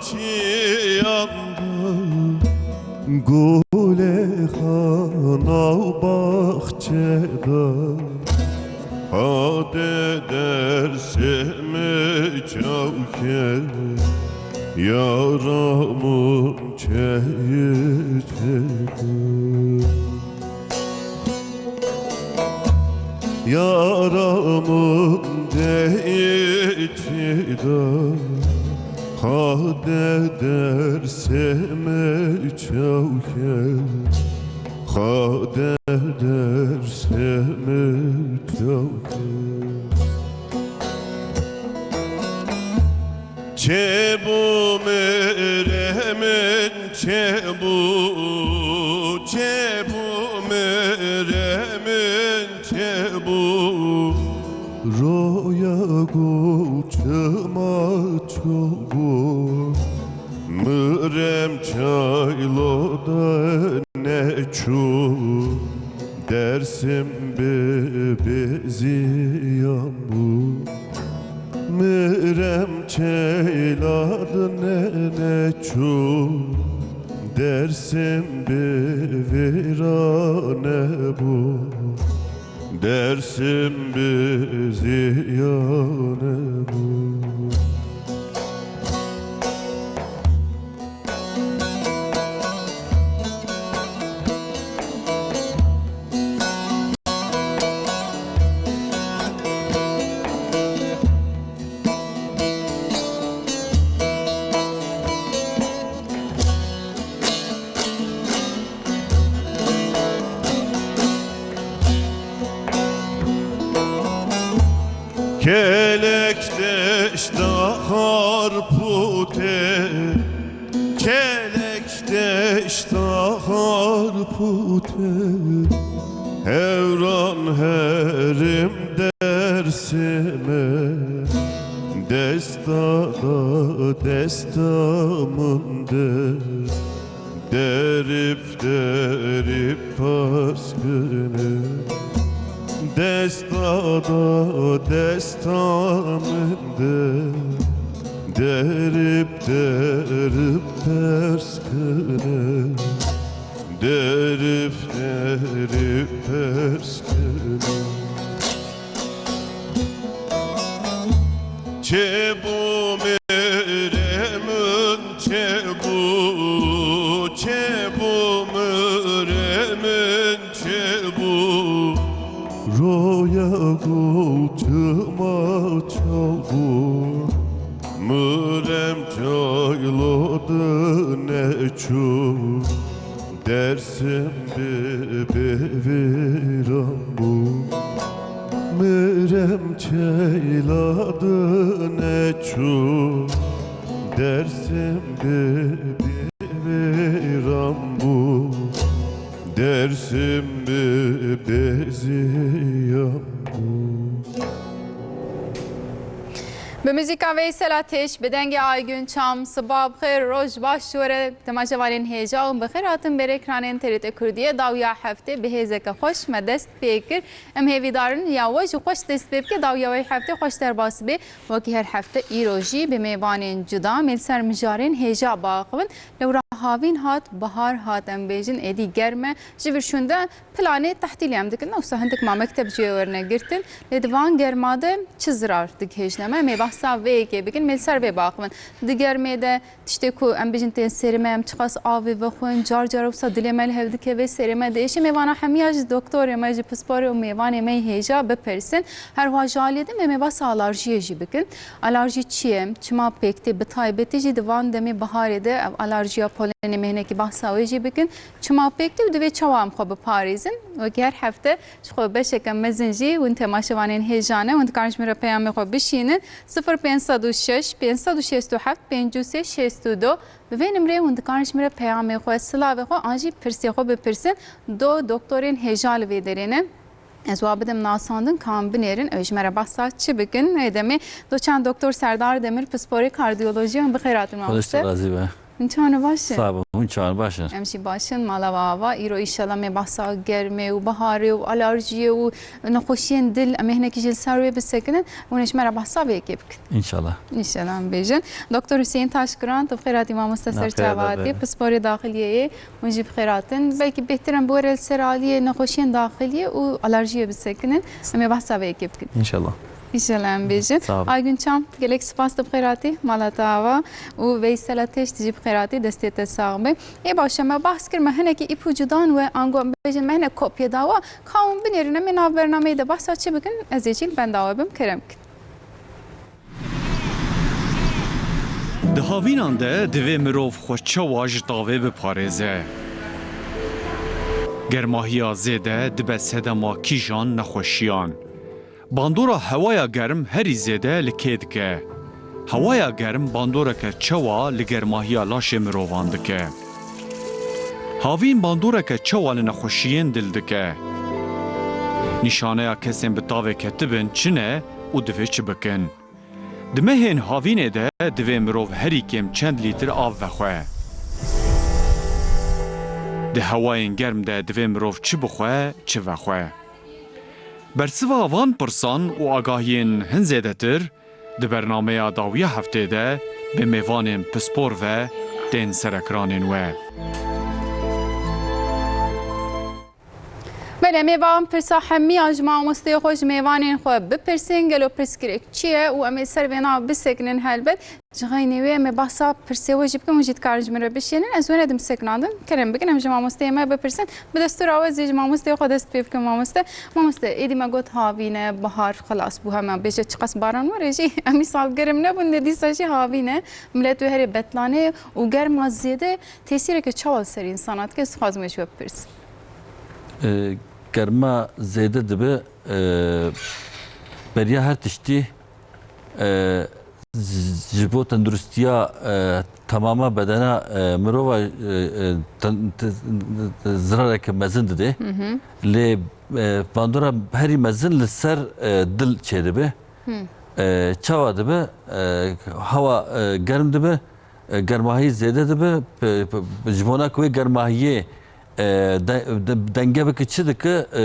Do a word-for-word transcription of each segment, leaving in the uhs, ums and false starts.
Çiyan da, gulê xana û baxçe da, hade dersê min çaw ke, yara min çeyê çêda. Yara min deyê çêda, hade dersê min çaw ke, hade dersê min çaw ke. Çêbû mirê min, çêbû, çêbû mirê min, çêbû. Roya gul çima ço bû, mirem çaylo de neçû. Dersim bi, bi ziyan bû. Mirem çeyla dine neçû, Dersim bi vîrane bû, Dersim bi ziyane bû. Kelek deşta Xarpûtê, Kelek deşta Xarpûtê, hewran herim Dersimê, desta da desta min de. Derip, derip paskine, desta da desta min de. Derip, derip paskine, derip, derip paskine. Çêbû mirê min, çêbû, çêbû mirê min, çêbû. Roya gul çima çabû, mirem çaylo de neçû. Dersim bi, bi vîran bû, mirem çeyla de neçû. Dersim bi, bi vîran bû, Dersim bi, bi ziyan bû. Bi muzîka Veysel Ateş, bi dengê Aygün Çam, siba bi xêr, roj baş ji we re. Temaşevanên hêja û bi xêr hatin ber ekranên T R T Kurdiyê. Dawiya heftê bi hêzeke xweş me dest pê kir. Em hêvîdar in ya we jî xweş dest pê bike, dawiya wê heftê xweş derbas bê. Wekî her hefte îro jî bi mêvanên cuda em ê li ser mijarên hêja biaxivin. Lewra havîn hat, bihar hat, em bêjin êdî germ e. Ji vir şûnde planê tehtîlê em dikin. Wisa hindik ma mekteb ji wê werine girtin. Lê di van germa de çi zirar digihêjine me? Em ê behsa vê yekê bikin, em ê li ser vê biaxivin. Di germê de tiştê ku em bêjin tên serê me, em çiqas avê vexwin, car car wisa dilê me li hev dike, vê serê me diêşe. Em ê vana hemiya ji doktorê me, ji pisporê û mêvanê me yê hêja bipirsin. Her wiha ji aliyê din em ê behsa alerjiyê jî bikin. Alerjî çi ye? Çima pêk tê? Bi taybetî jî di van demê biharê de ev alerjiya polenê, em ê hinekî behsa wê jî bikin. Çima pêk tê û divê çawa em xwe biparêzin? Wekî her hefte ji xwe beşeke mezin jî hûn temaşevanên hêja ne, hûn dikarin ji min re peyamê xwe bişînin. Sifir pênc sed û şeş, pênc sed û şêst û heft, pêncî û sê, şêst û du. Bi vê nimrê hûn dikarin ji min re peyamê xwe, silavê xwe an jî pirsê xwe bipirsin. Do doktorên hêja li vê derê ne. Ez wa bidim nasandin, ka em binêrin, ew ji me re behsa çi bikin? Ê demê doçent doktor Serdar Demir, pisporê kardiyolojiyê, hûn bi xêr hatin, Xweş te mamoste. Razî be. Hûn çawan baş in? Sağ olun, hûn çawan baş in? Em jî baş in, mala we ava. Îro îşela me behsa germê û biharê û alerjiyê û nexweşiyên dil, em ê hinekî jî li ser wê bisekinin. Hûn ê ji me re behsa vê yekê bikin. İnşallah. Înşallah em bêjin. Doktor Hüseyin Taşkıran, tu bi xêr hatî mamoste ser çava hatî. Pisporê daxiliyê yê, hûn jî bi xêr hatin. Belkî bêhtir em bi we re li ser aliyê nexweşiyên daxiliyê û alerjiyê bisekinin. Em ê behsa vê yekê bikin. İnşallah. Îşellah em bêjin. Sağ olun. Aygün Çam, gelek spas, tu bi xêr hatî mala te ava û Veysel Ateş, tu jî bi xêr hatî, destê te sax be. Ê baş e, me behs kir, me hinekî îpucu dan we, ango em bêjin me hinek kopye dawa. Ka hûn binêrin, em ê nav bernameyê de behsa çi bikin? Ez ê jî li benda we bim, kerem bikin. Di havînan de divê mirov xwe çawa ji tavê biparêze? Germahiya zêde dibe sedema kîjan nexweşiyan? Bandora hewaya germ herî zêde li kê dike? Hewaya germ bandoreke çawa li germahiya laşê mirovan dike? Havîn bandoreke çawa li nexweşiyên dil dike? Nîşaneya kesên bi tavê ketibin çi ne û divê çi bikin? Di mehên havînê de divê mirov herî kêm çend lîtir av vexwe? Di hewayên germ de divê mirov çi bixwe, çi vexwe? Bersiva van pirsan û agahiyên hin zêdetir di bernameya dawiya heftê de bi mêvanên pispor ve tên serekranên we. Belê, em ê van pirsa hemiya ji mamosteyê xwe, ji mêvanên xwe bipirsin, gelo pirsgirêk çi ye û em ê ser vê nav bisekinin helbet. Ji xeynê wê em ê behsa pirsê we jî bikin, hûn jî dikarin ji min re bişênin. Ez we nedim sekinandin, kerem bikin, em ji mamosteyê me bipirsin. Bi destûra we zî ji mamosteyê xwe dest pê bikin, mamoste. Mamoste, êdî me got havîn e, bihar xilas bû, hema bêje çiqas baran were jî, em îsal germ nebûn, lê dîsa jî havîn e. Milet wê herê betlanê ye û germa zêde tesîreke çawa li ser însana dike? Ez dixwazim wê ji we bipirsim. E, germa zêde dibe, e, beriya her tiştî, e, ji bo tenduristiya, e, temama bedena, e, mirova, e, e, ten-, te-, zirareke mezin dide. Hı hı. Lê, e, bandora herî mezin li ser, e, dil çêdibe. Hı. E, çawa dibe? E, hewa, e, germ dibe, e, germahî zêde dibe, pe-, pe-, ji bona ku wê germahiyê, e, de-, de-, denge bike, çi dike, e,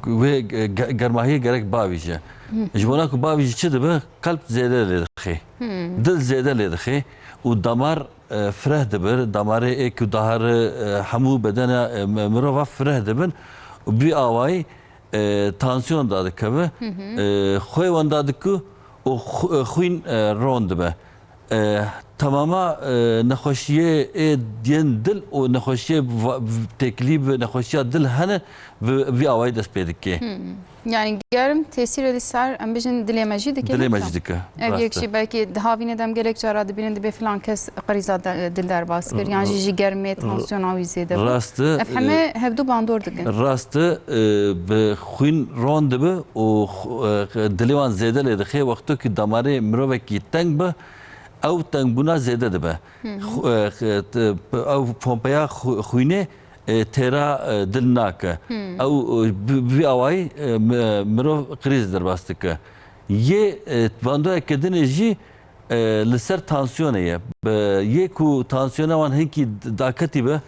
wê ge-, germahiyê gerek bavîje. Hı. Ji bona ku bavîje çi dibe? Qelb zêde lê dixê. Hı. Dil zêde lê dixê û damar, e, fireh dibir. Damarê ê ku dahar, e, hemû bedena, e, mi-, mirova fireh dibin. Bi awayî, e, tansiyon dadikeve, hı hı, e, xwê wenda diku û xu-, e, xwîn, e, ron dibe. E, temama, e, nexweşiyê ê yên dil û nexweşiyê va-, têkilî bi nexweşiya dil hene, bi vî awayî dest pê dike. Hmm. Yani germ tesîrê li ser, em bijin dilê me jî dike, dilê me jî dike. Ev yek jî belkî di havînê de em gelek cara dibînin, dibê filan kes qrîza de-, dil derbas kir, yan jî ji germê tansiyona wî zêde bû. Rast e. Ev heme hevdu bandor dikin. Rast e, e, bi xwîn ron dibe û xu-, e, dilê wan zêde lê dixe. Wexto ku damarê mirovekî teng be, ew tengbûna zêde dibe. Hı hı. Xu-, e, t-, ew pompeya xu-, xwînê, e, têra, e, dil nake. Hı. Ew, e, bi, bi vî awayî, e, mi-, mirov krîz derbas dike. Yê, e, bandoreke dinê jî, e, li ser tansiyonê ye. Bi, yê ku tansiyona wan hinkî d-, daketî be,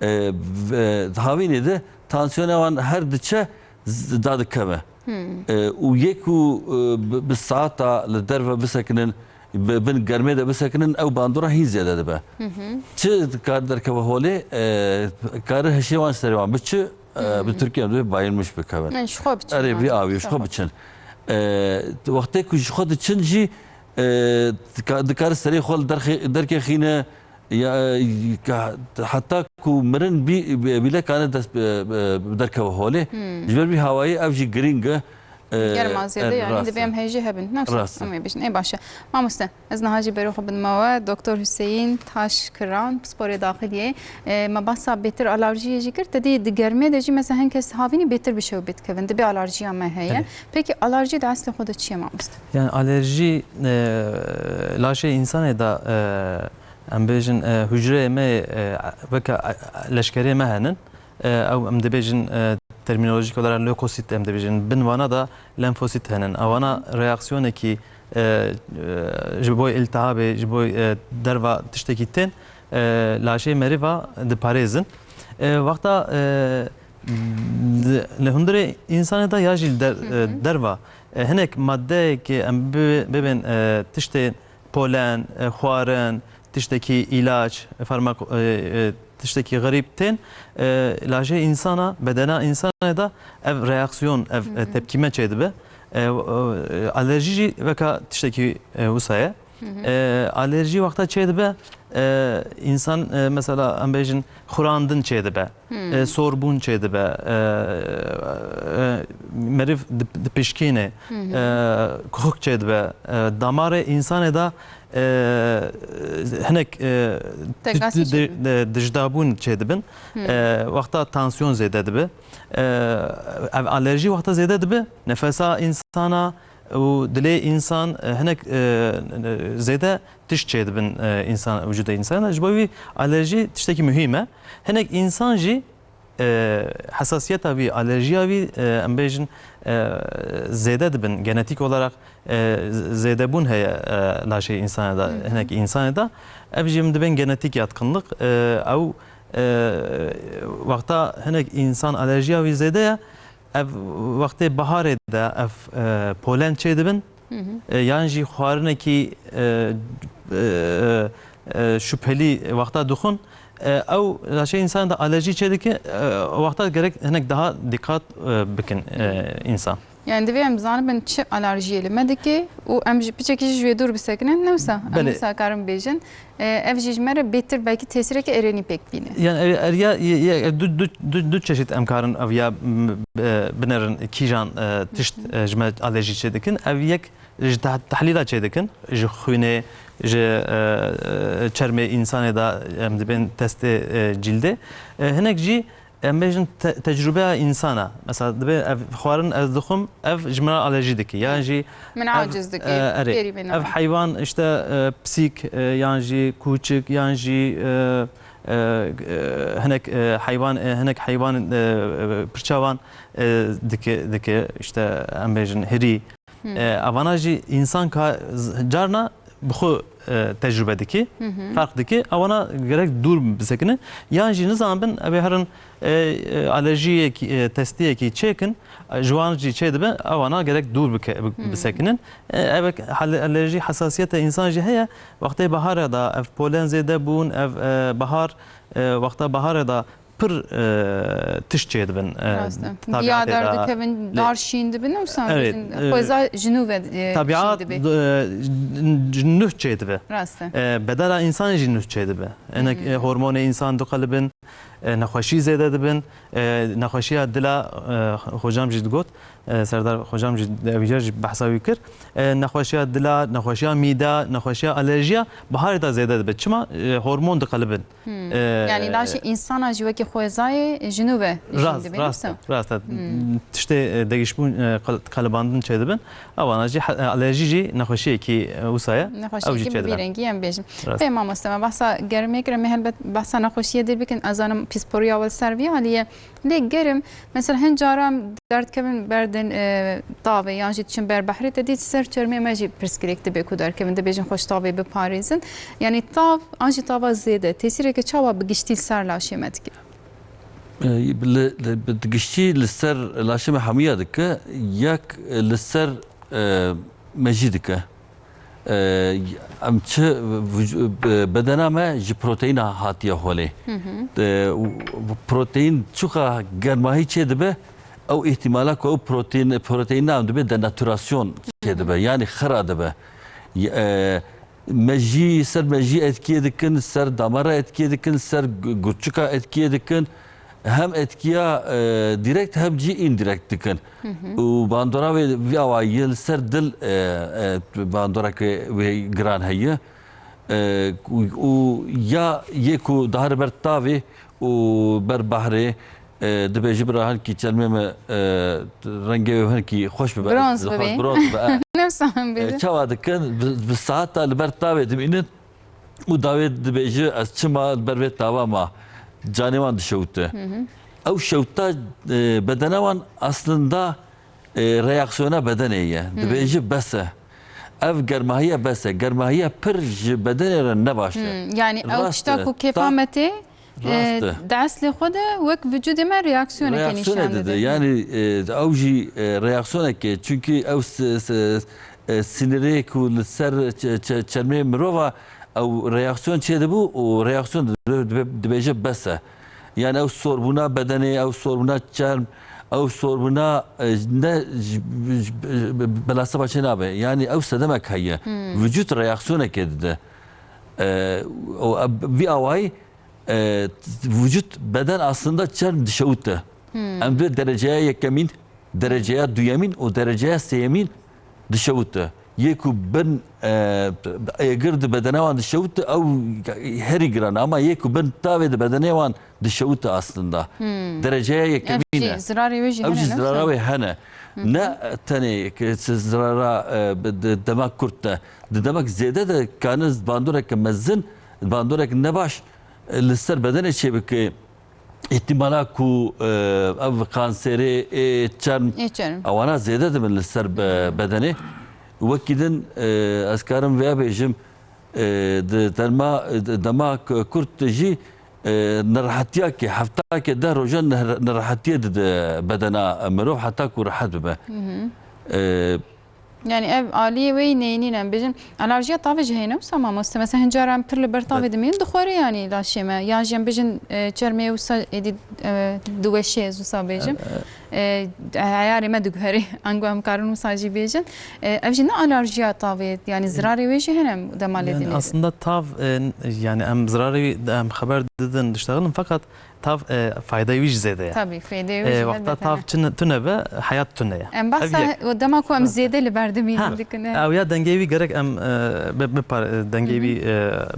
e, v-, e, havînê de tansiyona wan her diçe z-, dadikeve. Hmm. E, û yê ku, e, bi, bi saeta li derve bisekinin, bi, bin germê de bisekinin, ew bandora hîn zêde dibe. Hı hı. Çi dikar derkeve holê, e, kare hişê wan serê wan biçi, e, bi Tirkiye de bayılmış bikevin. Yani, ji xwe biçin. Erê, vî awî, ji xwe biçin. E, wextê ku ji xwe diçin jî, e, dika-, dikare serê xwe li derxê-, derkê xîne, ya, e, ka-, heta ku mirin bî, bî-, bîle kane dest bi, bi, bi derkeve holê. Hmm. Ji ber vî hawayê ev jî girîng e. E, germa zêde, e, yani rast e. Divê em hêjî hebin. Rast e. Em ê bijin. Ê baş e. Mamoste, ez niha jî berê xwe bidime we. Doktor Hüseyin Taşkıran, pisporê daxiliyê. E, me bahsa bêtir alerjiyê jî kir. Te dî di germê de jî mesela hin kes havînî bêtir bi şew bêt kevin. Dibê alerjiya me heye. Tabii. Peki alerji di eslê xwe de çi ye mamoste? Yani alerji, e, laşê insanê de, e, em bêjin, e, hucreyê me, e, weke, e, leşkerê me henin. E, ew em dibêjin, e, terminolojik olarak leukosit em dibêjin. Bin vana da lenfosit henin. Ewana reaksiyonekî e, e, ji bo îltihabê, ji bo, e, derva tiştekî tên, e, laşê meriva diparêzin. E, wexta, e, di, li hundirê însanê de ya jî li der-, Hı hı. e, derva, e, hinek maddeyekê em bi-, bibên, e, tiştên polen, e, xwarin, tiştekî îlaç, e, farmak-, e, e, tiştekî xerîb tên, e, lajê însana, bedena însanê de ev reaksiyon, ev, e, Hı hı. tepkîme çêdibe. E, e, alerjî jî weka tiştekî, e, wisa ye. Hı hı. E, alerjî wexta çêdibe, e, însan, e, mesela em bêjin xurandin çêdibe, Hı. e, sorbûn çêdibe, e, e, meriv dip-, dipişkîne, Hı hı. e, kuxik çêdibe, e, damarê însanê de, e, hinek, e, Tekasî di-, di-, çêdibe. di-, dijdabûn çêdibin. Hı. E, wexta tansiyon zêde dibe. E, ev alerjî wexta zêde dibe, nefesa însana û dilê însan, e, hinek, e, zêde tişt çêdibin, e, însan, wicûdê însan. Ji bo wî alerjî tiştekî muhîm e. Hinek însan jî, e, hesasiyeta wî, alerjiya wî, e, em bêjin, e, zêde dibin. Genetik olarak, e, z-, zêdebûn heye, e, laşê însanê de, Hı hı. hinek însanê de. Ev jî em dibên genetik yatkınlık. E, ew, e, wexta hinek însan alerjiya wî zêde ye, ev wextê baharê de ev, e, polen çêdibin. Hı hı. E, yan jî xwarinekî, e, e, e, şüpheli wexta dixwin, e, ew laşê însan de alerjî çêdike, e, wexta gerek hinek daha dîqat, e, bikin, e, Hı. însan. Yani divê em bizanibin çi alerjiyê li me dike û em ji piçekî jî ji wê dûr bisekinin, ne wisa? Em Belê. wisa karin bêjin. E, ev jî ji me re bêtir belkî tesîreke erênî pêk bîne. Yani ev, eriya, ye, ye, du, du, du, du çeşit em karin ev ya, m, e, binerin kîjan, e, tişt, Hı hı. e, ji me alerjî çêdikin. Ev yek ji tah-, tehlîla çêdikin, ji xwînê, ji, e, e, çermê însanê de em dibên testê, e, cîldê. E, hinek jî em bêjin te-, tecrûbeya însana. Mesela dibe ev xwarin ez dixwim, ev ji min re alerjî dike. Yan jî Min ev, aciz dike, e, erê. Fêrî bêne Ev min. heywan işte, e, pisîk, e, yan jî kûçik, yan jî, e, e, e, hinek, e, heywan, e, hinek heywan, e, e, pirçavan, e, dike, dike, işte em bêjin hirî. Hmm. E, evana jî însan ka z-, carna bi xwe, e, tecrube dike, Hı hı. ferq dike. Evana gerek dûr bisekine. Yan jî nizanibin, ev ê herin, e, e, alerjiyekî, e, testiyekî çêkin, e, ji wan jî çêdibe, evana gerek dûr bike-, bi-, Hmm. bisekinin. E, ev ek hal-, alerjî hesasiyete însan jî heye. Wextê baharê de ev polen zêde bûn, ev, e, bahar, e, wexta baharê de pir, e, tişt çêdibin, e, Rast e. tabiatê Giya de. derdikevin, Lê dar şîn dibin, wisa Evet, bêjin, e, xweza ji nû ve, e, Tabiat, şîn dibe. e, ji nuh çêdibe. Rast e. E, bedena însanê jî nuh çêdibe. Hinek, Hmm. e, hormonê însan diqelibin, e, nexweşî zêde dibin, e, nexweşiya dila, e, xocam jî digot, e, Serdar xocam jî, ev jî behsa wî kir. E, nexweşiya dila, nexweşiya mîda, nexweşiya alerjiya baharê de zêde dibe. Çima? E, hormon diqelibin. Hmm. Ee, Yani laşê însana jî wekî xwezayê ji nû ve jîn Rast, dibe, rast, wisa? rast. Hmm. Tiştê, e, degişbûn, e, qel-, qelibandin çêdibin. Ewana jî he-, e, alerjî jî nexweşiyekî, e, wisa ye. Ew jî Nexweşiyekî bi çêdibin. vî rengî em bêjin. Rast. Pê mamoste me, behsa germê kir, em ê helbet behsa nexweşiyê dê bikin. Ez zanim pîsporiya we li ser vî alî ye. Lê germ, mesela hin caran derdikevin berdin, e, tavê yan jî diçin ber behrê, te dît ser çermê me jî pirsgirêk dibe ku derkevin, dibêjin xwe ji tavê biparêzin. Yanî tav an jî tava zêde tesîreke çawa bi giştî li ser laşê me dike? E, li, li, bi giştî li ser laşê me hemiya dike, yek li ser, e, mejî dike. E, em çi vüc-, e, bedena me ji proteîna hatiye holê. Hı hı. E, û proteîn çuqa germahî çêdibe, ew îhtîmala ku ew proteîn, proteîna em dibe denatûrasyon çêdibe, Hı hı. yanî xira dibe. Y-, e, mejî, ser mejî etkiyê dikin, ser damara etkiyê dikin, ser gu-, gurçika etkiyê dikin. Hem etkiya, e, direkt hem jî indirekt dikin. Hı hı. Û bandora wê vî awayî li ser dil, e, e, bandoreke wê giran heye. E, û, û ya yê ku dihare ber tavê û ber behrê, e, dibêje bira hinkî çermê me, e, rengê wê hinkî xweş bibe, Bronz xweş bibe. bronz bibe, e. Ne wisa em E, bêjin? Çawa dikin? Bi, bi saeta li ber tavê dimînin. Û dawê dibêje, ez çima li ber vê tava ma, canê wan dişewite. Hı hı. Ew şewta, e, bedena wan aslında, e, reaksiyona bedenê ye. Hı. Dibêje bes e. Ev germahiye bes e. Germahiye pir ji bedenê re ne baş e. Hmm, yani ew Rast tişta e. ku kêfa Ta- me tê, e, Rast e. di eslê xwe de wek vücudê me reaksiyoneke Reaksiyonê nîşan dide. dide. Yani, e, ew jî, e, reaksiyoneke. Çünkü ew s-, s-, e, sinirê ku li ser ç-, ç-, çermê mirova ew reaksiyon çêdibû û reaksiyon dibe-, dibe-, dibêje bes e. Yani ew sorbûna bedenê, ew sorbûna çerm, ew sorbûna, e, ne ji, ji, ji, belasa başê nabe. Yani ew sedemek heye. Hmm. Vücut reaksiyoneke dide. E, o, e, vî awayî, e, vücut, beden aslında çerm dişewite. Hmm. Em dibê dereceya yekemîn, dereceya duyemîn û dereceya sêyemîn dişewite. Yê ku bin, e, êgir di bedena wan dişewite, ew herî giran e. Ama yê ku bin tavê di bedenê wan dişewite aslında. Hmm. Dereceya yekemîn Ev jî e. zirarê wê jî Ew hene, jî ne zirara wisa? wê hene. Hı hı. Ne tenê ki zirara, e, bi-, di demek kurt de. Di demek zêde de kane bandoreke mezin, bandorek nebaş, e, li ser bedenê çêbike. Îhtimala ku, e, ev kanserê ê çerm, Ê çerm. ewana zêde dibin li ser be-, bedenê. Wekî din, e, ez karim vêya bêjim, e, di derma, di dema k-, kurt de jî, e, nerehetiyakê, heftayekê deh rojan ner-, nerehetiyê dide bedena mirov heta ku rehet bibe. Hı hı. E, Yani ev aliyê wê yî neyînî ne. Em bêjin alerjiya tavê jî heye ne wisa mamoste? Mesela hin caran pir li ber tavê Evet. dimînin, dixwere yani laşê me. Yan jî em bêjin, e, çermê wisa êdî, e, diweşê, ez wisa bêjim. Evet, evet. E, eyarê me diguherê. Ango em karin wisa jî bêjin. E, ev jî ne alerjiya tavê, yani zirarê wê jî hene em dema lê Yani dinê. aslında tav, e, yani em zirarê em xeber didin, diştexilin, fakat tav, e, faydayê wî jî zêde ye. Tabii, faydayê wî E, jî wexta helbet tav hene. çi ne-, tune be, heyat tune ye. Em Ev bahsa yek. he-, dema ku em Rast e. zêde li ber dimînin Ha, dikine. ew ya dengeyê wî gerek em, e, bi-, bipar-, e, dengeyê Hı hı. wî,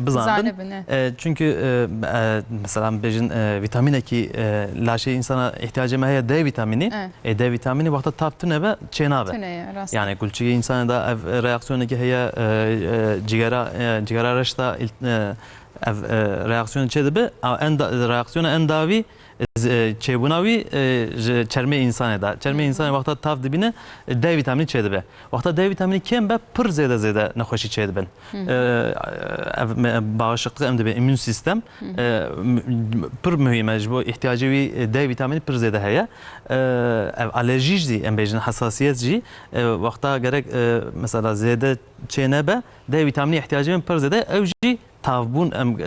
e, bizandin. Zanibin, e. E, çünkü, e, e, mesela em bêjin, e, vîtamînekî, e, laşê însana îhtiyacê me heye D vîtamînî. E. E, D vîtamînî wexta tav tune be, çênabe. Tune ye, rast e. Yani gulçikê însana da ev, e, reaksiyonekî heye, e, e, cigera, e, cigera reş da îlt-, e, ev, e, reaksiyonê çêdibe, a, enda-, reaksiyona endavî, e, z-, e, çêbûna wî, e, ji çermê însanê de. Çermê Hı hı. însanê wexta tav dibîne, e, D vîtamînî çêdibe. Wexta D vîtamînî kêm be, pir zêde zêde nexweşî çêdibin. Hı hı. E, ev me-, bağışıklık em dibê, immün sistem, Hı hı. e, m-, pir muhîm e, ji bo îhtiyacê wî, e, D vîtamînî pir zêde heye. E, ev alerjî jî, em bêjin hesasiyet jî, e, wexta gerek, e, mesela zêde çê nebe, D vîtamînî îhtiyacê min pir zêde, ew jî tavbûn em, e,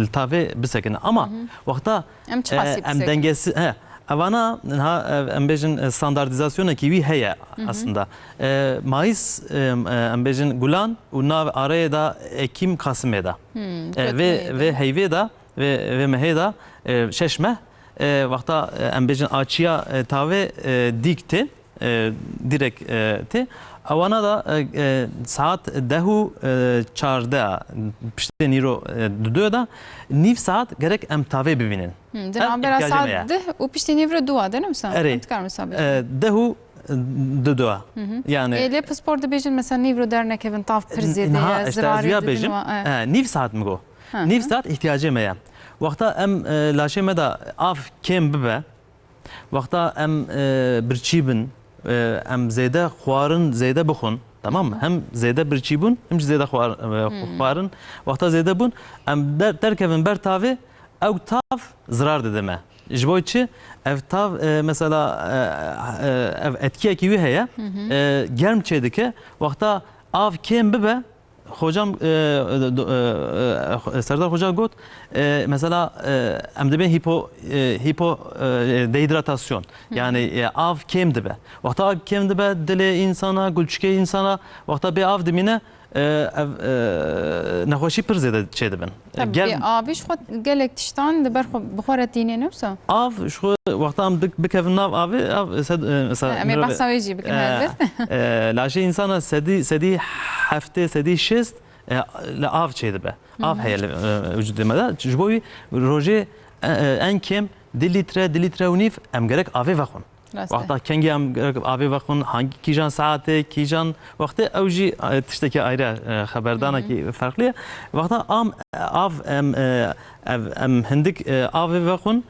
li tavê bisekine. Ama Hı hı. wexta, Em çi e, hasî em bisekine? dengesi-, he, evana niha, e, em bêjin, e, standartîzasyonekî wî heye Hı hı. aslında. E, mayîs, e, e, em bêjin gulan û nav areyê de ekîm kasimê de. Hmm, E, vê, vê heyvê de, vê, vê mehê de, e, şeş meh, e, wexta, e, em bêjin açiya, e, tavê, e, dîk tê. e, direk, e, tê. Ewana da, e, e, saet deh û, e, çardeh, piştê nîro, e, didoya da nîv saet gerek em tavê bibînin. Hı, di Ev navbera îhtiyacê me saet ye. deh û piştê nîvro dua de ne wisa? Erê. Em dikarin wisa bêjin. E, deh û didoya. Hı hı. Yani E, lê pispor dibêjin mesela nîvro dernekevin tav pir zêde Niha ye, işte ez zirarê vîya didin bêjim. wa, e. E, nîv saet mi go. Hı hı. Nîv saet îhtiyacê me ye. Wexta em, e, laşê me de av kêm bibe, Wexta em, e, birçî bin, e, em zêde xwarin zêde bixwin, tamam mı? Hem zêde birçî bûn, hem jî zêde xwar-, e, xwarin. Wexta zêde bûn, em der-, derkevin ber tavê, ew tav zirar dide me. Ji bo çi? Ev tav, e, mesela, e, e, ev etkiyekî wî heye, e, germ çêdike. Wexta av kêm bibe, Hocam, e, do-, e, e, Serdar Hoca got, e, mesela, e, em dibên hipo-, e, hipo-, e, dehidratasyon. Yani, e, av kêm dibe. Wexta av kêm dibe, dilê insana, gulçikê insana, wexta bê av dimîne, e, ev, e, nexweşî pir zêde çêdibin. E, Tabii, germ- bê avî ji xwe gelek tiştan li ber xwe, bi xwe re tînê ne wisa? Av ji xwe wexta em dik-, bikevin nav avê, av sed, e, mesela Ha, em ê mirov-, behsa wê jî bikin e, helbet. e, laşê însana sedî, sedî heftê, sedî şêst, e, li av çêdibe. Av Hı hı. heye li, e, wicudê me de. Ji bo wî rojê, e, e, en kêm du lître, du lître û nîv em gerek avê vexwin. Rast e. Wexta kengî em gerek avê vexwin, hangî kîjan saetê, kîjan wextê, ew jî, e, tiştekî ayrı, e, xeberdanekî Hı hı. ferqlî ye. Wexta am, av em, e, ev, em hindik, e, avê vexwin,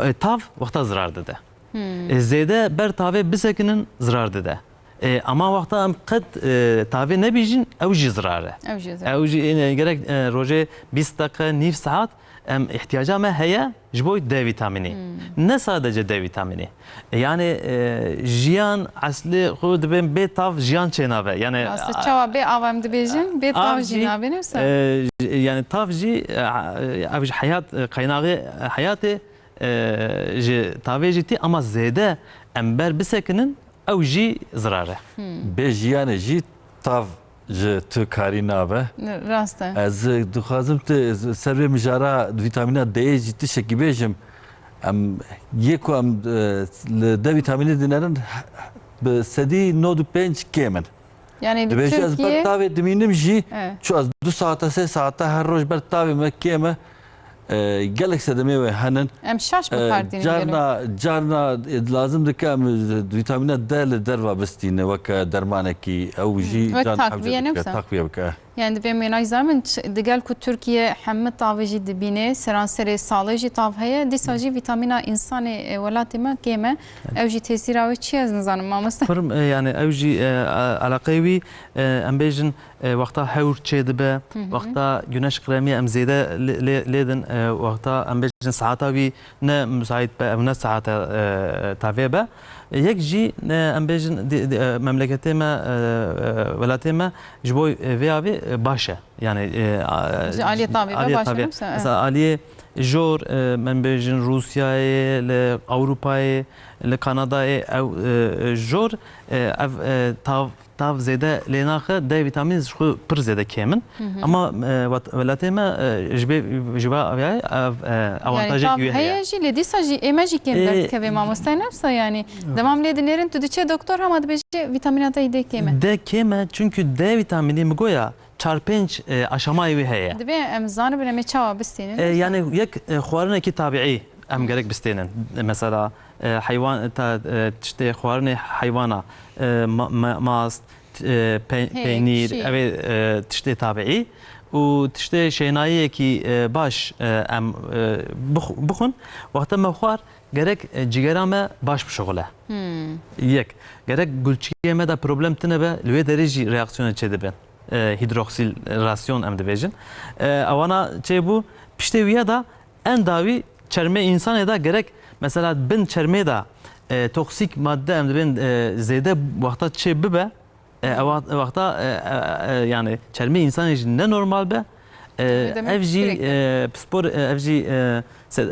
e, tav wexta zirar dide. Hmm. E, zêde ber tavê bisekinin zirar dide. E, ama wexta em qet, e, tavê nebîjin, ew jî zirar e. Ew jî zirar. Ew jî, e, gerek, e, rojê bîst deqe, nîv saet, em îhtiyaca me heye ji bo D vîtamînî. Hmm. Ne sadece D vîtamînî. E, yani, e, jiyan eslê xwe dibên bê tav jiyan çênabe. Yani, Rast e, a-, çawa bê av em dibêjin, bê tav av jî jî, nabe, ne wisa? E, j-, yani tav jî, e, a-, ev ji heyat, e, qeynaxê heyatê, e, ji tavê jî tê, ama zêde em ber bisekinin, ew jî zirar e. Hmm. Bê jiyanê jî tav ji tu karî nabe. Rast e. Ez dixwazim tu ser vê mijara vîtamîna D'yê jî tiştekî bêjim. Em yê ku em, e, li D vîtamînê dinêrin, bi sedî nod û pênc kêm in. Yani li Dibêje ez ber Tirkiye tavê dimînim jî, Evet. çu ez du saeta, sê saeta her roj ber tavê me kêm e. E, gelek sedemê wê henin. Em şaş E, bi kar tînin gelek. carna, carna, e, lazim dike em, e, vîtamîna D li derva bistîne weke dermanekî. Ew jî Wek can takviye hewce dike, neyse. takviye bike. Yani divê mênaj zamin ç-, digel ku Tirkiye hemî tavê jî dibîne, seranserê salê jî tav heye, dîsa jî vîtamîna însanê, e, welatê me kêm e. Ew jî tesîra wê çi ye, ez nizanim, mamoste. Pir, e, yani ew jî, e, a-, eleqeyê wî, e, em bêjin, e, wexta hewr çêdibe, Hı hı. wexta güneş kremî em zêde lê, lê, lê din, e, wexta em bêjin saeta wî ne müsait be, ew ne saeta, e, tavê be. E, yek jî, e, em bêjin di, di, e, memleketê me, e, e, welatê me ji bo, e, vê avê, e, baş e. Yani, e, a, Ji aliyê tavê ve aliyê baş e, tavê. neyse, e. Mesela aliyê jor, e, em bêjin Rûsyayê, li Ewropayê, li Kanadayê ew, e, e, jor, e, ev, e, tav, tav zêde lê naxe, D vîtamîn ji xwe pir zêde kêm in. Hı hı. Ama, e, wat-, welatê me, e, ji bê, ji va aviyayê ev, e, Yani avantajek tav wî heye. heye jî, lê dîsa jî ê me jî kêm E, derdikeve mamoste, neyse yani. Demam lê dinêrin, tu diçe doktor hema dibêje vîtamîna D kêm e. D kêm e, çünkü D vîtamînî mi goya çar pênc, e, aşamayê wê heye. Divê em zanibin em ê çawa bistînin. E, yani yek, e, xwarinekî tabiî em gerek bistênin. E, mesela, e, heywan, ta, e, tiştê xwarinê heywana, e, ma-, ma-, mast, t-, e, pe-, Hêk, peynîr, şîr. ev ê, e, tiştê tabiî û tiştê şênayiyekî, e, baş, e, em, e, bix-, bixwin. Wexta me xwar gerek, e, cigera me baş bişuxile. Hmm. Yek, gerek gulçikê me de problem tine be, li wê derê jî reaksiyonê çêdibe. E, hidroksilrasyon em dibêjin. E, ewana çêbû, piştê wî ya da en dawî çermê însanê de gerek, mesela bin çermê de, e, toksîk madde em dibên, e, zêde wexta çê bibe, e, ewa-, wexta, e, e, e, yani çermê însanê jî ne normal be. E, Demek ev jî, sürekli. e, pispor, e, ev jî, e, se-, e,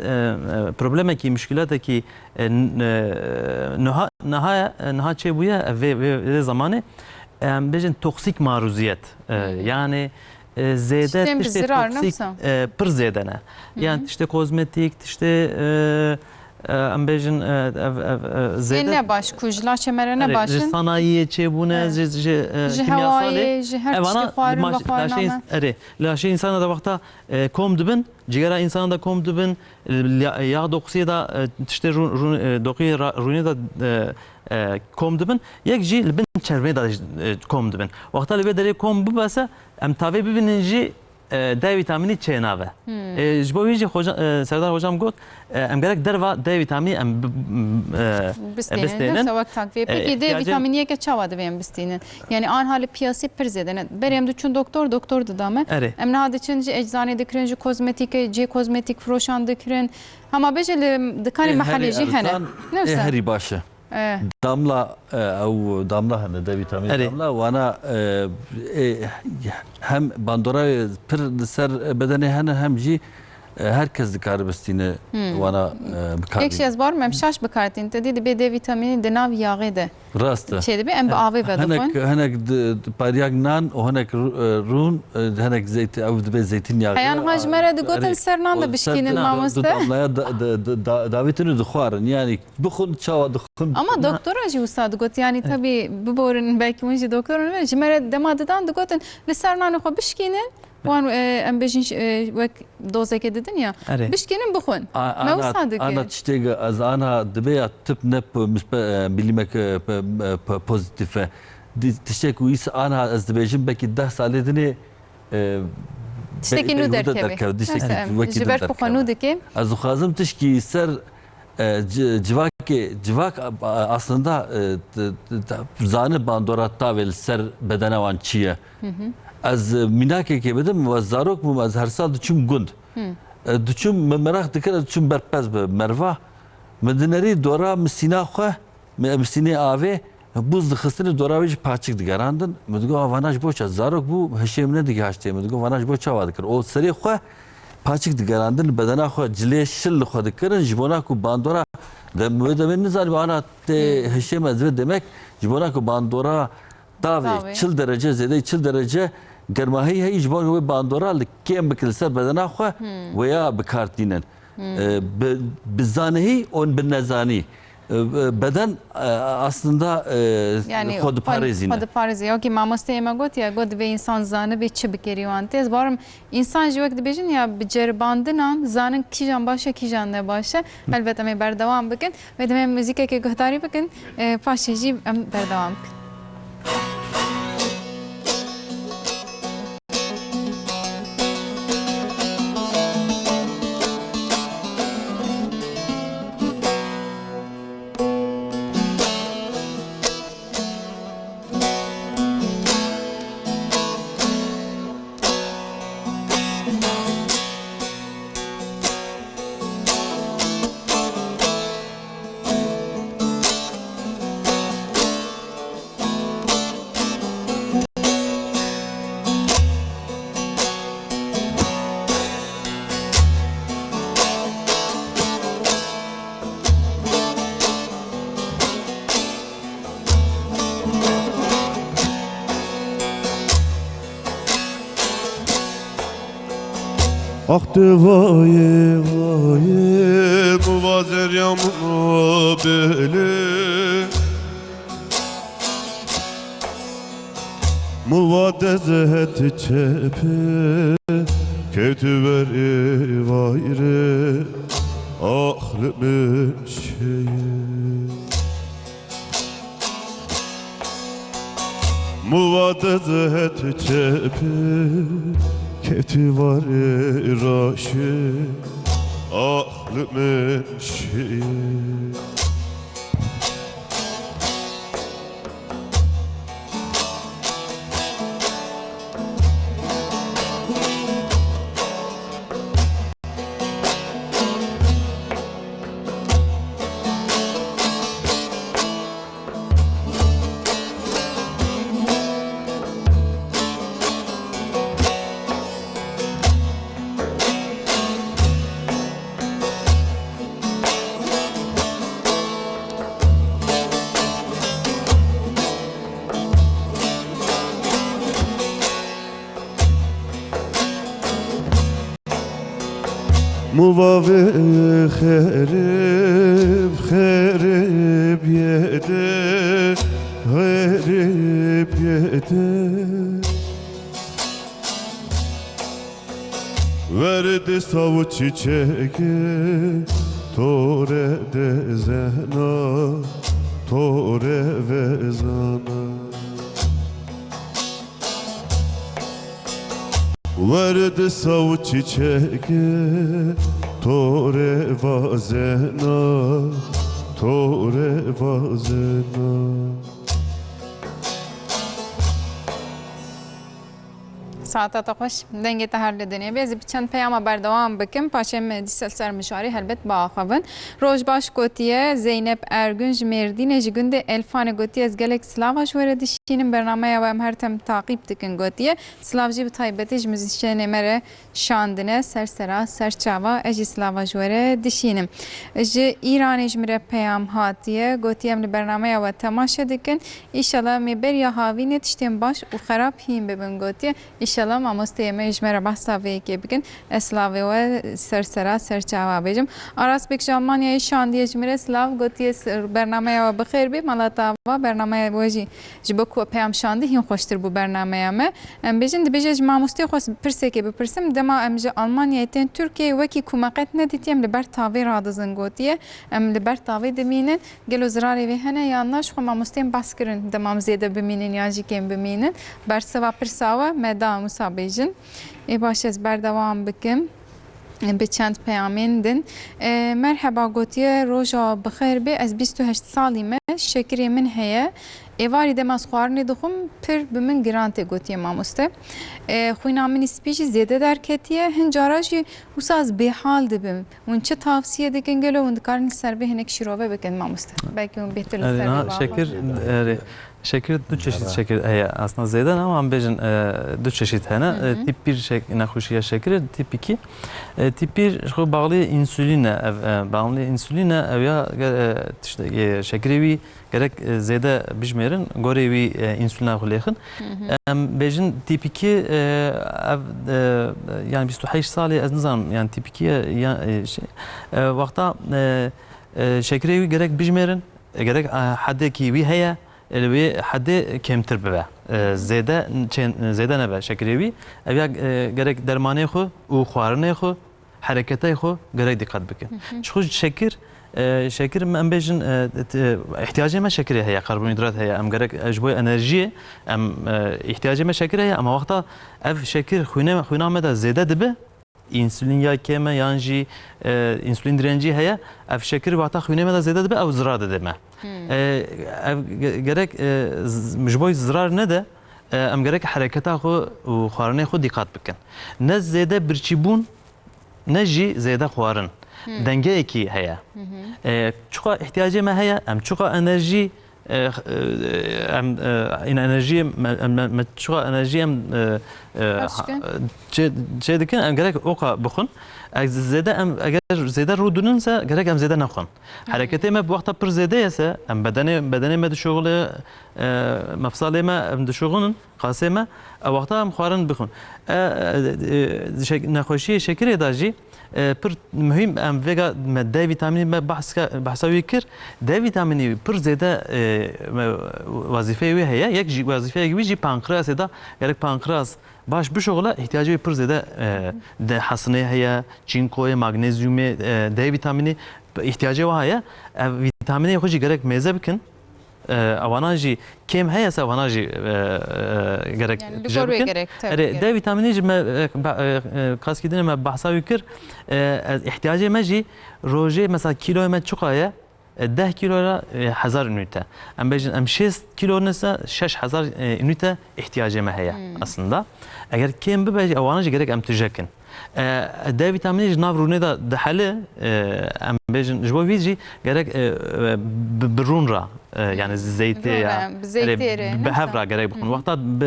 e, problemekî, muşkîlatekî, e, n-, e, niha, niha, e, niha çêbûye, e, vê, vê, vê zemanê, e, em bêjin toksîk maruziyet. E, Hmm. yani, e, zêde Tiştên bi tiştê zirar, toksîk, neyse. e, pir zêde ne. Hı Yani hı. tiştê kozmetîk, tiştê, e, e, em bêjin, e, ev, ev, e, Ê zêde ne baş ku ji laşê me re ne Erê, baş ji in. sanayiyê çêbûne, Evet. ji, ji, e, Ji kimyasalê. hewayê, ji her Evana tiştê xwarin li maş-, ve xwarin laşê ins-, name. erê, laşê insana da wexta, e, kom dibin, cigera insana da kom dibin, ya, ya doqusiyê da, e, tiştê rû-, rû-, e, doqiyê ra-, rûnê da, e, e, kom dibin. Yek jî li bin çermê da, e, kom dibin. Wexta li vê derê kom bibese, em tavê bibînin jî, e, D vîtamînî çênabe. Hmm. E, ji bo wî jî hoca-, e, Serdar hocam got, e, em gerek derva D vîtamînî em bi-, e, Bistînin, bistênin. neyse wek takviye. E, Peki D ihtiyacê vîtamîniyeke çawa divê em bistînin? Yani anha li piyasê pir zêde ne. Berê em diçûn doktor, doktor dida me. Erê. Em niha diçin ji eczanê dikirin, ji kozmetîkê, cihê kozmetîk firoşan dikirin. Hema bêje li dikanê Ê, mehellê herî jî hene. erzan, Neyse. ê, herî baş e. Eh. Damla, e, ew damla hene, D vîtamîn Erê. damla. Wana, e, e, hem bandora pir li ser bedenê hene, hem jî, e, her kes dikare bistîne Hmm. wana, e, bikar Yek şey bîne. ez barim, em şaş bikartîn. Te dî dibê D vîtamînî di nav yaxê de Rast e. çê dibe, em bi Ha-, avê ve henek, dixwin. henek di, di paryak nan û henek ru-, e, rûn, e, henek zeyt-, ew dibe zeytinyağı. Heyan ha ji me re digotin Erê. ser nan de O ser bişkînin, du, mamoste. du damlaya da, da, da, da, davêtin û dixwarin. Yani Bixwin, çawa dixwin? Ama Na- doktora jî wisa digot, yani Evet. tabii biborin, belkî hûn jî doktor in, ji me re dema didan digotin, li ser nanê xwe bişkînin, wan, e, em bêjin, e, wek dozeke didin ya, Erê. bişkînin bixwin. A-, Me ana, wisa dikir. ana tiştê ge-, ez ana dibe ya tip ne po-, mispe-, e, bilîmek, e, pe-, e, pe-, pozîtîf e. Di-, tiştek wîs ana ez dibêjim, belkî deh salê dinê, e, Tiştekî be-, nû be-, derkeve. derkeve, tiştekî Neyse, em wekî ji din ber ku xwe derkeve. nû dikin. Ez dixwazim tişkî ser E, ci-, civakê, civak, a, a, aslında, e, t-, t-, t-, zane bandora tavê li ser bedena wan çi ye. Ez, e, mînakekê bidim, we zarok bûm, ez her sal diçûm gund. E, diçûm, min meraq dikir, ez diçûm ber pez bi merva. Min dinerî dora misîna xwe, mi-, misînê avê, bûz dixistin û dora wê jî paçik digerandin. Min digot, "A vana ji bo çi?" Zarok bû, hişê min nedigihaştê. Min digot, "Vana ji bo çawa dikir?" O serê xwe paçik digerandin, li bedena xwe cilê şil li xwe dikirin, ji bona ku bandora, de, wê demê nizanî, ana tê hişê me ez vê demek, ji bona ku bandora tavê Tavê. çil derece, zêdeyî çil derece germahî heyî, ji bo wê bandora li kêm bikin li ser bedena xwe, wêya bi kar tînin. E, bi, bi zanehî û bi nezanî. E, e, beden, e, aslında, e, Yanî xwe diparêzîne. Xwe diparêzî. Wekî mamosteyê me got ya, got, divê însan zanibî çi bikerî wan tê. Ez barim însan jî wek dibêjin ya, bi ceribandinan zanin kîjan baş e, kîjan ne baş e. Helbet em ê berdewam bikin. Wê demê em muzîkekê guhdarî bikin. E, paşê jî em berdewam bikin. Ax tu vayê, vayê, muvazer ya mabelê. Muva dez het çepe, kevt verê vayre, ax li min şeye. Muva dez het çepe, kevt varê raşe, ax li min şeye. Muva vê xerib, xerib yede, xerib yede. Werde saw çiçeke, tore dezena, tore vezana. Werde saw çiçeke, tore vazena, tore vazena. Saeta te xweş, dengê te her li dinê be. Ez ê bi çend peyama berdewam bikim, paşê em dîsa ser mijarê helbet biaxivin. Roj baş gotiye Zeynep Ergün ji Mêrdînê, ji gundê Elfanê gotiye, ez gelek silava ji we re dişînim, bernameya we em her tim taqîb dikin gotiye. Silav jî bi taybetî ji muzîşyenê me re şandine, ser sera, ser çava, ez jî silava ji we re dişînim. Ji Îranê ji min re peyam hatiye, gotiye, em li bernameya we temaşe dikin. Îşallah em ê beriya havînê tiştên baş û xerab hîn bibin, gotiye. Îşallah mamosteyê me ji me re behsa vê yekê bikin. Ez silavê we ser sera, ser çava bêjim. Aras Bek ji Almanyayê şandiye ji min re silav, gotiye, s-, bernameya we bi xêr bê, mala te ava, bernameya we jî ji bo ku peyam şandî hîn xweştir bû bernameya me. Em bêjin, dibêje ji mamosteyê xwe pirsekê bipirsim, dema em ji Almanyayê tên Tirkiyeyê wekî ku me qet nedîtiye, em li ber tavê radizin gotiye. Em li ber tavê dimînin. Gelo zirarê vê hene yan na, ji xwe mamosteyên behs kirin, dema em zêde bimînin yan jî kêm bimînin. Bersiva pirsa we me da, em wisa bêjin. Ê baş, ez berdewam bikim. Bi çend peyamên din. E, merheba, gotiye, roja bi xêr be, ez bîst û heşt salî me, şekirê min heye. Êvarî dema ez xwarinê dixwim, pir bi min giran tê, gotiye mamoste. E, xwîna min î spî jî zêde derketiye, hin cara jî wisa ez bêhal dibim. Hûn çi tavsiye dikin gelo? Hûn dikarin li ser vê hinek şîrove bikin mamoste. Belkî hûn bêhtir li Erê, ser vê niha şekir, bağlı. Erê, şekir du çeşit şekir heye. Aslında zêde ne ama em bêjin, e, du çeşit hene. Hı hı. E, tip bir şek-, nexweşiya şekirê, tip iki. E, tip bir xwe bağlı insüline, ev, e, bağımlı insüline, ev ya, e, tişt-, e, şekirê wî gerek, e, zêde bijmêrin, gorê wî, e, insülina xwe lêxin. Hı hı. Em bêjin tip iki, e, ev, e, yani bîst û heşt salî ez nizanim, yani tip iki ye, ya, e, şey, e, wexta, e, e, şekirê wî gerek bijmêrin, e, gerek, e, hedekî wî heye, e, li wê hedê kêmtir bibe. E, zêde, çên, zêde nebe şekirê wî. Ev ya, e, gerek dermanê xwe û xwarinê xwe, hereketê xwe gerek dîqet bikin. Hı hı. Ji xwe şekir, e, şekir em bêjin, e, t-, ihtiyacê me şekirê heye, karbonhîdrat heye. Em gerek, e, ji bo enerjiyê em, e, ihtiyacê me şekir heye, ama wexta ev şekir xwînê me, xwîna me de zêde dibe, Însûlîn ya kêm e yan jî, e, însûlîn direncî heye, ev şekir wexta xwînê me de zêde dibe, ew zirar dide me. Hmm. E, ev ge-, gerek, e, z-, ji bo zirar nede, e, em gerek hereketa xwe û xwarinê xwe dîqat bikin. Ne zêde birçîbûn, ne jî zêde xwarin. Hmm. Dengeyekî heye. Hı hı. E, çiqa ihtiyacê me heye, em çiqa enerjî e, e, em, e, in enerjiyê me, em, me, me çiqa enerjiyê em, e, e, Xerc ha, dikin. çê, çê dikin, em gerek oqa bixwin. Ez zêde em, eger zêde rû dinin se, gerek em zêde nexwin. Hı. Hereketê me bi wexta pir zêde ye se, em bedenê, bedenê me dişuxule, e, mefsalê me em dişuxulin, qasê me, e, wexta em xwarin bixwin. E, e, e, şek-, nexweşiyê şekirê de jî, e, pir muhîm, em vêga me D vîtamînî me behs ke-, behsa wî kir. D vîtamînî pir zêde, e, me, wezîfeyê wî heye. Yek jî wezîfeyek wî jî pankreasê de, gerek pankreas baş bişuxule, ihtiyacê wî pir zêde, e, de hesinê heye, çînkoyê, magnezyumê, e, D vîtamînî ihtiyacê wa heye. Ev vîtamînê xwe jî gerek mêze bikin. E, ewana jî kêm heye se, ewana jî, e, e, gerek Yani li tije gor wê bikin. gerek, tabii Erê, gerek. D vîtamînî jî me, e, ba-, e, e, kaskî dinê me behsa wî kir. E, ez ihtiyacê me jî rojê mesela kîloyê me çiqa ye? E, deh kîlo re, e, hezar unîte. Em bêjin em şêst kîlo ne se şeş hezar, e, unîte ihtiyacê me heye Hmm. aslında. Eger kêm bibe jî ewana jî gerek em tije kin. E, D vîtamînê ji nav rûnê de dihele, e, em bêjin, ji bo vî jî gerek, e, e, bi, bi rûn re, e, yani zeytê Rûn ya, re, bi zeytê erê, re, bi hev neyse. re gerek bixwin. Hı hı. Wexta bi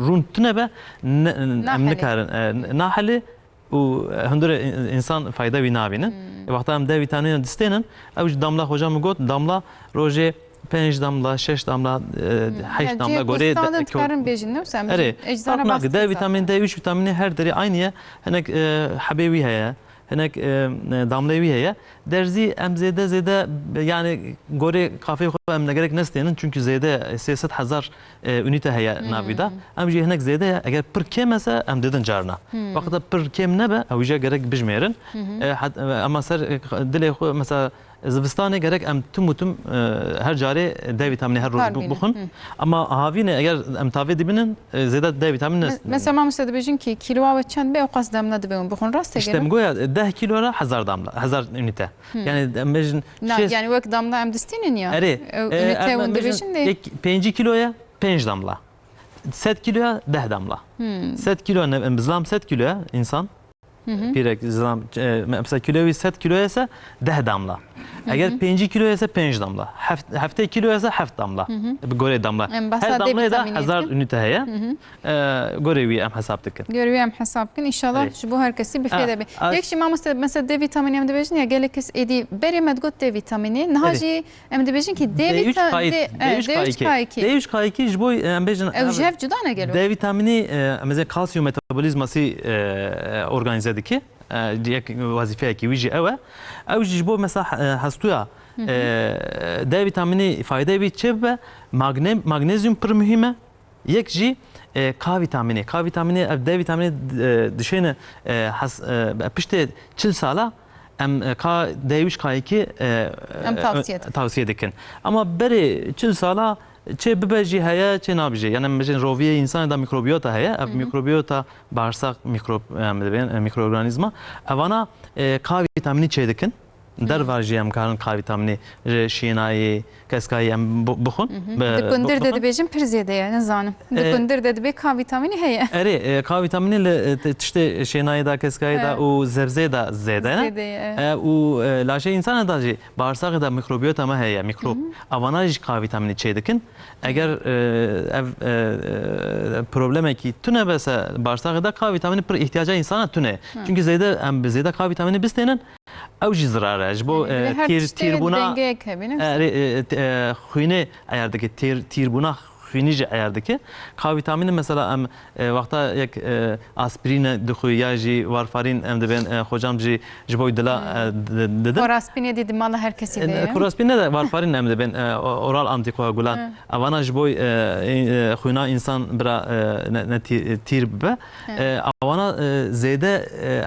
rûn tune be, ne, em Nahele. nikarin, e, nahele û hundirê in-, insan fayda wî nabînin. Hmm. E, wexta em D vîtamînê distênin, ew ji damla, xoca min got, damla rojê pênc damla, şeş damla, e, Hmm. heşt Yani damla, cihê gorê ku standin de-, dikarin bêjin, ne wisa em Erê, jî ecza re fark nake. bahs D dikin vîtamîn, zaten. D üç vîtamînê her derê aynı ye. Hinek, e, hebê wî heye, hinek, e, e, damlê wî heye. Derzî em zêde zêde, yani gorê kafeyê xwe em ne gerek nestênin, çünkü zêde sê sed hezar, e, unîte heye Hmm. navî de. Em jî hinek zêde ye. Eger pir kêm e se, em didin carna. Hmm. Wexta pir kêm nebe, ew jî gerek bijmêrin. Hı hı. E, hat-, e, ama ser, e, dilê xwe, mesela, Zivistanê gerek em tim û tim, e, her carê D vîtamînê her roj Kar bînin. bixwin. Hı. Ama havînê eger em tavê dibînin, e, zêde D vîtamînê Ne, nes-, mesela mamoste dibêjin ki kîloa we çend be, ew qas damla divê hûn bixwin. Rast e, İşte gelo? Em goya deh kîlo re hezar damla, hezar unîte. Hı. Yani em bêjin Na, şêst yani wek damla em distînin ya. Erê, Ew e, unîte em hûn bêjin dibêjin de. yek, pêncî kîloya pênc damla. Sed kîloya deh damla. Hı. Sed kîlo ne, em, zilam sed kîloya insan. Hı hı. Pîrek, zilam, e, me-, mesela kîloyê wî sed kîlo ye se deh damla. Hı hı. Eger pêncî kîlo ye se pênc damla. Heft-, heftê kîlo ye se heft damla. Hı hı. Bi gorê damla. Em behsa Her D damlê de vîtamînê hezar dikin. unîte heye. Hı hı. E, gorê wî em hesab dikin. Gorê wî em hesab dikin. Înşallah Erê. ji bo her kesî bi A, fêde be. a, Yek jî mamoste, mesela D vîtamînê em dibêjin ya, gelek kes êdî berê me digot D vîtamînê. Niha Erê. jî Em dibêjin ki D D üç vîta-, K iki, D, e, D üç D üç K iki. K iki. D üç K iki ji bo, e, em bêjin, Ew ji hev cuda ne gelo? D vîtamînî, e, em bêjin kalsiyum metabolîzmasî, e, e, organîze dike. E, yek wezîfeyekî wî jî ew e. Ew jî ji bo mesela, e, hestûya, Hı hı. e, D vîtamînî faydeyê wî çê bibe, magne-, magnezyum pir muhîm e. Yek jî, e, K vîtamînê. K vîtamînê, ev D vîtamînê, e, dişêne, e, hes-, e, piştê çil sala em, e, K, D üç K iki, e, Em e, tavsiye dikin. tavsiye dikin. Ama berê çil sala Çê bibe jî heye, çê nabe jî. Yani em bêjin roviyê însanê de mikrobiyota heye. Ev mikrobiyota, bağırsak mikrop, em dibên, e, mikroorganîzma. Evana, e, K vîtamînî çêdikin. Derva jî em karin K vîtamînî ji şênayê, keskayî em bi-, bixwin. Bi-, Di kundir de bixwin. Dibêjin pir zêde ye, nizanim. Di E, kundir de dibê K vîtamînî heye. Erê, e, K vîtamînî li, e, t-, tiştê şênayê de, keskayê de û zebzê de zêde ne? Zêde ye, e. E, û, e, laşê însanê de jî, bağırsakê de mikrobiyota me heye, mikrop. Evana jî K vîtamînî çêdikin. Eger, e, ev, e, e, problemekî tune be se bağırsakê de, K vîtamînî pir îhtiyaca însana tune. Çünkü zêde, em bi zêde K vîtamînî bistênin, ew jî zirar e. Ji bo, Yani, e, her tîr-, tiştê tîrbûna, dengeyek hebe, ne? E, rê, e, t-, e, xwînê eyar dike, tîr-, tîrbûna xwînî jî eyar dike. K vîtamînî mesela em, e, wexta yek, e, aspirîne dixwî ya jî warfarîn em dibên, e, xocam jî ji bo dila, e, di-, didin. Koraspînê dî di mala her kesî de ye. Koraspîn ne de warfarîn em dibên, e, o-, oral antikoagulan. Evana ji bo, e, e, xwîna însan bira, e, ne, ne tî-, tîr bibe. E, evana, e, zêde, e,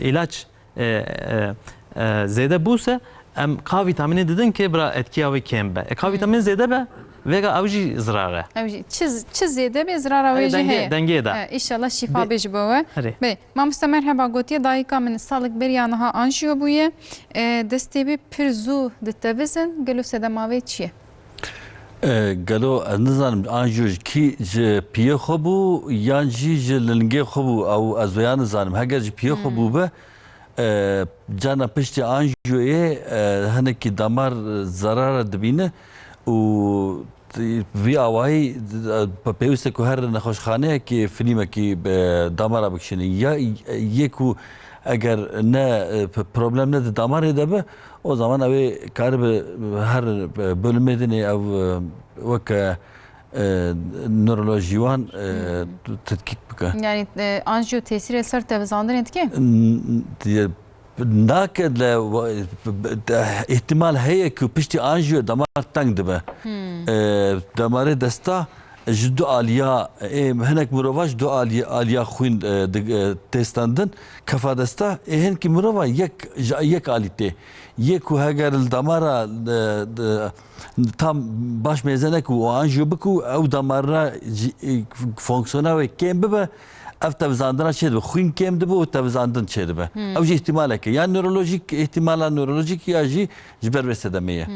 e, îlaç e, e, e, zêde bûse, em K vîtamînê didin ki bira etkiya wê kêm be. E, K vîtamînê zêde be, vêga ew jî zirar e. Ew jî çi, çi zêde be, zirara wê jî heye. Dengê, dengê de. E, înşallah şîfa be ji bo we. Erê. Bê, mamoste merheba gotiye, dayika min salek beriya niha anjiyo bûye. E, destê wê pir zû ditevizin, gelo sedema wê çi ye? E, gelo ez nizanim anjiyo ji kî, ji piyê xwe bû yan jî ji lingê xwe bû, ew ez wêya nizanim. Heger ji piyê xwe bûbe, E, carna piştî anjiyoyê, e, hinekî damar, e, zerara dibîne û t-, vî awayî, e, pe-, pêwîst e ku her nexweşxaneyekî filîmekî, e, damara bikişîne. Ya, yê ku eger ne, e, p-, problem ne di damarê de be, o zaman ew ê karibe her, e, bölümê dinê ew, e, weke e, nörolojî wan, e, tetkîk bike. Yani, e, anjiyo tesîrê ser tevizandinê dike? N-, n-, diye, nake le, wa-, de, ihtimal heye ku piştî anjiyo damar teng dibe. E, damarê desta ji du aliya, ê, hinek mirova ji du aliya, aliya xwîn, e, di, e, tê standin. Kefa desta, ê, hinkî mirova yek, ji yek alî tê. Yê ku heger li damara, e, de, tam baş mêze neke û anjiyo bike û ew damarra jî, e, fonksiyona wê kêm bibe, ev tevizandina çêdibe. Xwîn kêm dibe û tevizandin çêdibe. Ew jî îhtimalek e. Ya nörolojîk, îhtimala nörolojîk ya jî ji ber vê sedemê ye.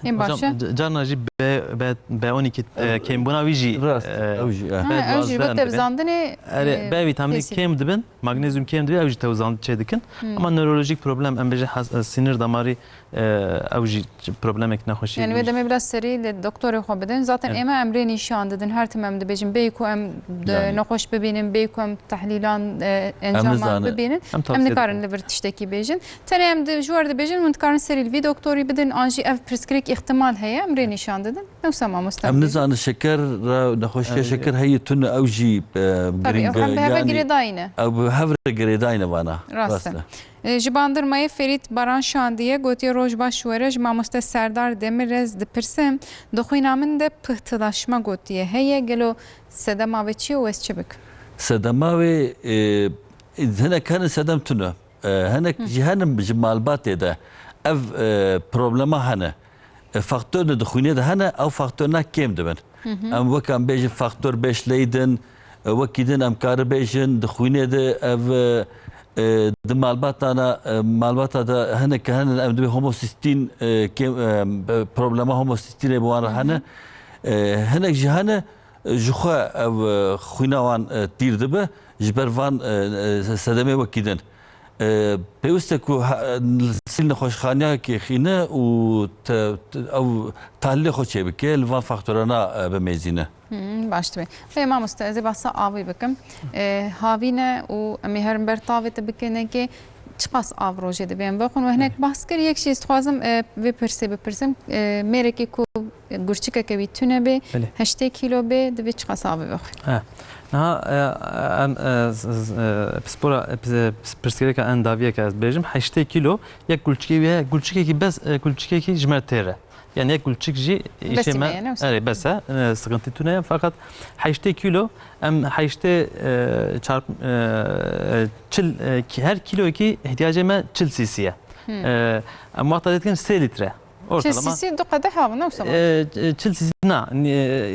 Ên baş e. Hocam, c-, carna jî B, B, B on iki, e, kêmbûna wî jî, rast, e, ew jî, e. Ha, ew jî B duwazdeh bi em dibin. Tevizandinê, erê, e, B vîtamînê tesîr. Kêm dibin, magnezyum kêm dibe, ew jî tevizandin çêdikin. Ama nörolojîk problem, em bêjin has-, e, sinir damarî, e, ew jî problemek nexweşî. Yani wê demê biraz serî li doktorê xwe bidin. Zaten ême em rê nîşan didin. Her tim em dibêjin, bêyî ku em di-, nexweş bibînin, bêyî ku em tehlîlan, e, encaman bibînin, em nikarin li vir tiştekî bêjin. Tenê em di-, ji we re dibêjin, hûn dikarin serî li vî doktorî bidin, an jî ev pirsgirêk îhtimal heye, em rê nîşan didin. Ne wisa mamoste em bêjin. Em nizanin şeker re, nexweşiya şeker heye tune, ew jî, e, giring e, heve girêdayî ne. Ew bi hev re girêdayî ne vana. Rast e. Rast e. E, ji Bandırmayê Ferît Baran şandiye, gotiye, "Roj baş were, ji mamoste Serdar Demirez dipirsim, di xwîna min de pihtilaşma gotiye heye, gelo sedema vê çi ye û ez çi bikim?" Sedema wê, e, hinek hene sedem tune. E, hinek jî hene ji malbatê de. Ev, e, problema hene. E, faktor de di xwînê de hene, ew faktorna kêm dibin. Em wek em bêjin faktor beş Leiden, e, wekî din em kari bêjin, di xwînê de ev, e, e, di malbatana, e, malbata de hinek hene, em dibê homosistin, e, kêm, e, e, problema homosistînê bi wan re hene. E, hinek jî hene, e, ji xwe ev, e, xwîna wan, e, tîr dibe, ji ber van, e, e, sedemê wekî din. E, pêwîst e ku he-, sîl nexweşxaneyekê xîne û te-, te-, ew tahlîlê xwe çêbike, li van faktorana, e, bimêzîne. Hmm, baş dibe. Lê mamoste, ez ê behsa avê bikim. E, havîn e û em ê herin ber tavê te bikin, nekê çiqas av rojê dibe em vexwin. We hinek behs kir, yek jî ez dixwazim, e, vê pirsê bipirsim. E, mêrekî ku gurçikeke wî tune bê, belê, heştê kîlo bê, divê çiqas avê vexwe? He. Niha, e, em, e, z-, z-, e, pispora, e, pis-, e, pis-, pirsgirêka endaviyeke ez bêjim, heştê kîlo, yek gulçikê wî heye, gulçikekî bes, e, gulçikekî ji me têr e. Yani yek gulçik jî îşê me, erê, bes e, e, sıkıntı tune ye. Fakat heştê kîlo, em heştê, e, çarp, e, e, çil, e, ki-, her kîloyekî ihtiyacê me çil cc ye. E, em wexta dê dikin sê litre. Çil ortalama, sîsî du qedeh av, ne wisa? E, e, çil sîsî na, e,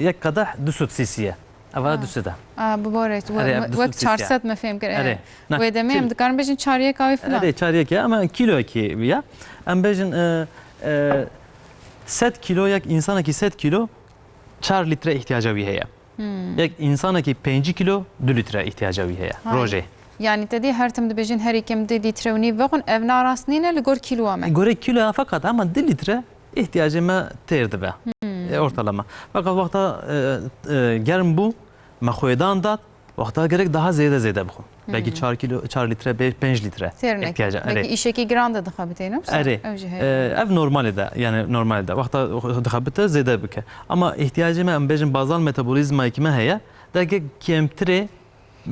yek qedeh du sed sîsî ye. Eva Ha. du sed e. A, bi bo re, we-, Erê, ev me-, du sed wek sîsî ye. çar sed me fêm kir, e. Erê, na, Wê demê çil. em dikarin bêjin çar yek avê filan. Erê, çar yek e, ama kîloyekî ya. Em bêjin, e, e, sed kîlo, yek însanekî sed kîlo çar lître îhtiyaca wî heye. Hmm. Yek însanekî pêncî kîlo du lître îhtiyaca wî heye. Hay. Rojê. Yani te dî her tim dibêjin herî kêm du lître û nîv vexwin, ev narast nîne li gor kîloya me. Gorê kîloya feqet ama du lître îhtiyacê me têr dibe. Hmm. E, ortalama. Feqet wexta, e, e, germ bû, me xwêdan dat, wexta gerek daha zêde zêde bixwin. Belkî Hmm. çar kîlo, çar lître, be-, pênc lître Têr neke. ihtiyaca. Belkî Erê. îşekî giran de dixebitê, ne wisa? Erê. Ew jî heye. E, ev normalê de, yani normalê de. Wexta dixebite zêde bike. Ama ihtiyacê me, em bêjin bazal metabolîzmayekî me heye, dergek kêmtirê,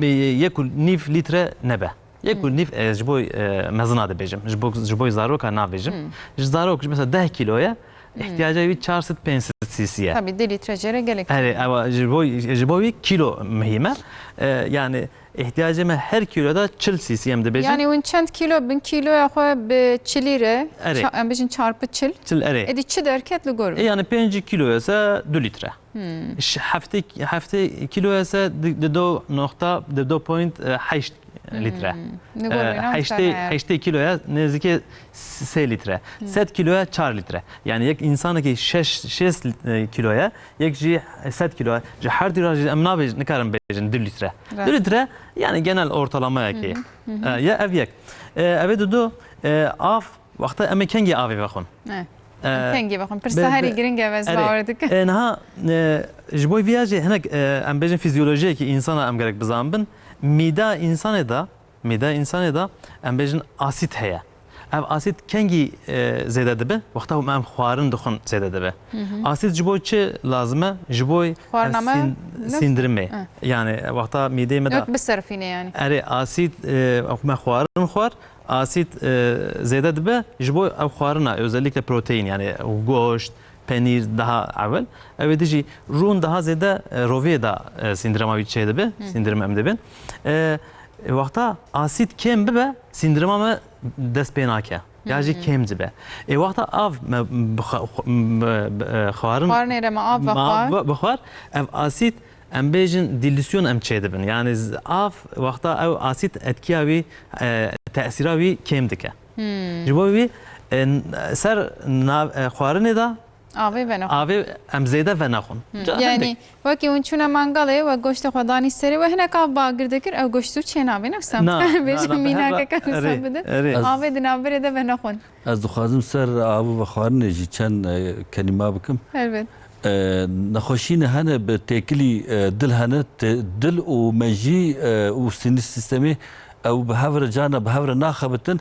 e, yek û nîv lître nebe. Yek û Hmm. nîv, e, ji bo, e, mezina dibêjim. Ji bo, ji bo zaroka nabêjim. Hmm. Ji zarok, ji mesela deh kîlo ye, Hmm. ihtiyaca wî çar sed pênc sed cc ye. Tabii, du lître jê re gelek. Erê, ewa ji bo, ji bo wî kîlo muhîm e. E, yani ihtiyacê me her kîlo de çil cc em dibêjin. Yani hûn çend kîlo bin kîloya xwe bi çilî re, Erê. ça-, em bêjin çarpı çil. Çil, erê. Êdî çi derket li gor E, wî? yani pêncî kîlo ise du lître. Hmm. Ş-, heftê, heftê kîlo ise di, di do nokta, di do point, e, heşt lître. Hmm. Li gor E, wî nam heştê, dikare. heştê kîloya nêzîkê s-, sê lître. Hmm. Sed kîloya çar lître. Yani yek însanekî şeş, şêst, e, kîloya, yek jî sed kîloya. Ji her dî re jî em nabêjin, nikarin bêjin du lître. Rast. Du lître, yani genel ortalamayekî, Hı hı. e, ye ev yek. E, ev ê didu, e, av, wexta em ê kengî avê vexwin? E. E, Kengî vexwin? Pirsa be-, herî be-, giring e, ez erê. bawer dikim. E, niha, e, ji bo vîya jî hinek, e, em bêjin fizyolojiyekî însana em gerek bizanbin. Mîda însanê de, mîda însanê de em bêjin asîd heye. Ev asîd kengî, e, zêde dibe? Wexta em xwarin dixwin zêde dibe. Hı hı. Asîd ji bo çi lazim e? Ji bo, e, Xwarina me sîn-, ne? sîndirimê. Ha. Yani wexta mîdeyê me de Yok, biserfîne yani. Erê, asîd, e, me xwarin xwar, asîd, e, zêde dibe, ji bo ev xwarina, özellikle protein, yani goşt, penîr daha ewil. Ew ê dijî rûn daha zêde, e, roviyê de, e, sîndirema wî çêdibe, Hı. sîndirim em dibin. E, wexta asîd kêm bibe, sîndirema me dest pê nake. Ya jî Hı hı. kêm dibe. E, wexta av me bi xwe-, xwe-, bi, bi, e, xwarin Xwarinê re me av me av vexwar. bi-, bixwar, ev asîd em bêjin dilüsyon em çêdibin. Yani z-, av wexta ew asîd etkiya wî, e, tesîra wî kêm dike. Hmm. Ji bo wî, e, n-, ser nav-, e, xwarinê de Avê venexwin. avê em zêde venexwin. Hmm. Ca Yani hindek. wekî hûn çûne mangalê we goştê xwe danî serê we hinek av bagir dikir, ew goşt zû çênabê, ne wisa? Na, Bêjin na, na, mînakeke erê, wisa bidin. erê. Ez Avê di navbirê de venexwin. Ez dixwazim ser av û vexwarinê jî çend, e, kelîma bikim. Helbet. E, nexweşîne hene bi têkilî, e, dil hene, tê-, dil û mejî, e, û sinir sîstemê ew bi hev re carna bi hev re naxebitin,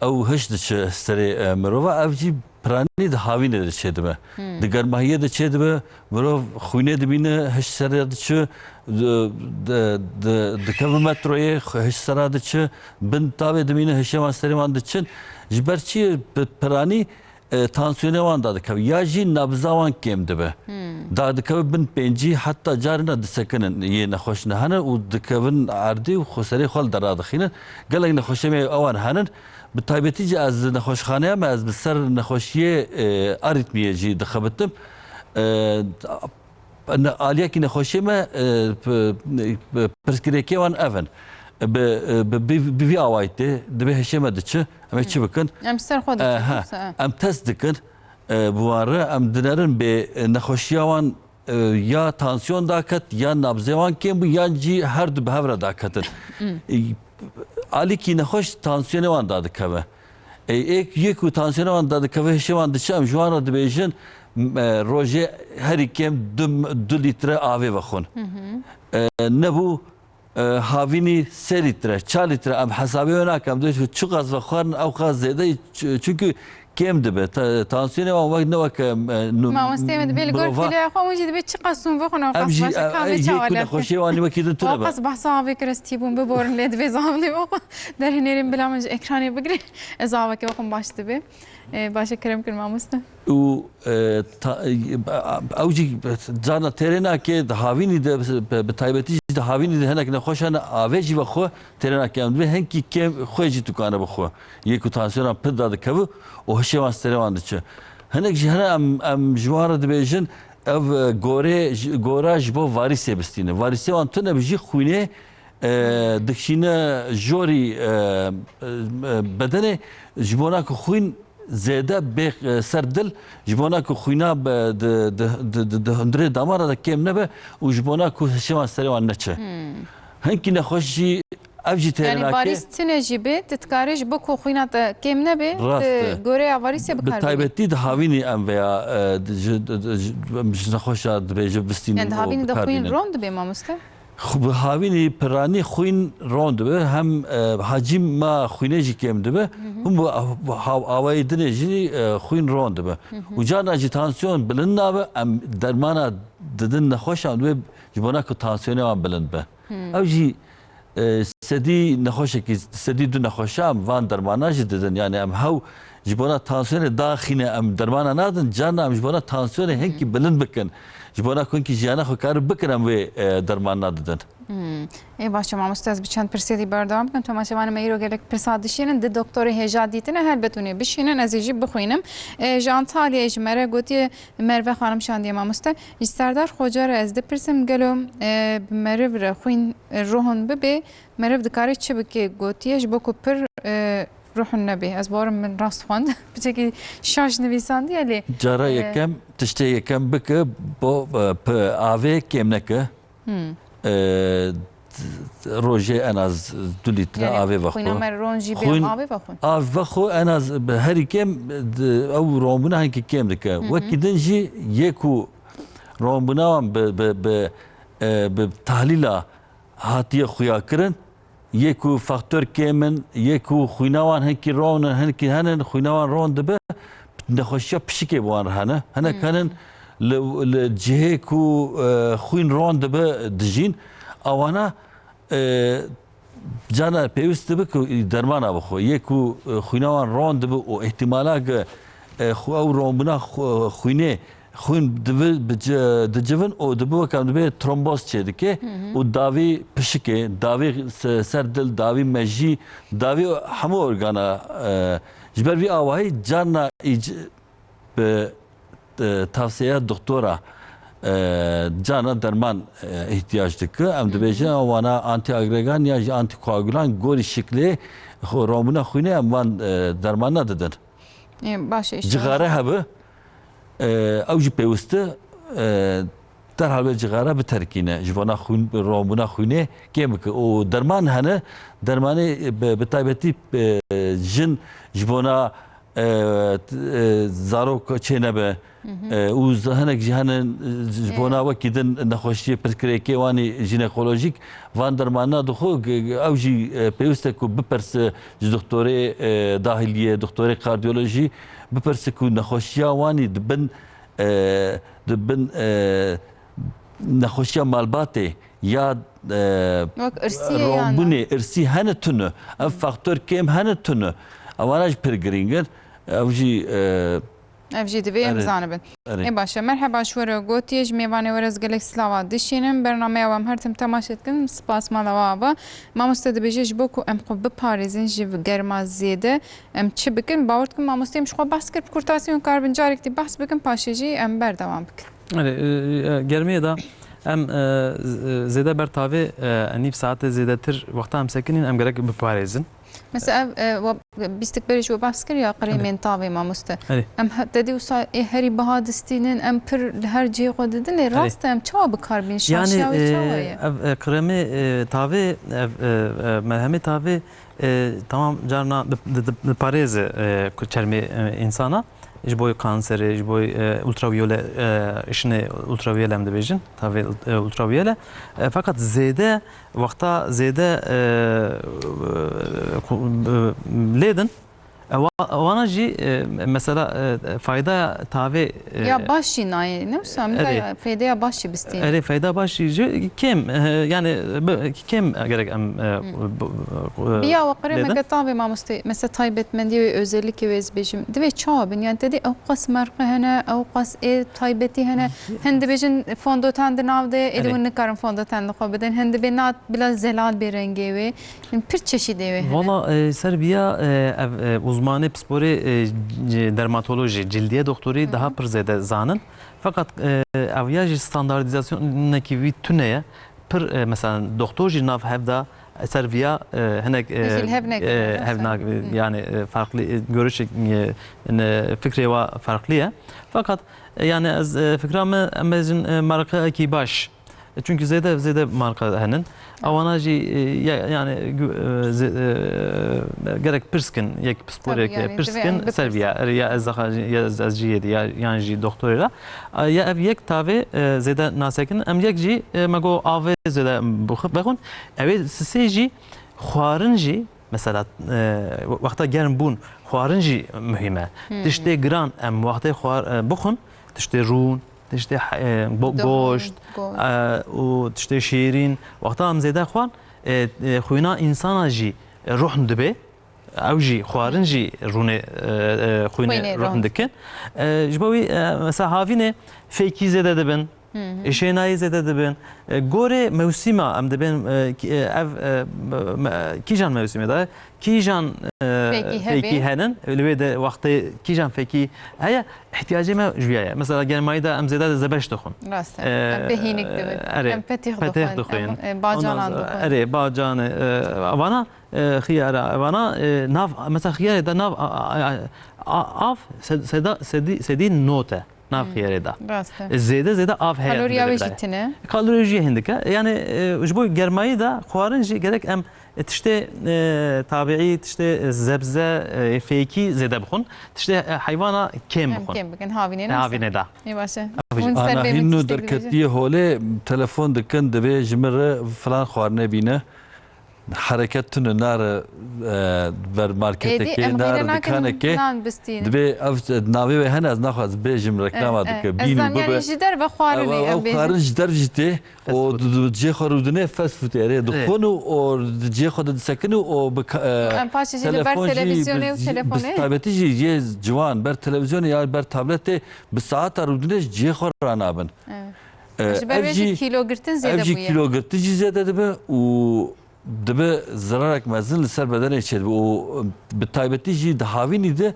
ew hiş diçe serê, e, mirova. Ev jî piranî di havînê de çêdibe. Hmm. Di germahiyê de çêdibe, mirov xwînê dibîne, hiş serê diçe, di, di, di, dikeve metroyê, xwe hiş sera diçe, bin tavê dimîne, hişê wan serê wan diçin. Ji ber çi? Bi piranî, e, tansiyonê wan dadikeve. Ya jî nabza wan kêm dibe. Hmm. Dadikeve bin pêncî, heta carina disekinin yê nexweş ne hene û dikevin erdê û xwe serê xwe li dera dixînin. Gelek nexweşê me ewan henin. Bi taybetî jî ez li nexweşxaneya me, ez bi ser nexweşiyê, e, arîtmiyê jî dixebitim. E, ne-, aliyekî nexweşê me, e, p-, p-, pirsgirêkê wan ev in. Bi, e, bi, bi, bi vî awayî tê, divê hişê me diçi, em ê çi bikin? Em ser xwe E, diçin, he. wisa, e. Em test dikin, e, bi wan re, em dinerin bê, e, nexweşiya wan, e, ya tansiyon daket, ya nabzê wan kêm bû, yan jî her du bi hev re daketin. E, alîkî nexweş tansiyonê wan dadikeve. E, êk, yê ku tansiyona wan dadikeve, hişê wan diçe, em ji wan re dibêjin, m-, e, rojê herî kêm du, du lître avê vexwin. Hı hı. E, nebû, e, havînî sê lître, çar lître, em hesabê wê nakin, em dibêjin çiqas vexwarin, ew qas zêde, ç-, çunku kêm dibe. Ta-, tansiyonê wan wek, ne wek, e, nu-, Mamosteyê me dibê li gor mirova. Pîleya xwe, hûn jî dibê çiqas hûn vexwin, ew Em qas jî, başe, e, ka vê e, yê çawa ku lê nexweşiyê wan wekî din tune be. Qas behsa avê kir, ez tîbûm, biborin lê divê zavlê vexwin. Derhênerên bila min ji ekranê bigire. Ez avekê vexwin baş dibe. E, baş e, kerem kir mamoste. Û, e, ta-, e, ew jî carna têrê nake, di havînî de, bi, bi taybetî jî di havînî de hinek nexweş hene, avê jî vexwe têrê nake. Em divê hinkî kêm xwe jî tukane bixwe. Yê ku tansiyona pir dadikeve û hişê wan serê wan diçe. Hinek jî hene em, em ji wan re dibêjin, ev, e, gorê, ji, gora ji bo varîsê bistîne. Varîsê wan tune bi jî xwînê, e, dikişîne jorî, e, e, bedenê, ji bona ku xwîn zêde bê, e, ser dil, ji bona ku xwîna be, di, di, di, di, di hundirê damara de kêm nebe û ji bona ku hişê wan serê wan neçe. Hinkî nexweş jî ev jî têrê Yanî nake. Varîs tune jî bê, tu dikarî ji bo ku xwîna te kêm nebe, Rast tu e. Goreya varîsê Bi bikar bînî. Taybetî di havînî em veya, e, di, ji, di, di, ji, em ji nexweşa dibêje bistînin Yani di û havînî de bikar xwîn bînin. Ron dibe mamoste? Xu-, bi havînî piranî xwîn ron dibe, hem, e, hacîma xwînê jî kêm dibe, hûn bi av-, bi hav-, awayê dinê jî, e, xwîn ron dibe. Û carna jî tansiyon bilind nabe, em dermana didin nexweşan wê ji bona ku tansiyonê wan bilind be. Ew jî, e, sedî nexweşekî, sedî du nexweşa em van dermana jî didin. Yani em hew ji bona tansiyonê daxîne em dermana nadin, carna em ji bona tansiyonê hinkî bilind bikin. Ji bona ku hinkî jiyana xwe karin bikin em wê, e, dermana didin. Ê baş e mamoste, ez bi çend pirsê dî berdewam bikim. Temaşevanê me îro gelek pirsa dişînin. Di doktorê hêja dîtine, helbet hûn ê bişînin, ez ê jî bixwînim. E, ji Antalyayê ji me re gotiye, Merve Xanim şandiye mamoste. Ji Serdar Xoca re ez dipirsim, gelo, e, bi meriv re xwîn, e, ruhun bibe, meriv dikare çi bike? Gotiye, ji bo ku pir, e, ruhun nebe. Ez bawerim min rast xwend. Piçekî şaş nivîsandiye lê, Cara e, yekem, tiştê yekem bike, bo, e, pi avê kêm neke. E, rojê en az du lître Yani avê vexwe. Xwîna me ron jî bê Xwîn em avê vexwin. Av vexwe en az bi herî kêm, di, ew ronbûna hinkî kêm dike. Wekî din jî yê ku ronbûna wan bi, bi, bi, e, bi tahlîla hatiye xuya kirin, yê ku faktor kêm in, yê ku xwîna wan hinkî ron in, hinkî henin, xwîna wan ron dibe, nexweşiya pişikê bi wan re hene. Hinek henin li, li cihê ku, e, xwîn ron dibe dijîn. Awana, e, carna pêwîst dibe ku dermana bixwe. Yê ku, e, xwîna wan ron dibe û îhtîmala ge, e, xwe ew ronbûna xwe, xwînê, xwîn dibi, bi ci-, dicivin û dibi wek em dibê tromboz çêdike û davî pişikê, davî se-, ser dil, davî mejî, davî hemû organa, e, ji ber vî awahî carna îc-, bi, e, tavsiyeya doktora, e, carna derman, e, ihtiyac dike. Em dibêjin ew wana antiagregan ya jî antikoagulan gorî şiklê xwe ronbûna xwînê em van, e, dermana didin. Ê, baş e, inşallah. Cixare hebe, e, ew jî pêwist e, e, derhal wê cixare biterkîne. Ji bona xwîn, ronbûna xwînê kêm bike. Û derman hene, dermanê bi, bi taybetî, e, jin ji bona, e, t-, e, zarok çênebe, e, û z-, hinek jî hene, e, ji bona wekî din nexweşiyê pirsgirêkê wanî jînekolojîk, van dermana dixwe, g-, g-, ew jî, e, pêwist e ku bipirse ji doktorê, e, dahiliyê, doktorê kardiyolojî, bipirse ku nexweşiya wanî di bin, e, di bin, e, nexweşiya malbatê ya, e, Wek irsiyê ya ne? ronbûnê, irsî hene tune, ev faktor kêm hene tune. Ewana jî pir girîng in. Ew jî, e, Ev jî divê em Erê. zanibin. Erê. Ê baş e. Merheba ji we re gotiye, ji mêvanê we re ez gelek silava dişînim. Bernameya we em her tim temaşe dikin. Spas mala we ava. Mamoste dibêje ji bo ku em xwe biparêzin ji germa zêde em çi bikin? Bawer dikim mamoste em ji xwe behs kir, bi kurtasî hûn karibin carek dî behs bikin, paşê jî em berdewam bikin. Erê, e, e, germiyê de em, e, z-, e, zêde ber tavê, e, nîv saetê zêdetir wexta em sekinîn em gerek biparêzin. Mesela ev, e, wa-, bîstik berê ji we behs kir ya kremên tavê mamoste. Erê. Em he-, te dî wisa ê herî biha distînin, em pir li her cihê xwe didin, lê Erê. rast e, em çawa bi kar bînin? Yani, Şaşiya wê e, çawa ye? ev, e, kremê, e, tavê, ev, e, e, merhemê tavê, e, tamam carna di, di, di, diparêze, e, ku çermê, e, însana. Ji bo kanserê, ji bo, e, ultraviyole, e, işinê ultraviyole em dibêjin, tavê, e, ultraviyole. E, feqet zêde, wexta zêde, e, e, ku, e, lêdin, e, wa-, wana jî, e, mesela, e, fayda tavê, e, Ya baş jî nayê, ne wisa, em Erê. ka feydeya baş jî bistînin. Erê, feyda baş jî kêm, e, yani, bi-, kêm gerek em, e, bu, e, Biya we lêdin. qirêmeke tavê mamoste, mesela taybetmendiyê wê, özellikê wê ez bêjim. Divê çawa bin? Yani te dî ew qas merqi hene, ew qas ê taybetî hene. Hin dibêjin fondotan di nav de, ê dî Erê. hûn nikarin fondotan li xwe bidin. Hin dibê na bila zelal bê rengê wê. Yani pir çeşîdê wê hene. Valla, e, ser biya, e, ev, e, Zimanê pisporê, e, c-, dermatolojî, cildîye doktorî daha pir zêde zanin. Feqet, e, ev ya jî standardîzasyonekî wî tune ye. Pir, e, mesela doktor jî nav hev de ser viya, e, hinek, e, Jî li hev nekiriye, e, hev rast e. nak-, yani, e, farklı, e, görüşek, e, ne, fikrê wa farklı ye. Feqet, e, yani ez, e, fikra me, em bêjin, e, marqeyekî baş. E, çünkü zêde, zêde marka henin. Ewana jî, e, ya-, yani, gü-, e, ze-, e, gerek pirskin, yek pisporek, Tabii, yani, e, pirskin, divê em ser vî ya, ya ez zaxa jî, ya ez, ez jî yedî, ya, yan jî doktorê ra. A, ya ev yek tavê, e, zêde nasekin, em yek jî, e, me go avê zêde bixu-, bixun. Ew ê sisê jî, xwarin jî, mesela, e, wexta germ bûn, xwarin jî muhîm e. Hmm. Tiştê giran em wextê xwar-, e, bixun, tiştê rûn, tiştê he-, e, bo-, Doğru, goşt, goşt. e, û tiştê şêrîn. Wexta em zêde xwan, e, e, xwîna însana jî, e, ruhn dibe. Ew jî, xwarin jî rûnê, e, e, xwînê Xwînê ruhn ruhn. dikin. E, ji bo wî, e, mesela havînê fêkî zêde dibin, Hı hı. êşênayî zêde dibin. E, gorê mewsîma em dibên, e, kî-, e, ev, e, me-, me-, kîjan mewsîmê de, kîjan, e, Fêkî hebe. fêkî henin, li wê de wextê kîjan fêkî heye, ihtiyacê me ji wî ye. Mesela germayî de em zêde zebeş dixwin. Rast e. E, Em pê hînik dibin. erê, Em petîx petêx dixwin. dixwin. Em, e, bacanan Ondan sonra, dixwin. erê, bacanê, e, vana, e, xiyara, vana, e, nav, mesela xiyarê de nav, a, a, a, a, av, sed-, seda-, sedî, sedî not e. Nav Hmm. xiyarê de. Rast e. E, zêde, zêde av heye Kaloriya hindike wê jî birayê. tune. Kaloriya jî hindike. Yani, e, ji bo germayî de xwarin jî gerek em, e, tiştê, e, tabiî, tiştê, e, zebze, e, fêkî zêde bixwin. Tiştê, e, heywana kêm Em bixwin. kêm bikin, havînê E, neyse. havînê de. Ê baş e. Tabii. Hûn ser Ana bê min hîn nû tiştek derketiye dibêjin. holê telefon dikin, divê ji min re filan xwarinê bîne. Hereket tune nare, e, ber Êdî marketekê, em nare qîle nakin dikanekê. nan bistînin. Dibê ev navê wê hene, ez naxwaz bêjim reklama Eh, eh. dike. Ez Bînî zanî yani bibe. ji derve xwarin Ew, ê ew, em ew bêjin. xwarin ji derv jî tê. Fast O food. du, du, cihê xwe rûdinê fast food erê Ê. dixwin û o cihê xwe de disekin û o bi ka-, e, Em paşê jî li ber telefon jî televizyonê û bi, telefonê. bi taybetî jî yê ciwan ber televizyonê ya ber tabletê bi saeta rûdinê ji cihê xwe ranabin. Evet. E, Ji ber ev vê jî jî, kîlo girtin ev zêde jî bûye. kîlo girtin jî zêde dibe û dibe zirarek mezin li ser bedenê çêdibe û bi taybetî jî di havînî de,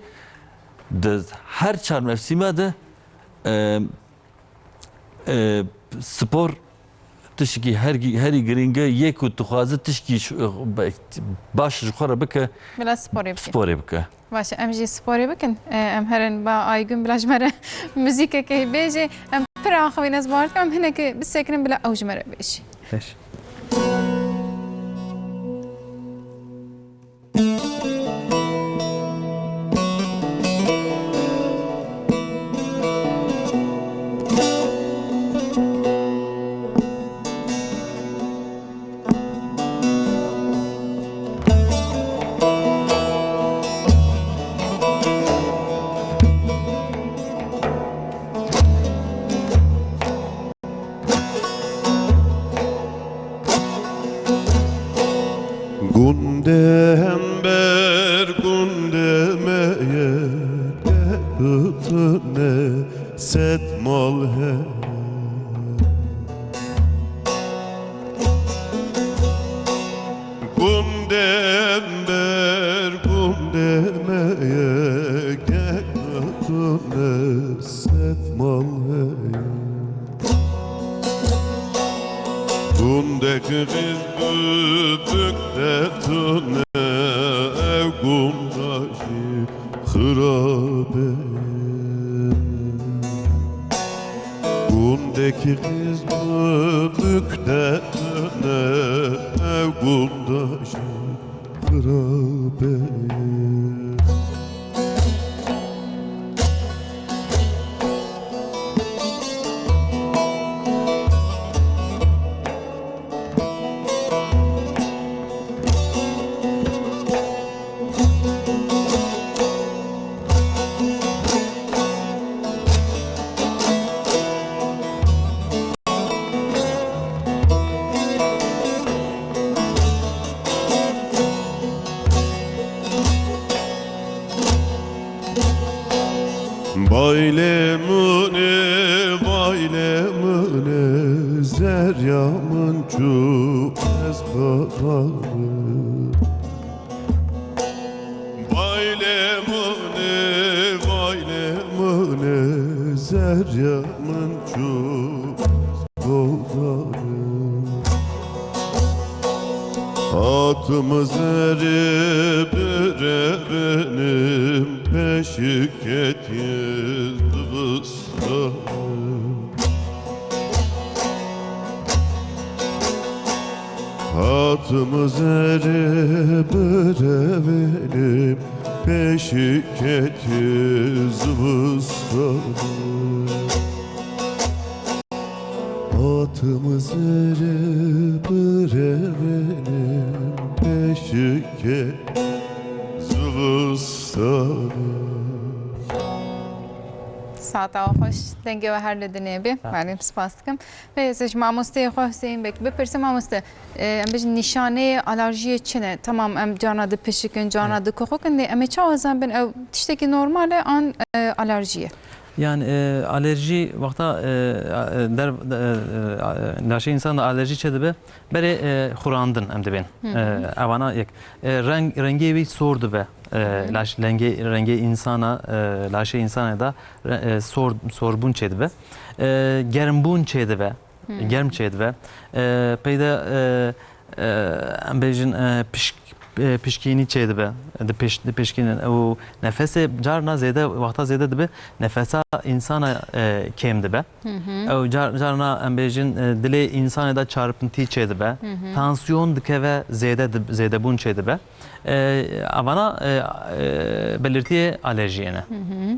di her çar mevsîma de, e, e, spor tiştekî hergî-, herî girîng e, yê ku tu dixwaze tiştekî ş-, baş ji xwe re bike, Bila sporê bike. sporê bike. Baş e, em jî sporê bikin. E, em herin ba Aygün bila ji me re muzîkekê bêje. Em pir axivîn, ez bawer dikim em hinekî bisekinin bila ew ji me re bêjî. Beş. Gundê hember gundê me ye, kek tune sed mal heye. Gundê hember gundê me ye, kek tune sed mal heye. Gundek qîz gunduk de tune, ew gunda jî xirabe. Gundek qîz gunduk de tune, ew gunda jî xirabe. Baylê min ê, baylê min ê, zerya min çû ez xwe rabe. Baylê Min çû godarim. Hatim zerê birevênim, peşiketî zivistanim. Hatim zerê birevênim, peşiketî zivistanim. Hatim zerê birevênim, peşikê zivistanê. Saeta we xweş, dengê we her li dinê bê. Sağ ol. Malum, spas dikim. Vê ez ji mamosteyê xwe Hüseyin Bek bipirsim, mamoste, e, em bijin nîşaneyê alerjiyê çi ne? Tamam, em carna dipişikin, carna Evet. dikuxikin, lê em ê çawa zanibin ew tiştekî normal e an, e, alerjî ye? Yani, e, alerjî wexta, e, e, der, e, e, laşê însan de alerjî çêdibe, berê, e, xurandin em dibên. Hı hı. E, evana yek. E, reng, rengê wî sor dibe. E, Hı hı. laş, lengê, rengê însana, e, laşê însanê de re-, e, sor, sorbûn çêdibe. E, germbûn çêdibe. Hı. Germ çêdibe. E, peyde, e, e, em bêjin, e, pişk-, e, pişkînî çêdibe. Dipişk-, dipişkînin. Û nefesê carna zêde, wexta zêde dibe, nefesa însana, e, kêm dibe. Hı hı. Ew car-, carna em bêjin, e, dilê însanê de çarpintî çêdibe. Hı hı. Tansiyon dikeve zêde dib-, zêdebûn çêdibe. E, evana, e, e, belirtiyê alerjiyê ne. Hı hı.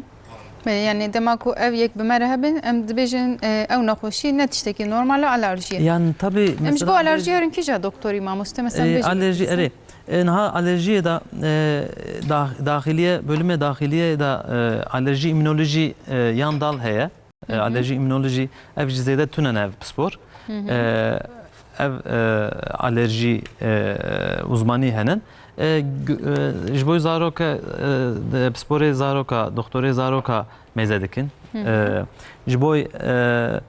Belê, yani dema ku ev yek bi me re hebin, em dibêjin, e, ew nexweşî ne tiştekî normal e, alerjî ye. Yani tabii Em ji bo mesela alerjî herin kîja doktorî mamoste? Mesela E, bêjin alerjî, mesela. erê. E, niha alerjiyê de, e, da-, daxiliye, bölümê daxiliye de, e, alerji immünoloji, e, yan dal heye. E, Hı hı. alerji immünoloji, ev jî zêde tune ne ev pispor. Hı hı. E, ev, e, alerji, e, uzmanî henin. E, gu-, e, ji bo zaroka, e, de, pisporê zaroka, doktorê zaroka mêze dikin. Hı hı. E, ji bo, e, e,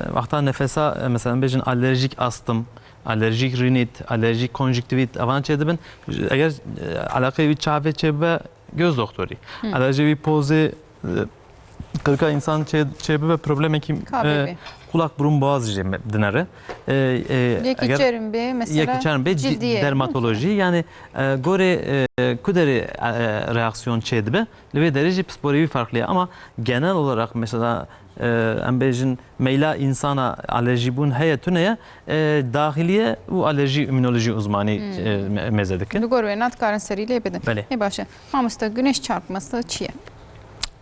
wexta nefesa, e, mesela bêjin alerjik astım, alerjik rinit, alerjik konjüktivit, evan çêdibin. Eger, e, eleqeyê wî çavê çêbibe, göz doktorî. Hı. Alerjiyê wî pozê, e, qirika însan çê-, çêbibe problemekî, Kabê e, bê. kulak burun boğaz jî me-, dinere. E, e, Yekî eger çerm bê, mesela yekî çerm bê, cildiyê. dermatolojî, yani, e, gorê, e, ku derê, e, reaksiyon çêdibe, li vê derê jî pisporê wî farklı ye. Ama genel olarak mesela, e, em bêjin meyla însana alerjîbûn heye tune ye, e, daxiliye û alerjî immünolojî uzmanî, Hmm. e, me-, mêze dikin. Li gor wê na dikarin serî lê bidin. Belê. Ê baş e. Mamoste, güneş çarpması çi ye?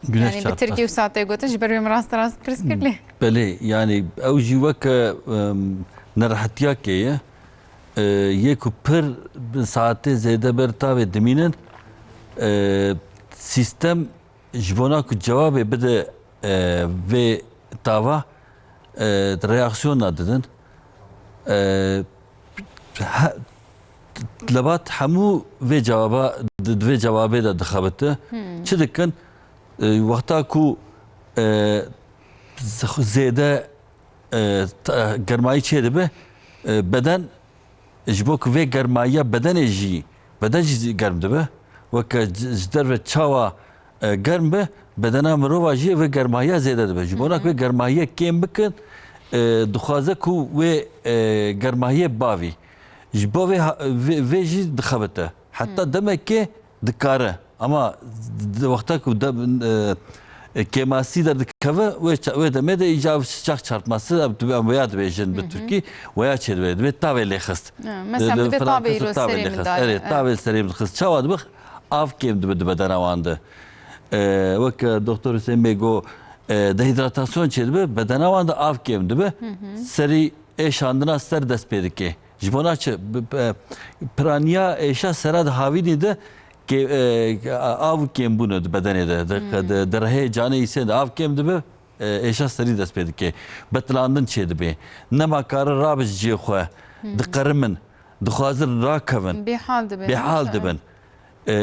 Güneş Yani bi çarpması. tirkî û saetê gotin, ji ber wê min rast rast pirs kir lê. Belê, yani ew jî weke, em, nerehetiyakê ye. E, yê ku pir bi saetê zêde ber tavê dimînin, e, sîstem ji bona ku cewabê bide, e, vê tava, e, reaksiyona didin. E, he-, lebat hemû vê cewaba, di, di vê cewabê de dixebite. Hmm. Çi dikin? E, wexta ku, e, z-, zêde, e, t-, germayî çêdibe, e, beden Ji bo ku vê germayiya bedenê jî, beden jî germ dibe. Weke ji, ji derve çawa, e, germ be, bedena mirova jî vê germahiya zêde dibe. Ji bona ku vê germahiye kêm bikin, e, dixwaze ku wê, e, germahiye bavî. Ji bo vê ha-, vê, vê jî dixebite. Heta demekê dikare. Ama di wexta ku de, e, e, kêmasî derdikeve, wê ça-, wê demê de îca çax çarpması, em tu, em wêya dibêjin bi Hı hı. tirkî, wêya çêdibe, dibê tavê lêxist. Ha, mesela Di, di dibê Fransız tavê îro tavê serê lêxist. min daye. Erê, Evet. tavê serê min dixist. Çawa dibix? Av kêm dibe di bedena wan de. E, wek, e, Doktor Hüseyin Bey got, e, dehidratasyon çêdibe, bedena wan de av kêm dibe. Hı hı. Serî ê şandina ser dest pê dike. Ji bona çi? Bi, bi, piraniya êşa sera di havînî de ke-, e, av kêm bûne di bedenê de. Di, Hmm. di, di rihê canê îsê de av kêm dibe, e, êşa serî dest pê dike. Betilandin çê dibe. Nema kare rabe ji cihê xwe. Hmm. Diqerimin. Dixwazin rakevin. Bêhal dibin. Bêhal dibin. E,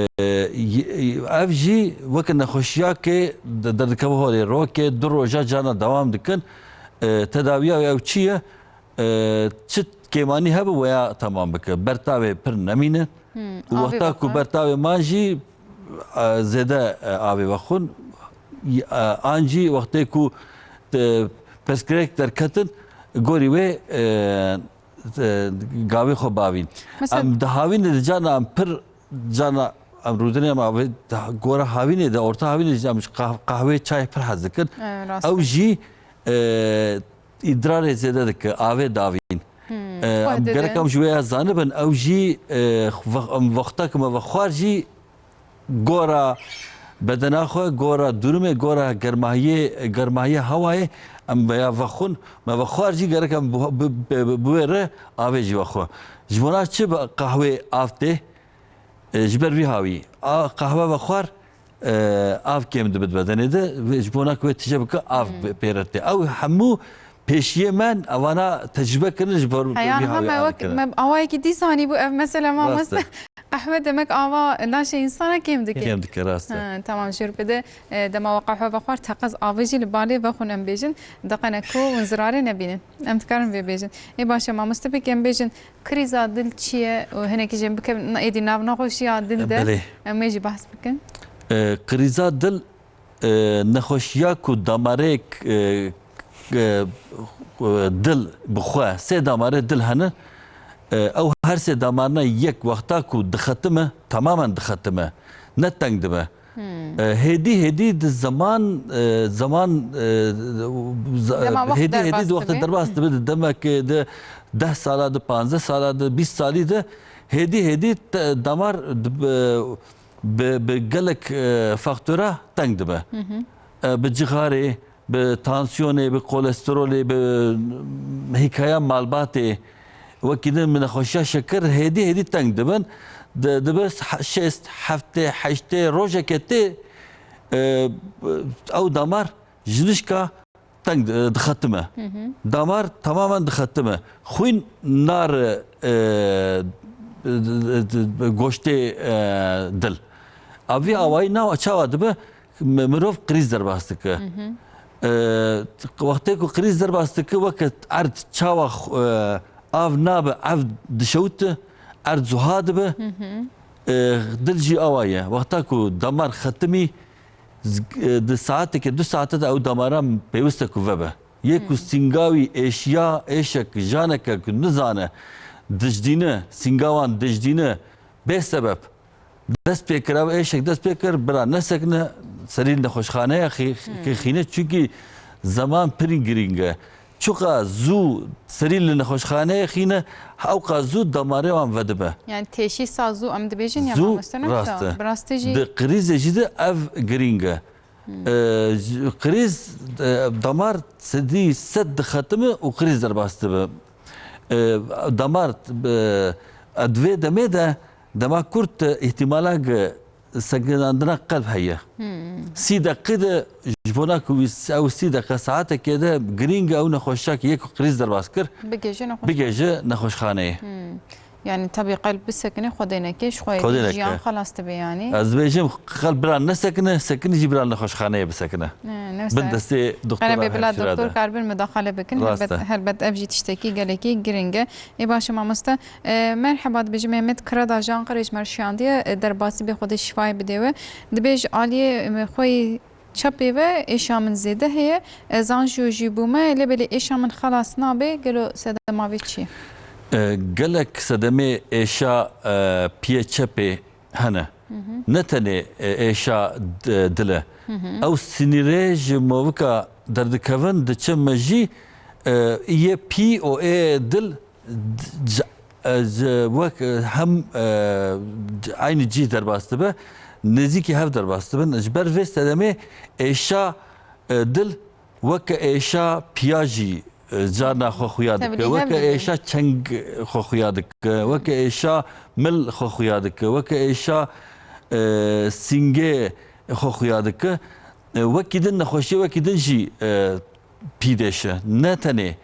y-, y-, ev jî weke nexweşiyakê de-, derdikeve holê. Rokê du roja carna dewam dikin. E, tedawiya wê ew çi ye? E, çi kêmanî hebe weya temam bike. Bertavê pir nemîne. Hmm, Û avê wexta ku vexwe. bertavê man jî, e, zêde, e, avê vexwin. Y-, e, an jî wextê ku e, pirsgirêk derketin, gorî wê, e, e, gavê xwe bavîn. Mesela Em di havînê de carna em pir, carna em rûdinê em avê, gora havînê de, orta havînê de em ji qah-, qehwê çayê pir hez dikin. E, rast Ew e. jî, e, îdrarê zêde dike, avê davîn. Hmm, E, xweh em dide. gerek em ji wê ya zanibin, ew jî, e, ve-, em wexta ku me vexwar jî gora bedena xwe, gora durumê, gora germahiyê, germahiya hewayê em veya vexwin, me vexwar jî gerek em bi, bi, bi, bi wê re avê jî vexwe. Ji bona çi bi qehwê av tê? E, ji ber vî hawî. A, qehwe vexwar, e, av kêm dibe di bedenê de, vê ji bona ku wê tije bike, av Hmm. pê re tê. Ew hemû pêşiyê me evana tecrûbe kirin ji ber Heyan vî hawî heme av wek kirin. me awayekî dî zanî bû ev mesele Rast mamoste. e. Qehwe demek ava laşê insana kêm dike. Kêm dike, rast e. Ha, tamam, jêr bide. E, dema we qehwe vexwar, teqez avê jî li balê vexwin em bêjin. Deqene ku hûn zirarê nebînin. Em dikarin vê bêjin. Ê baş e, mamoste, pêk em bêjin, krîza dil çi ye? Û hinekî jê bike êdî nav nexweşiya dil de. Belê. Em wê jî behs bikin. E, krîza dil, e, nexweşiya ku damarê, e, e, dil bi xwe, sê damarê dil hene, e, ew her sê damarna yek wexta ku dixetime, tamamen dixetime, ne teng dibe. Hmm. E, hêdî hêdî di zeman, e, zeman, e, z-, Dema wext hêdî hêdî derbas di wextê dibe. derbas dibe, di demekê de deh sala de, panzdeh sala de, bîst salî de hêdî hêdî te-, damar di, e, bi, bi gelek, e, faktora teng dibe. Hı hı. E, bi cixarê, bi tansiyonê, bi kolesterolê, bi hîkaya malbatê, wekî din bi nexweşiya şekir hêdî hêdî teng dibin. Di, dibe he-, şêst, heftê, heştê rojeke tê, e, ew damar ji nişka teng, e, dixetime. Hı hı. Damar tamamen dixetime. Xwîn nare, e, d-, d-, d-, goştê, e, dil. A vî Hı hı. awayî na-, çawa dibe? M-, mirov krîz derbas dike. Hı hı. E, wextê ku krîz derbas dike, weke erd çawa xw-, e, av nabe, ev dişewite, erd zuha dibe. Hı hı. E, dil jî awa ye. Wexta ku damar xetimî, z-, e, di saeteke, du saete de ew damara pêwist e ku vebe. Yê ku Hmm. sîngawî êşiya, êşek, janeke ku nizane, dijdîne, sîngawan dijdîne, bê sebeb dest pê kir, ev êşek dest pê kir, bira nesekine, serî li nexweşxaneye xî-, Hmm. xîne, çunkî zeman pirî girîng e. Çiqa zû serî li nexweşxaneyê xîne, ewqa zû damarê wan vedibe. Yani teşhîsa zû em dibêjin ya Zû, mamoste, ne rast wisa? e. Bi rastî jî Di krîzê jî de ev girîng e. Hmm. E, ji-, krîz, e, damar sedî sed dixetime û krîz derbas dibe. E, damar, e, di vê demê de dema kurt, e, îhtîmala ge sekinandina qelb heye. Hmm. Sî deqî de ji bona ku wî, ew sî deqe saetekê de girîng e ew nexweşiyakî yê ku krîz derbas kir, Bigêje nexweş- bigêje nexweşxaneyê. Hmm. Yani tabii qelb bisekine, Xwedê neke, ji xwe Xwedê neke. jiyan xelas dibe yani. Ez dibêjim qelb bira nesekine, sekinî jî bira nexweşxaneyê bisekine. Ne, ne Bin wisa. destê doktora Qerebê bila hemşire doktor de. karbin mudaxale bikin. Rast Helbet, e. helbet ev jî tiştekî gelekî girîng e. Ê baş e mamoste. E, merheba, dibêjim Mehmet Kira da ji Anqarê ji me re şiyandiye, e, derbasî bê Xwedê şifayê bidê we. Dibê ji aliyê, e, xwe yî çepê ve êşa min zêde heye. Ez anjiyo jî bûme, lê belê êşa min xelas nabe. Gelo sedema vê çi ye? E, gelek sedemê êşa, e, piyê çepê hene. Hı hı. Ne tenê, e, êşa d-, dil e. Hı hı. Ew sinîrê ji movika derdikevin diçe mejî, e, yê pî û ê dil c-, e, c-, wek, e, hem, e, c-, eynî cîh derbas dibe, nêzîkî hev derbas dibin. Ji ber vê sedemê êşa, e, dil weke êşa piya jî, e, carna xwe xuya dike. Tevlî hev Weke dibin. êşa çeng xwe xuya dike. Weke êşa mil xwe xuya dike. Weke êşa, e, sîngê xwe xuya dike. E, wekî din nexweşiyê wekî din jî, e, pî dêşe. Ne tenê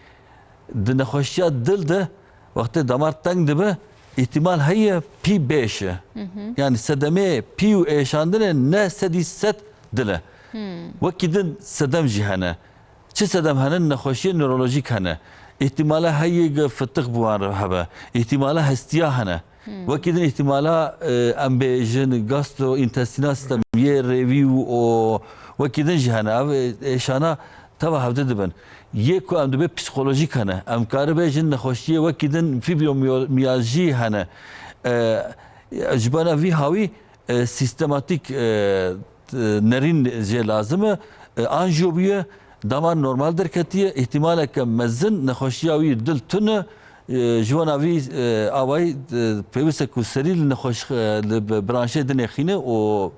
di nexweşiya dil de wextê damar teng dibe, îhtimal heye pî bêşe. Hı hı. Yani sedemê pî û êşandinê ne sedî sed dil e. Hmm. Wekî din sedem jî hene. Çi sedem hene? Nexweşiyê newrolojîk hene. Îhtimala heye ge fitix bi wan re hebe. Îhtimala hestiya hene. Hmm. Wekî din îhtimala, e, em bêjin gastrointestinal sistem yê rêvî û o wekî din jî hene. Ev, e, êşana teva hevdî dibin. Yê ku em dibê psîkolojîk hene. Em karibe jin nexweşiyê wekî din fibromiyalji hene. E, ji bona vî hawî, e, sîstematîk, e, t-, nerîn jê lazim e. E, anjiyo bûye, damar normal derketiye, îhtimaleke mezin nexweşiya wî dil tune. E, ji bona vî, e, awayî, e, pêwîst e ku serî li nexweş-, e, li bi-, branşê dinê xîne û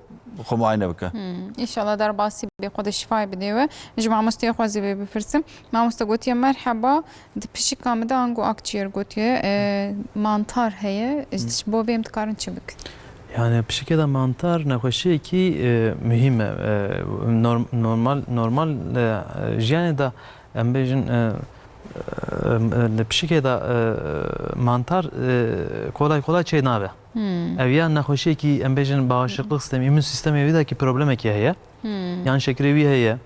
xwe muayene bike. Hmm, înşallah derbasî bê, Xwedê şifayê bidê we. Ji mamosteyê xwe zî vê bipirsim. Mamoste gotiye, merheba, di pişika min de ango akciğer gotiye, e, mantar heye, ji bo vê em dikarin çi bikin? Yani pişikê de mantar nexweşiyekî, e, muhîm e. E, norm-, normal, normal, e, jiyanê de em bêjin, e, e, e, li pişikê de, e, mantar, e, kolay kolay çê nabe. Hmm. Ev ya nexweşiyekî em bêjin bağışıklık sistemi, immün sistemê wî de ki problemekî heye. Hmm. Yan şekerê wî heye.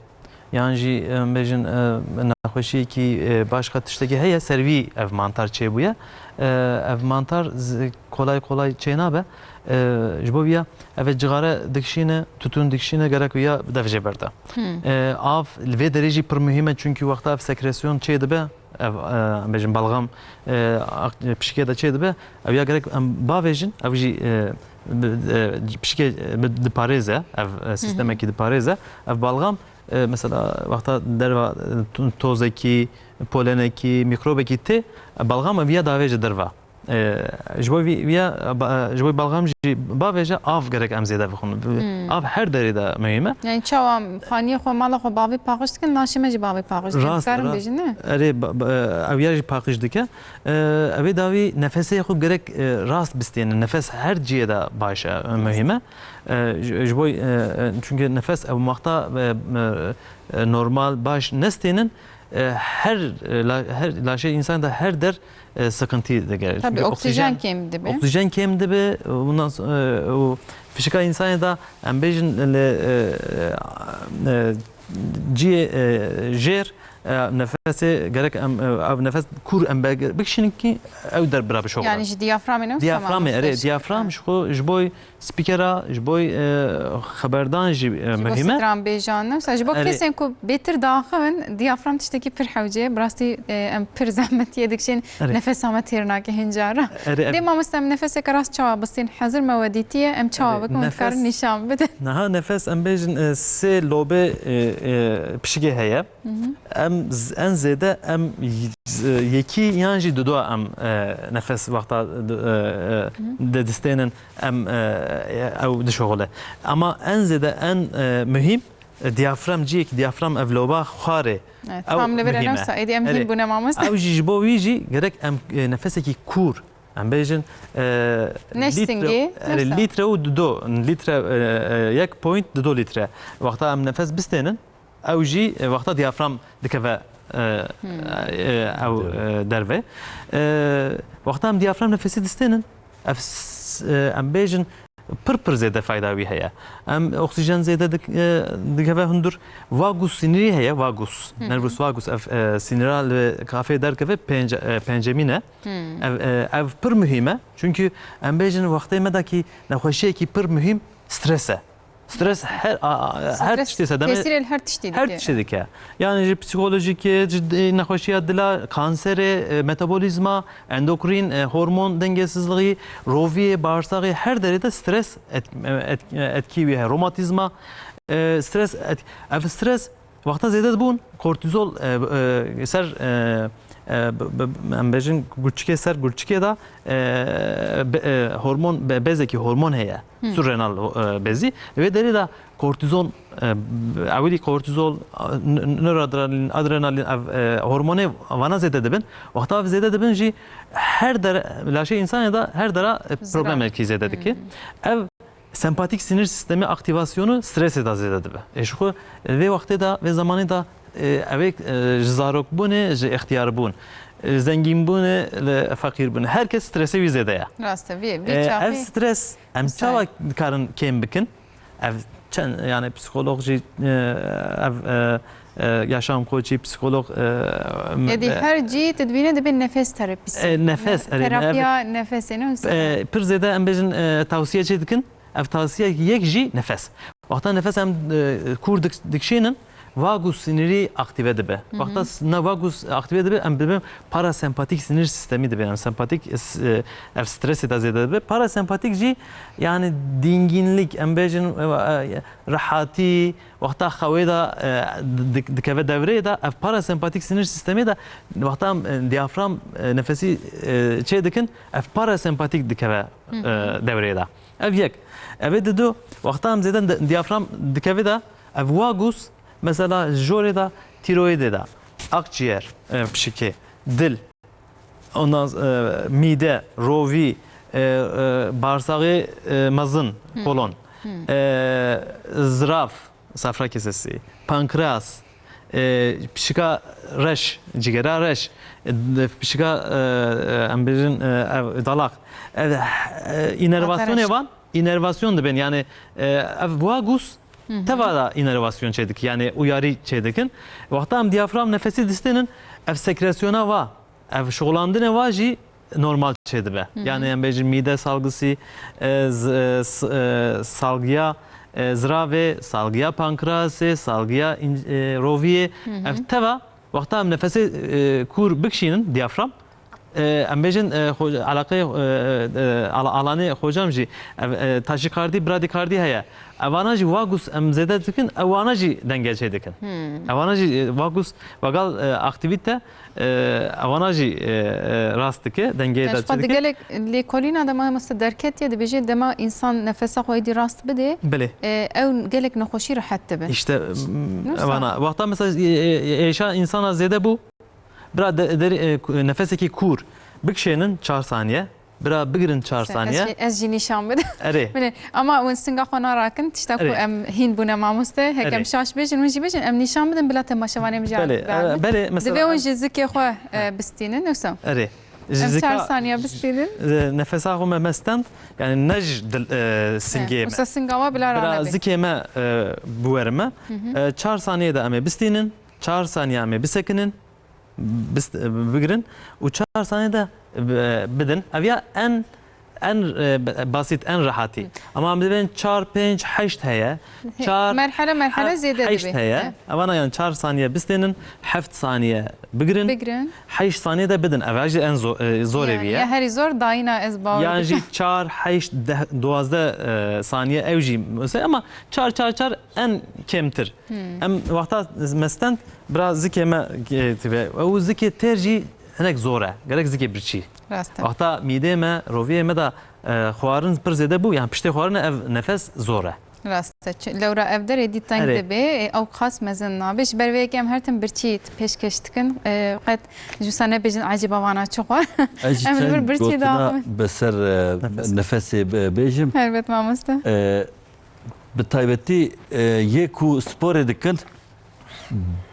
Yan jî, em bêjin, e, nexweşiyekî, e, başka tiştekî heye, ser vî ev mantar çêbûye. E, ev mantar z-, kolay kolay çênabe. E, ji bo vîya ev ê cixare dikişîne, tutûn dikişîne, gerek vîya dev jê berde. Hmm. E, av li vê derê jî pir muhîm e, çunkî wexta ev sekresyon çêdibe, ev, e, em bêjin balgam, e, ak-, pişikê de çêdibe, ev ya gerek em bavêjin, ev jî, e, bi, e, pişikê, e, bi, diparêze, ev, e, sistemekî diparêze. Ev balgam, e, mesela wexta derva, e, to-, tozekî, polenekî, mîkrobekî tê, e, balgam ev ya davêje derva. E, ji bo vî, vîya, ba-, ji bo balgam jî bavêje, av gerek em zêde bixwin. Av her derê de muhîm e. Yani çawa xaniyê xwe, mala xwe bavê paqij dikin, laşê me jî bavê paqij dikin. Rast, dikarin rast. Bêjin, ne? Erê, ba-, ba-, ew ya jî paqij dike. E, ew ê dawî nefesê xwe gerek, e, rast bistênin. Nefes her ciyê de baş e, muhîm e. E, ji, ji bo, e, e, çünkü nefes ew wexta, e, e, e, normal baş nestênin, e, her, e, la-, her laşê însan de her der, e, sıkıntı digere. Tabii, çünkü oksijen kêm dibe. Oksijen kêm dibe, ondan sonra, e, o fişika însanê de em bêjin li, e, e, ciyê, e, jêr, e, nefesê gerek em, e, ev nefes kur em be-, bikişînin ki ew der bira bişoxile. Yani ji diyaframê ne? Diyaframê, erê, diyafram ji xwe, ji bo spîkera, ji bo, e, xeberdan jî, e, muhîm e. Ji bo stranbêjan, ne? Mesela ji bo kesên ku bêtir diaxivin, diyafram tiştekî pir hewce ye. Bi rastî, e, em pir zehmetiyê dikişên, nefesa me têr nake hin cara. Erê, ev- Dê mamoste, em nefeseke rast çawa bistên? Hezir me we dîtiye, em çawa bikin, em dikarin nîşan bidin? Niha nefes, em bêjin, e, sê lobê, e, e, pişikê heye. Em z-, en zêde em y-, z-, yekî yan jî dido em, e, nefes wexta di-, e, e, de distênin, em, e, ew dişoxile. Ama en zêde, en, e, muhîm, e, diyafram ciyek, diyafram ev loba xwarê. Evet, ew tam li vir muhîm e. Êdî em hîn bûne mamoste. Ew jî ji bo wî jî gerek em, e, nefesekî kûr, em bêjin, e, ne stingê, erê, litre û dido, litre, e, e, yek point dido litre. Wexta em nefes bistênin, ew jî, e, wexta diyafram dikeve, e, e, ew, e, derve. E, wexta em diyafram nefesî distênin, ev s-, e, em bêjin pir pir zêde fayda wî heye. Em oksijen zêde dik-, e, dikeve hundir. Vagus sinirî heye, vagus, nervus vagus, ev, e, sinira li kafê derkeve pênc-, e, pêncemîn e. Ev, e, ev pir muhîm e. Çünkü em bêjin wextê me de ki nexweşiyekî pir muhîm stres e. Stres her, a, a, her tiştê sedeme, tesîrê li her tiştî dike. Her tiştê dike. Yani ji psikolojikê, ji d-, nexweşiya dila, kanserê, e, metabolîzma, endokrîn, e, hormon dengesizliği, roviyê, bağırsağê, her derê de stres et-, e, et-, e, etkî wî heye. Romatîzma, e, stres et-, ev stres wexta zêde dibûn, kortîzol, e, e, ser, e, e, b-, b-, em bêjin gulçikê, ser gulçikê de, e, be-, e, hormon, be-, bezekî hormon heye. Surrenal, e, bezî. Li wê derê de kortîzol, e, ewilî kortîzol, n-, n-, noradrenalin, adrenalin, ev, e, hormonê vana zêde dibin. Wexta ev zêde dibin jî her der, laşê însanê de her dera, e, problemekî zêde dike. Ev sempatik sinir sistemi aktivasyonu stresê de zêde dibe. E, ji xwe, e, vê wextê de, vê zamanê de, e, ev ê, e, ji zarokbûnê, ji extiyarbûn, e, zengînbûnê, li feqîrbûn. Her kes stresê wî zêde ye. Rast e, vê, vê çaxê. E, ev stres, em çawa dikarin kêm bikin? Ev çend, yani psikolog jî, e, ev, e, e, Yaşam Koçî, psikolog, e, êdî e, her cî tu dibîne dibe nefes terapisi. E, nefes, erê, terapiya nefesê, ne wisa? E, pir zêde em bêjin, e, tavsiye çê dikin. Ev tavsiye yek jî nefes. Wexta nefes em, e, kûr dik-, dikişînin, Vagus sinirî aktive dibe. Wexta s-, ne vagus aktive dibe, em dibin parasempatik sinir sistemî dibe. Em sempatik, s-, e, ev stresê de zêde dibe. Parasempatik jî, yani dingînlik, em bêjin, e, e, rehatî, wexta xewê de, e, dik-, dikeve devreyê de, ev parasempatik sinir sistemê de, wexta em, e, diyafram, e, nefesî, e, çê dikin, ev parasempatik dikeve, e, devreyê de. Ev yek. Evê didu, wexta em zêde di-, diyafram dikeve de, ev vagus, mesela, ji jorê de, tîroyidê de, akciğer, e, pişikê, dil, ondan, e, mîde, rovî, e, e, bağırsağı, e, mezin, kolon, e, zirav, safra kesesi, pankreas, e, pişika reş, cigera reş, e, pişika, e, e, em bêjin, e, ev, dalak. Ev, e, inervasyonê van, inervasyon dibin. Yani, e, ev vagus teva da inervasyon çêdik. Yani uyarî çêdikin. Wexta em diyafram nefesî distênin, ev sekresyona va, ev şixulandinê wa jî normal çêdibe. Yani em bêjin mîde salgısı, e, z-, e, s-, e, salgıya, e, ziravê, salgıya pankreasê, salgıya in-, e, roviyê. Ev teva, wexta em nefesê, e, kûr bikişînin, diyafram, e, em bêjin, e, xo-, eleqeyê, e, e, ala-, alanê xocam jî, ev, e, taşîkardî, bradîkardî heye. Evana jî vagus em zêde dikin, ewana jî denge çêdikin. Evana jî, e, vagus, vagal, e, aktivîte, e, evana jî, e, e, rast dike, dengeyê de çêdike. Gelek lêkolîna de mamoste derketiye, dibêje dema însan nefesa xwe êdî rast bidê, e, ew gelek nexweşî rehet dibe. İşte, m, evana. Wexta mesela, e, e, êşa însana zêde bû, bira de-, derî, e, ku-, nefesekî kûr bikişênin çar saniye. Bira bigirin çar saniye. Ez jî, ez jî nîşan bidim. Erê. Bine, ama hûn singa xwe narakin, tişta ku em hîn bûne mamoste, hekem şaş bêjin, hûn jî bêjin, em nîşan bidin, bila temaşevanê min jî. Belê, e, belê, mesela. Divê hûn ji zikê xwe, e, bistînin, wisa. Erê. Em çar saniye bistînin. E, nefesa xwe me mestend, yani ne ji dil, e, singê me. Wisa singa we bila ranebe. Bira zikê me, e, biwerime. E, çar saniye de em ê bistînin, çar saniye em ê bisekinin. Bist-, bigirin û çar saniye de, e, bidin. Ev ya en, en, e, basit, en rehatî. Ama em dibên çar, pênc, heşt heye. Çar, merhele, merhele zêde heft, heşt dibe. Heye. Evana yani çar saniye bistênin, heft saniye bigirin. Bigirin. Heşt saniye de bidin. Ev jî en zo-, e, zorê vî ye. Ya herî zor dayîna ez bawer dikim. Yan jî çar, heşt, deh, duwazdeh, e, saniye ew jî mesela ama çar, çar, çar en kêmtir. Em wexta mestend bira zikê me, e, dibe. Ew zikê têr jî hinek zor e. Gerek zikê birçî. Rast e. Wexta mîdê me, roviyê me de, e, xwarin pir zêde bû, yan piştê xwarine ev nefes zor e. Rast e. Çi-, lewra ev derê dî teng dibe, e, ew qas mezin nabe. Ji ber vê yekê em her tim birçî pêşkêş dikin. E, qet ji wisa nebêjin, ecêba vana çi xwe. Em li vir birçî da. Bi ser, e, nefesê be-, bêjim. Helbet mamoste. E, Bi taybetî, e, yê ku sporê dikin,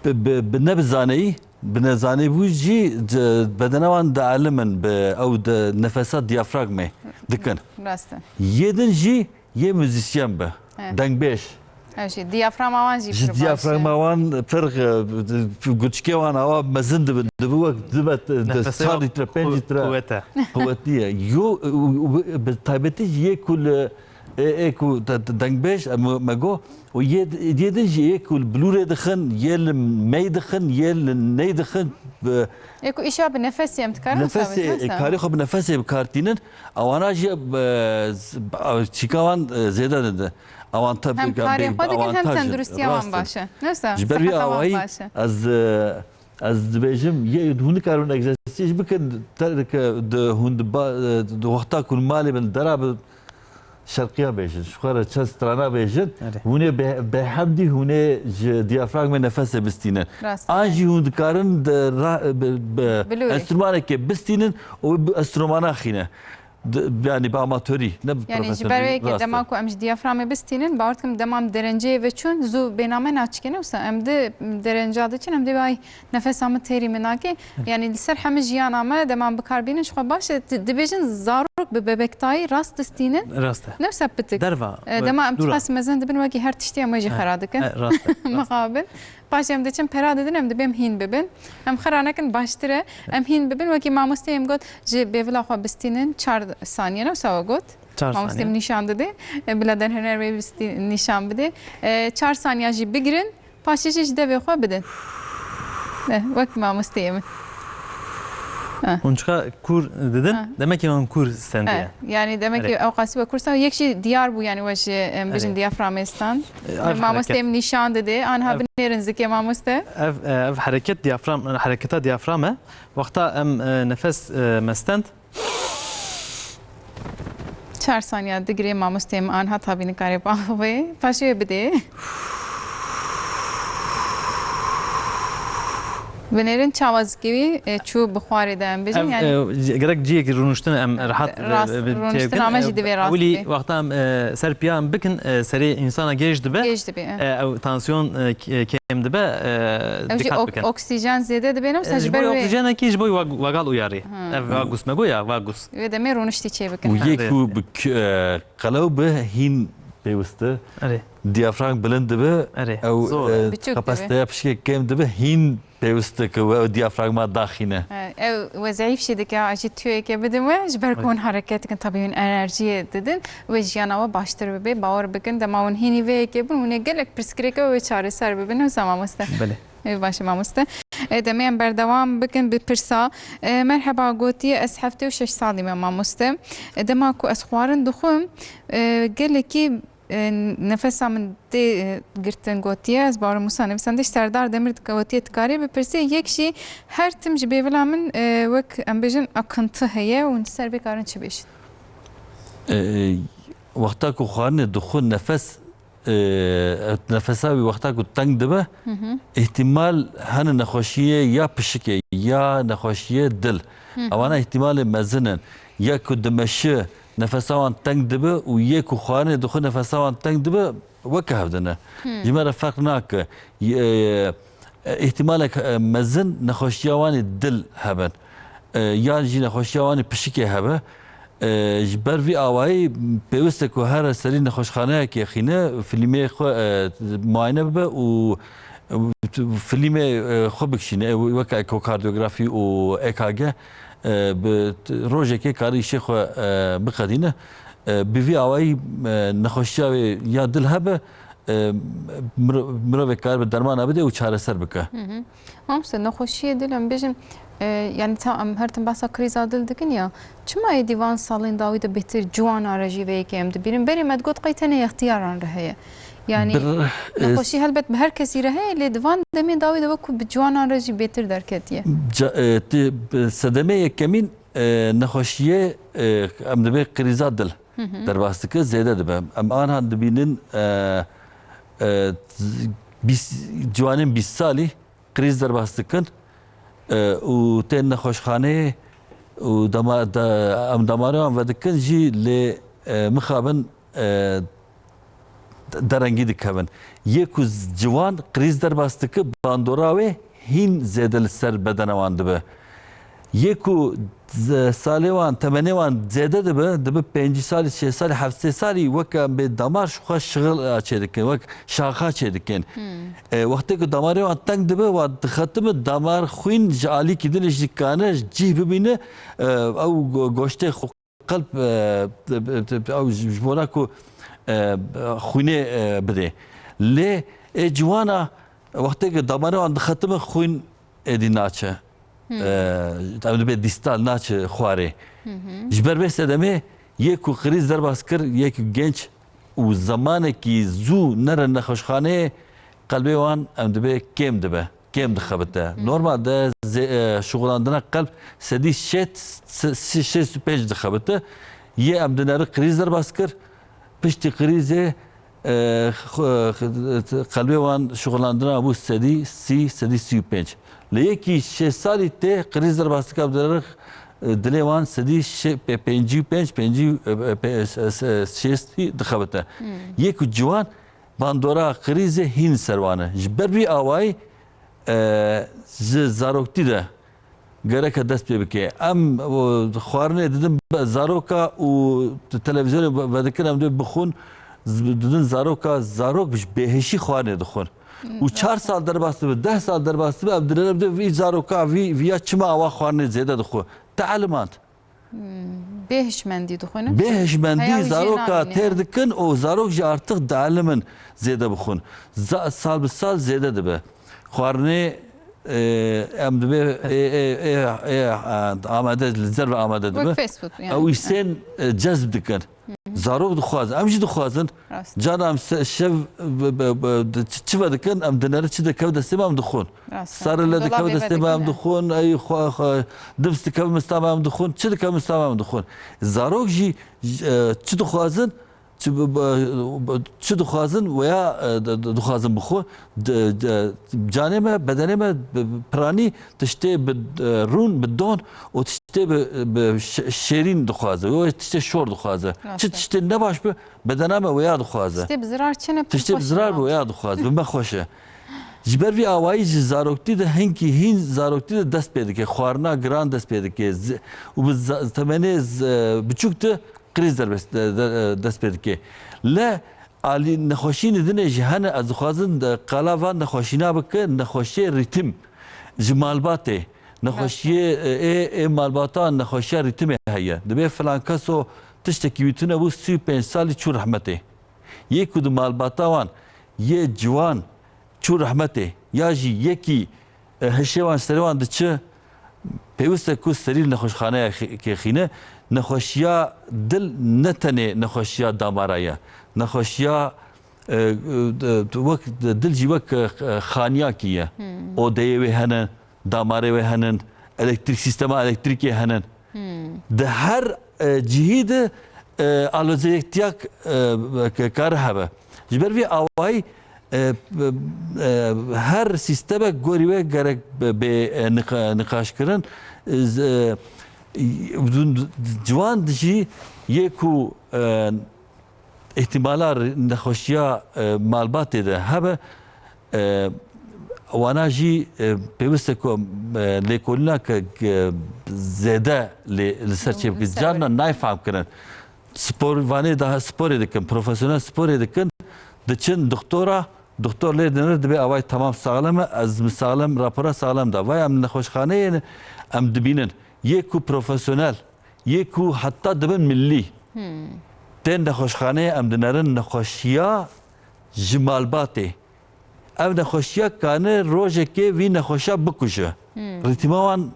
bi, bi, bi ne bi zaneyî, bi nezanîbû jî, c-, bedena wan dielimin, bi ew di nefesa diyafragmê dikin. Rast e. Yê din jî yê muzîsyen bi, dengbêj. Ew jî diyaframa wan jî pir baş e. Ji diyafragma wan pir, e, guçikê wan awa mezin dibin, dibi wek dibe, e, çar lître, pênc lître. Quwet e. Quwetî ye. Yo, e, e, bi taybetî jî yê ku li Ê, ê ku te, te dengbêj, em, me got, û yê, yê din jî yê ku li bilûrê dixin, yê li mey dixin, yê li ney dixin, bi Ê ku îşa bi nefesê em dikarin nefesê, wisa bêjin, ê, karê xwe bi nefesê bi kar tînin, ewana jî, e, z-, b-, çîka wan, e, zêde dide. Ewan te Hem bi-, karê bi-, xwe dikin, hem avantaj in. Tenduristiya wan baş e. Rast in. Newsa, ji ber vî awayî ez, e, Ez dibêjim, yê hûn dikarin egzersîz bikin, terke di hûn di ba-, di wexta ku malê bin dera bi şerqiya bêjin, ji xwe re çend strana bêjin, Erê. Hûn ê bê-, bêhemdî hûn ê ji diyafragmê nefesê bistînin. Rast. An jî hûn dikarin di ra-, bi, bi Bilûrê. Enstrûmanekê bistînin û bi enstrûmana xîne. Di, yanî bi amatorî, ne bi profesyonelî. Yanî ji ber wê yekê dema ku em ji diyaframê bistînin, bawer dikim dema em derenceyê ve çûn, zû bêhna me naçikê, ne wisa em di derenca diçin, em dê ay nefesa min têrî min nake. Yanî li ser hemî jiyana me dema em bi kar bînin, ji xwe baş e, di-, dibêjin zarok bi bebektayî rast distînin. Rast e. Ne wisa pitik. Derva, e, dema em dûra. Çiqas mezin dibin, wekî her tiştî em wê jî xera dikin. E, rast e, rast e. Mixabin. Paşê em diçin pera didin, em dibêm hîn bibin. Em xira nekin baştir e. Em hîn bibin, wekî mamosteyê em got, ji bêvila xwe bistînin çar saniye, ne wisa we got? Çar saniye. Mamostê min nîşan dide. E, bila derhêner wê bistî-, nîşan bide. E, çar saniya jî bigirin. Paşê jî ji devê xwe bidin. Eh, wek mamosteyê min. Hûn çiqa kûr didin? Ha. Demekî hûn kûr stendiye. Eh, yani demekî ew qasî we kûr stand, yek jî diyar bû, yani we ji, em, bijin diyaframê stand. Mamosteyê min nîşan dide. Anha binêrin zikê mamoste. Ev, e, ev hereket diyafram, hereketa diyafram e. Wexta em, e, nefes, e, me stend, Çar saniya digirê mamostê min anha tabî nikare bavê. Paşê bidê. Binêrin çawa zikê wî, e, çû bi xwarê de em bêjin, yani. Ev, e, gerek ciyekî rûniştin em rehat, e, rast, e, rûniştin têkin, ama jî divê rast ewilî bê. Wexta em, e, ser piya em bikin, e, serê însana gêj dibe. Gêj dibe, e. E, ew tansiyon, e, k-, e, kêm dibe, e, dikkat bikin. Ew jî ok-, oksîjen zêde dibe, ne wisa ji ber wê. Ji bo oksîjenekî ji bo wa-, vagal uyarî. Ev vagus me got ya, vagus. Wê demê rûniştî çêbikin. Û yê ku bi k-, e, qelew bi hîn pêwist e. Erê. Diyafragm bilind dibe. Erê. Ew, zor e, e, biçûk dibe. Kapasiteya pişikê kêm dibe, hîn pêwist e ku ew diyafragma daxîne. E, ew we zeyîf jî dike, a jî tüyeke bidin we, ji ber ku hûn hereket dikin, tabii hûn enerjiyê didin, wê jiyana we baştir bibe. Bawer bikin, dema hûn hînî vê yekê bin, hûn ê gelek pirsgirêke wê çareser bibin. Wisa mamoste. Belê. Ê, baş e, mamoste. E, demê em berdewam bikin bi pirsa. E, merheba, gotiye, ez heftê û şeş salî me, mamoste. E, dema ku ez xwarin dixwim, e, gelekî, e, nefesa min tê, e, girtin, gotiye. Ez bawerim wisa nivîsandin, Serdar Demir gotiye, dikarî bipirsî, yek jî her tim ji bêvila min, e, wek em bêjin akıntı heye, hûn ser vê karin çi bêjin? E, e, wexta ku xwarinê dixwe nefes e, nefesa wî wexta ku teng dibe, Hı hı. îhtimal hene nexweşiyê ya pişikê, ya nexweşiyê dil. Hı hı. Ewana îhtimalê mezin in. Ya ku dimeşi, nefesa wan teng dibe û yê ku xwarinê dixwe nefesa wan teng dibe, weke hev dine. Hı. Ji me re ferq nake. Y-, e, e, îhtimalek, e, mezin nexweşiya wan ê dil hebin. E, yan jî nexweşiya wan ê pişikê hebe. E, ji ber vî awayî pêwist e ku here serî nexweşxaneyekê xîne, filmê xwe, e, muayene bibe û, e, filmê, e, xwe bikişîne, e, weke ekokardiyografî û E K G, e, bi t-, rojekê karî îşê xwe, e, biqedîne. E, bi vî awayî, e, nexweşiya wê ya dil hebe, e, miro-, mirovê karibe dermana bide û çareser bike. Hı hı. Mamoste, nexweşiyê dil em bêjin, e, yani ta em her tim behsa krîza dil dikin ya, çima êdî van salên dawî de bêtir ciwanan re jî vê yekê em dibînin? Berê me digot qey tenê extiyaran re heye. Yani, bir, e, nexweşî helbet bi her kesî re heye, lê di van demên dawî de wekû bi ciwanan re jî bêtir derketiye. Ca-, e, ti-, bi sedemê yekemîn, e, nexweşiyê, e, em dibê krîza dil Hı hı. derbas dike, zêde dibe. Em anha dibînin, e, e, z-, bîst, ciwanên bîst salî krîz derbas dikin, e, û tên nexweşxaneyê û dema-, de-, em damarê wan vedikin jî lê, e, mixabin, e, derengî dikevin. Yê ku z-, ciwan krîz derbas dike, bandora wê hîn zêde li ser bedena wan dibe. Yê ku z-, salê wan, temenê wan zêde dibe, dibe pêncî salî, şêst salî, heftê salî, weke em bê damar ji xwe şixila çêdikin, wek şaxa çêdikin. Hmm. E, wextê ku damarê wan teng dibe, wan dixetime damar xwîn ji alîkî din jî dikane, ji cih bibîne, e, ew go-, goştê xwe qelb, e, ew ji, ji bona ku, e, xwînê, e, bidê. Lê ê ciwana wextê ku damarê wan dixetime xwîn êdî naçe. Hmm. E, ew dibe dîstal naçe xwarê. Hı hı. Ji ber vê sedemê yê ku krîz derbas kir, yê ku genç û zemanekî zû nere nexweşxaneyê, qelbê wan em dibê kêm dibe, kêm dixebite. Hı. Normalde zê-, e, şixulandina qelb sedî şêst, se-, se-, şêst û pênc dixebite. Yê em dineri krîz derbas kir, piştî krîzê, e, xwe-, qelbê wan şixulandina bû sedî sî, sedî sî û pênc. Lê yekî şêst salî tê krîz derbas dike, em dineri, e, dilê wan sedî şê-, pe-, pêncî û pênc, pêncî, e, e, pe-, e, e, şêstî dixebite. Hmm. Yê ku ciwan bandora krîzê hîn ser wan e. Ji ber vî awayî, e, ji zaroktî de gereke dest pê bike. Em, o, xwarinê didin be-, zaroka û televîzyonê ve-, vedikin, em dê bixwin, z-, didin zaroka, zarok ji bêhişî xwarinê dixwin. Û çar sal derbas dibe, deh sal derbas dibe, em dinêrin, em dê vî zaroka, vî, vîya çima awa xwarinê zêde dixwe. Te elimand. Bê hişmendî dixwînin. Bê hişmendî Heya wî jê zaroka nabîne. Têr dikin û zarok jî artık dielimin zêde bixwin. Za-, sal bi sal zêde dibe. Xwarinê, e, em dibe, e, e, e, e, e, amade, li ser ve amade dibe. Wek fast food yani. Ew îsên, e, cezb dikin. Zarok dixwazin, em jî dixwazin. Rast. Can em se-, şev bi, bi, bi, di çi, çi ve dikin, em dinere çi dikeve destê me em dixwin. Rast. Sare le dikeve destê me em dixwin, ey xwe, xwe, dips dikeve mista me em dixwin, çi dikeve mista me em dixwin. Zarok jî, e, çi dixwazin, çi bi, bi, bi, çi dixwazin, weya, e, di, di, dixwazin bixwe. Di, di, canê me, bedenê me bi, bi piranî tiştê bi, e, rûn, bi don û tiştê bi, bi şe-, şêrîn dixwaze. Wê tiştê şor dixwaze. Rast e. Çi tiştê nebaş bi, bedena me weya dixwaze. Tiştê bi zirar çi ne, pir xweş e. Tiştê bi zirar bi weya dixwaze, bi me xweş e. Ji ber vî awayî ji zaroktî de hinkî hîn zaroktî de dest pê dike. Xwarina giran dest pê dike. Zi-, û bi za-, temenê z-, biçûk de krîz derbes-, de, de, dest pê dike. Le alî nexweşînê dinê jî hene, ez dixwazim de qala van nexweşîna bike, nexweşiyê rîtim. Ji malbatê. Nexweşiyê, e, ê, ê malbatan nexweşiya rîtimê heye. Dibê filan keso tiştekî wî tune bû, sî û pênc salî çû rehmetê. Yê ku di malbata wan yê ciwan çû rehmetê, ya jî yekî, e, hişê wan serê wan diçi, pêwist e ku serî li nexweşxaneya xi-, kê xîne. Nexweşiya dil ne tenê nexweşiya damara ye. Nexweşiya, e, e, wek dil jî wek, e, xaniyakî ye. Hmm. Odeyê wê hene, damarê wê henin, elektrîk, sîstema elektrîkê henin. Hmm. Di her, e, cihî de, e, alozeyektiyak, e, ke-, kare hebe. Ji ber vî awayî, e, e, her sîstemek gorî wê gerek be, bê, e, niqa-, niqaşkirin. E, z-, e, ciwan dijî yê ku, e, îhtîmala nexweşiya, e, malbatê de hebe, e, wana jî, e, pêwist e ku, e, lêkolîna ke, ke zêde lê, li ser çêbike. Carna nayê fehmkirin. Spor, vanê daha sporê dikin, profesyonel sporê dikin, diçin doktora, doktor lê dinir, dibê avay tamam saxlem e, ez min saxlem, rapora saxlem da. Vay em nexweşxaneyê ne, em dibînin. Yê ku profesyonel, yê ku heta dibin millî. Hmm. Tên nexweşxaneyê em dinerin nexweşiya ji malbatê. Ev nexweşiya kane rojekê vî nexweşa bikuje. Hmm. Rîtîma wan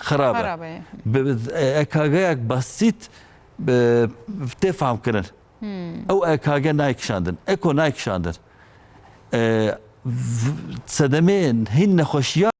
xerab e. Xerab e. Bi, bi, e, E K G yek basît, bi, tê fehmkirin. Hmm. Ew E K G nayê kişandin. Eko nayê kişandin. E, v-, sedemê hîn nexweşiya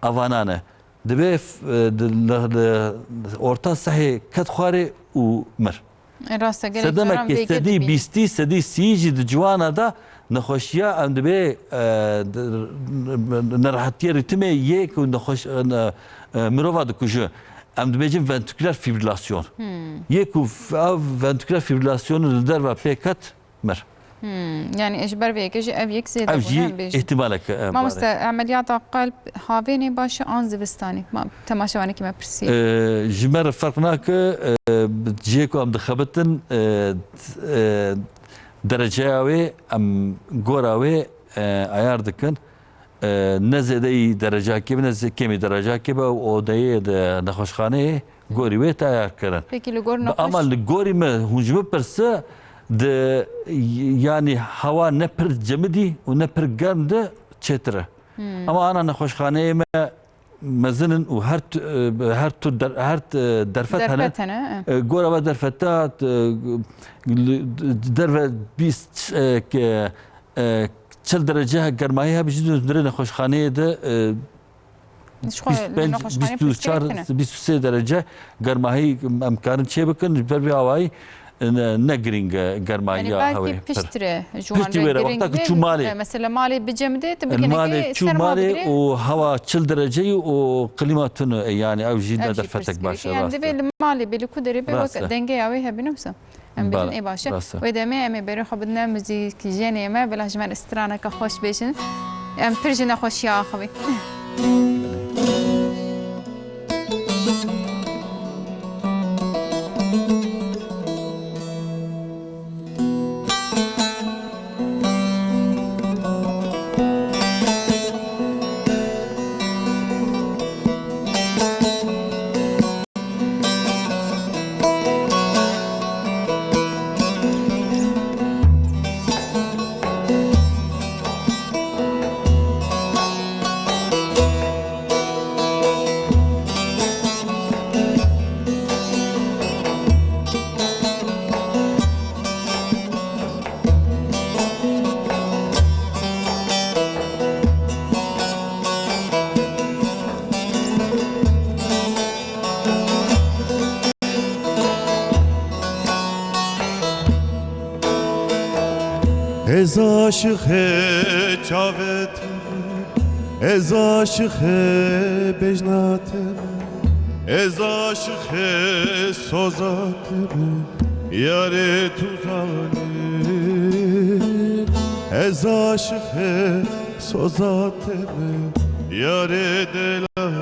avanan e. Divê f-, e, di, li, li orta sehê ket xwarê û mir. E, rast e, gelek caran vêkê dibîne. Sedemekî sedî bîstî, sedî sî jî di ciwana de nexweşiya em dibê, e, di, nerehetiya rîtimê yê ku nexweş-, e, ne, e, mirova dikuje. Em dibêjin ventriküler fibrilasyon. Hmm. Yê ku f-, ev ventriküler fibrilasyonu li derve pê ket, mir. Hmm, yani ji ber vê yekê jî ev yek zêde bû, ne, em bêjin. Ev jî îhtimalek e, e, Mamoste, bare. Emeliyata qelb havênê baş e an zivistanê? Ma, temaşevanekî me pirsiye. E, ji me re ferq nake, e, cihê ku em dixebitin, e, e, dereceya wê, em gora wê, e, ayar dikin. E, ne zêdeyî derecakê be, ne zê-, kêmî derecakê be, ew odeyê de nexweşxaneyê gorî wê teyar kirin. Pekî li gor nexweş- Ama li gorî me, hûn ji min pirse, di, yanî hewa ne pir cemidî û ne pir germ de çêtir e. Hmm. Ama ana nexweşxaneyê me mezin in û her tu-, e, her tu der-, her, e, derfet hene. Derfet hene, e. E, gora ve derfeta, e, li, derve bîst, e, ke, e, çil derece germayî hebe jî di nexweşxaneyê de, e, Ji xwe bîst û pênc, li nexweşxaneyê bîst û çar, pirsgirêk tune. Bîst û sê derece germahî em karin çê bikin, ji ber vê awayî ne, ne girîng e germahiya hewê. Yanî belkî piştre ji wan re girîng be, e, mesela malê bicemidê, tu biginekê serma bigirê. Piştî wê re, wexta ku çû malê û hewa çil dereceyî û klîma tune, e, yanî ew jî ne derfetek baş e, rast e. Ev jî pirsgirêk e. Yanî divê li malê bê li ku derê be wek dengeya wê hebîne wisa. Em bêjin ê baş e. Bale, rast e. Wê demê em ê berê xwe bidine muzîkjenê me, bila ji me re straneke xweş bêjin. Em pir ji nexweşiya axivî. Ez aşiqê çavê te me, ez aşiqê bejna te me, ez aşiqê soza te me, yarê tu zanî. Ez aşiqê soza te me, yarê delal.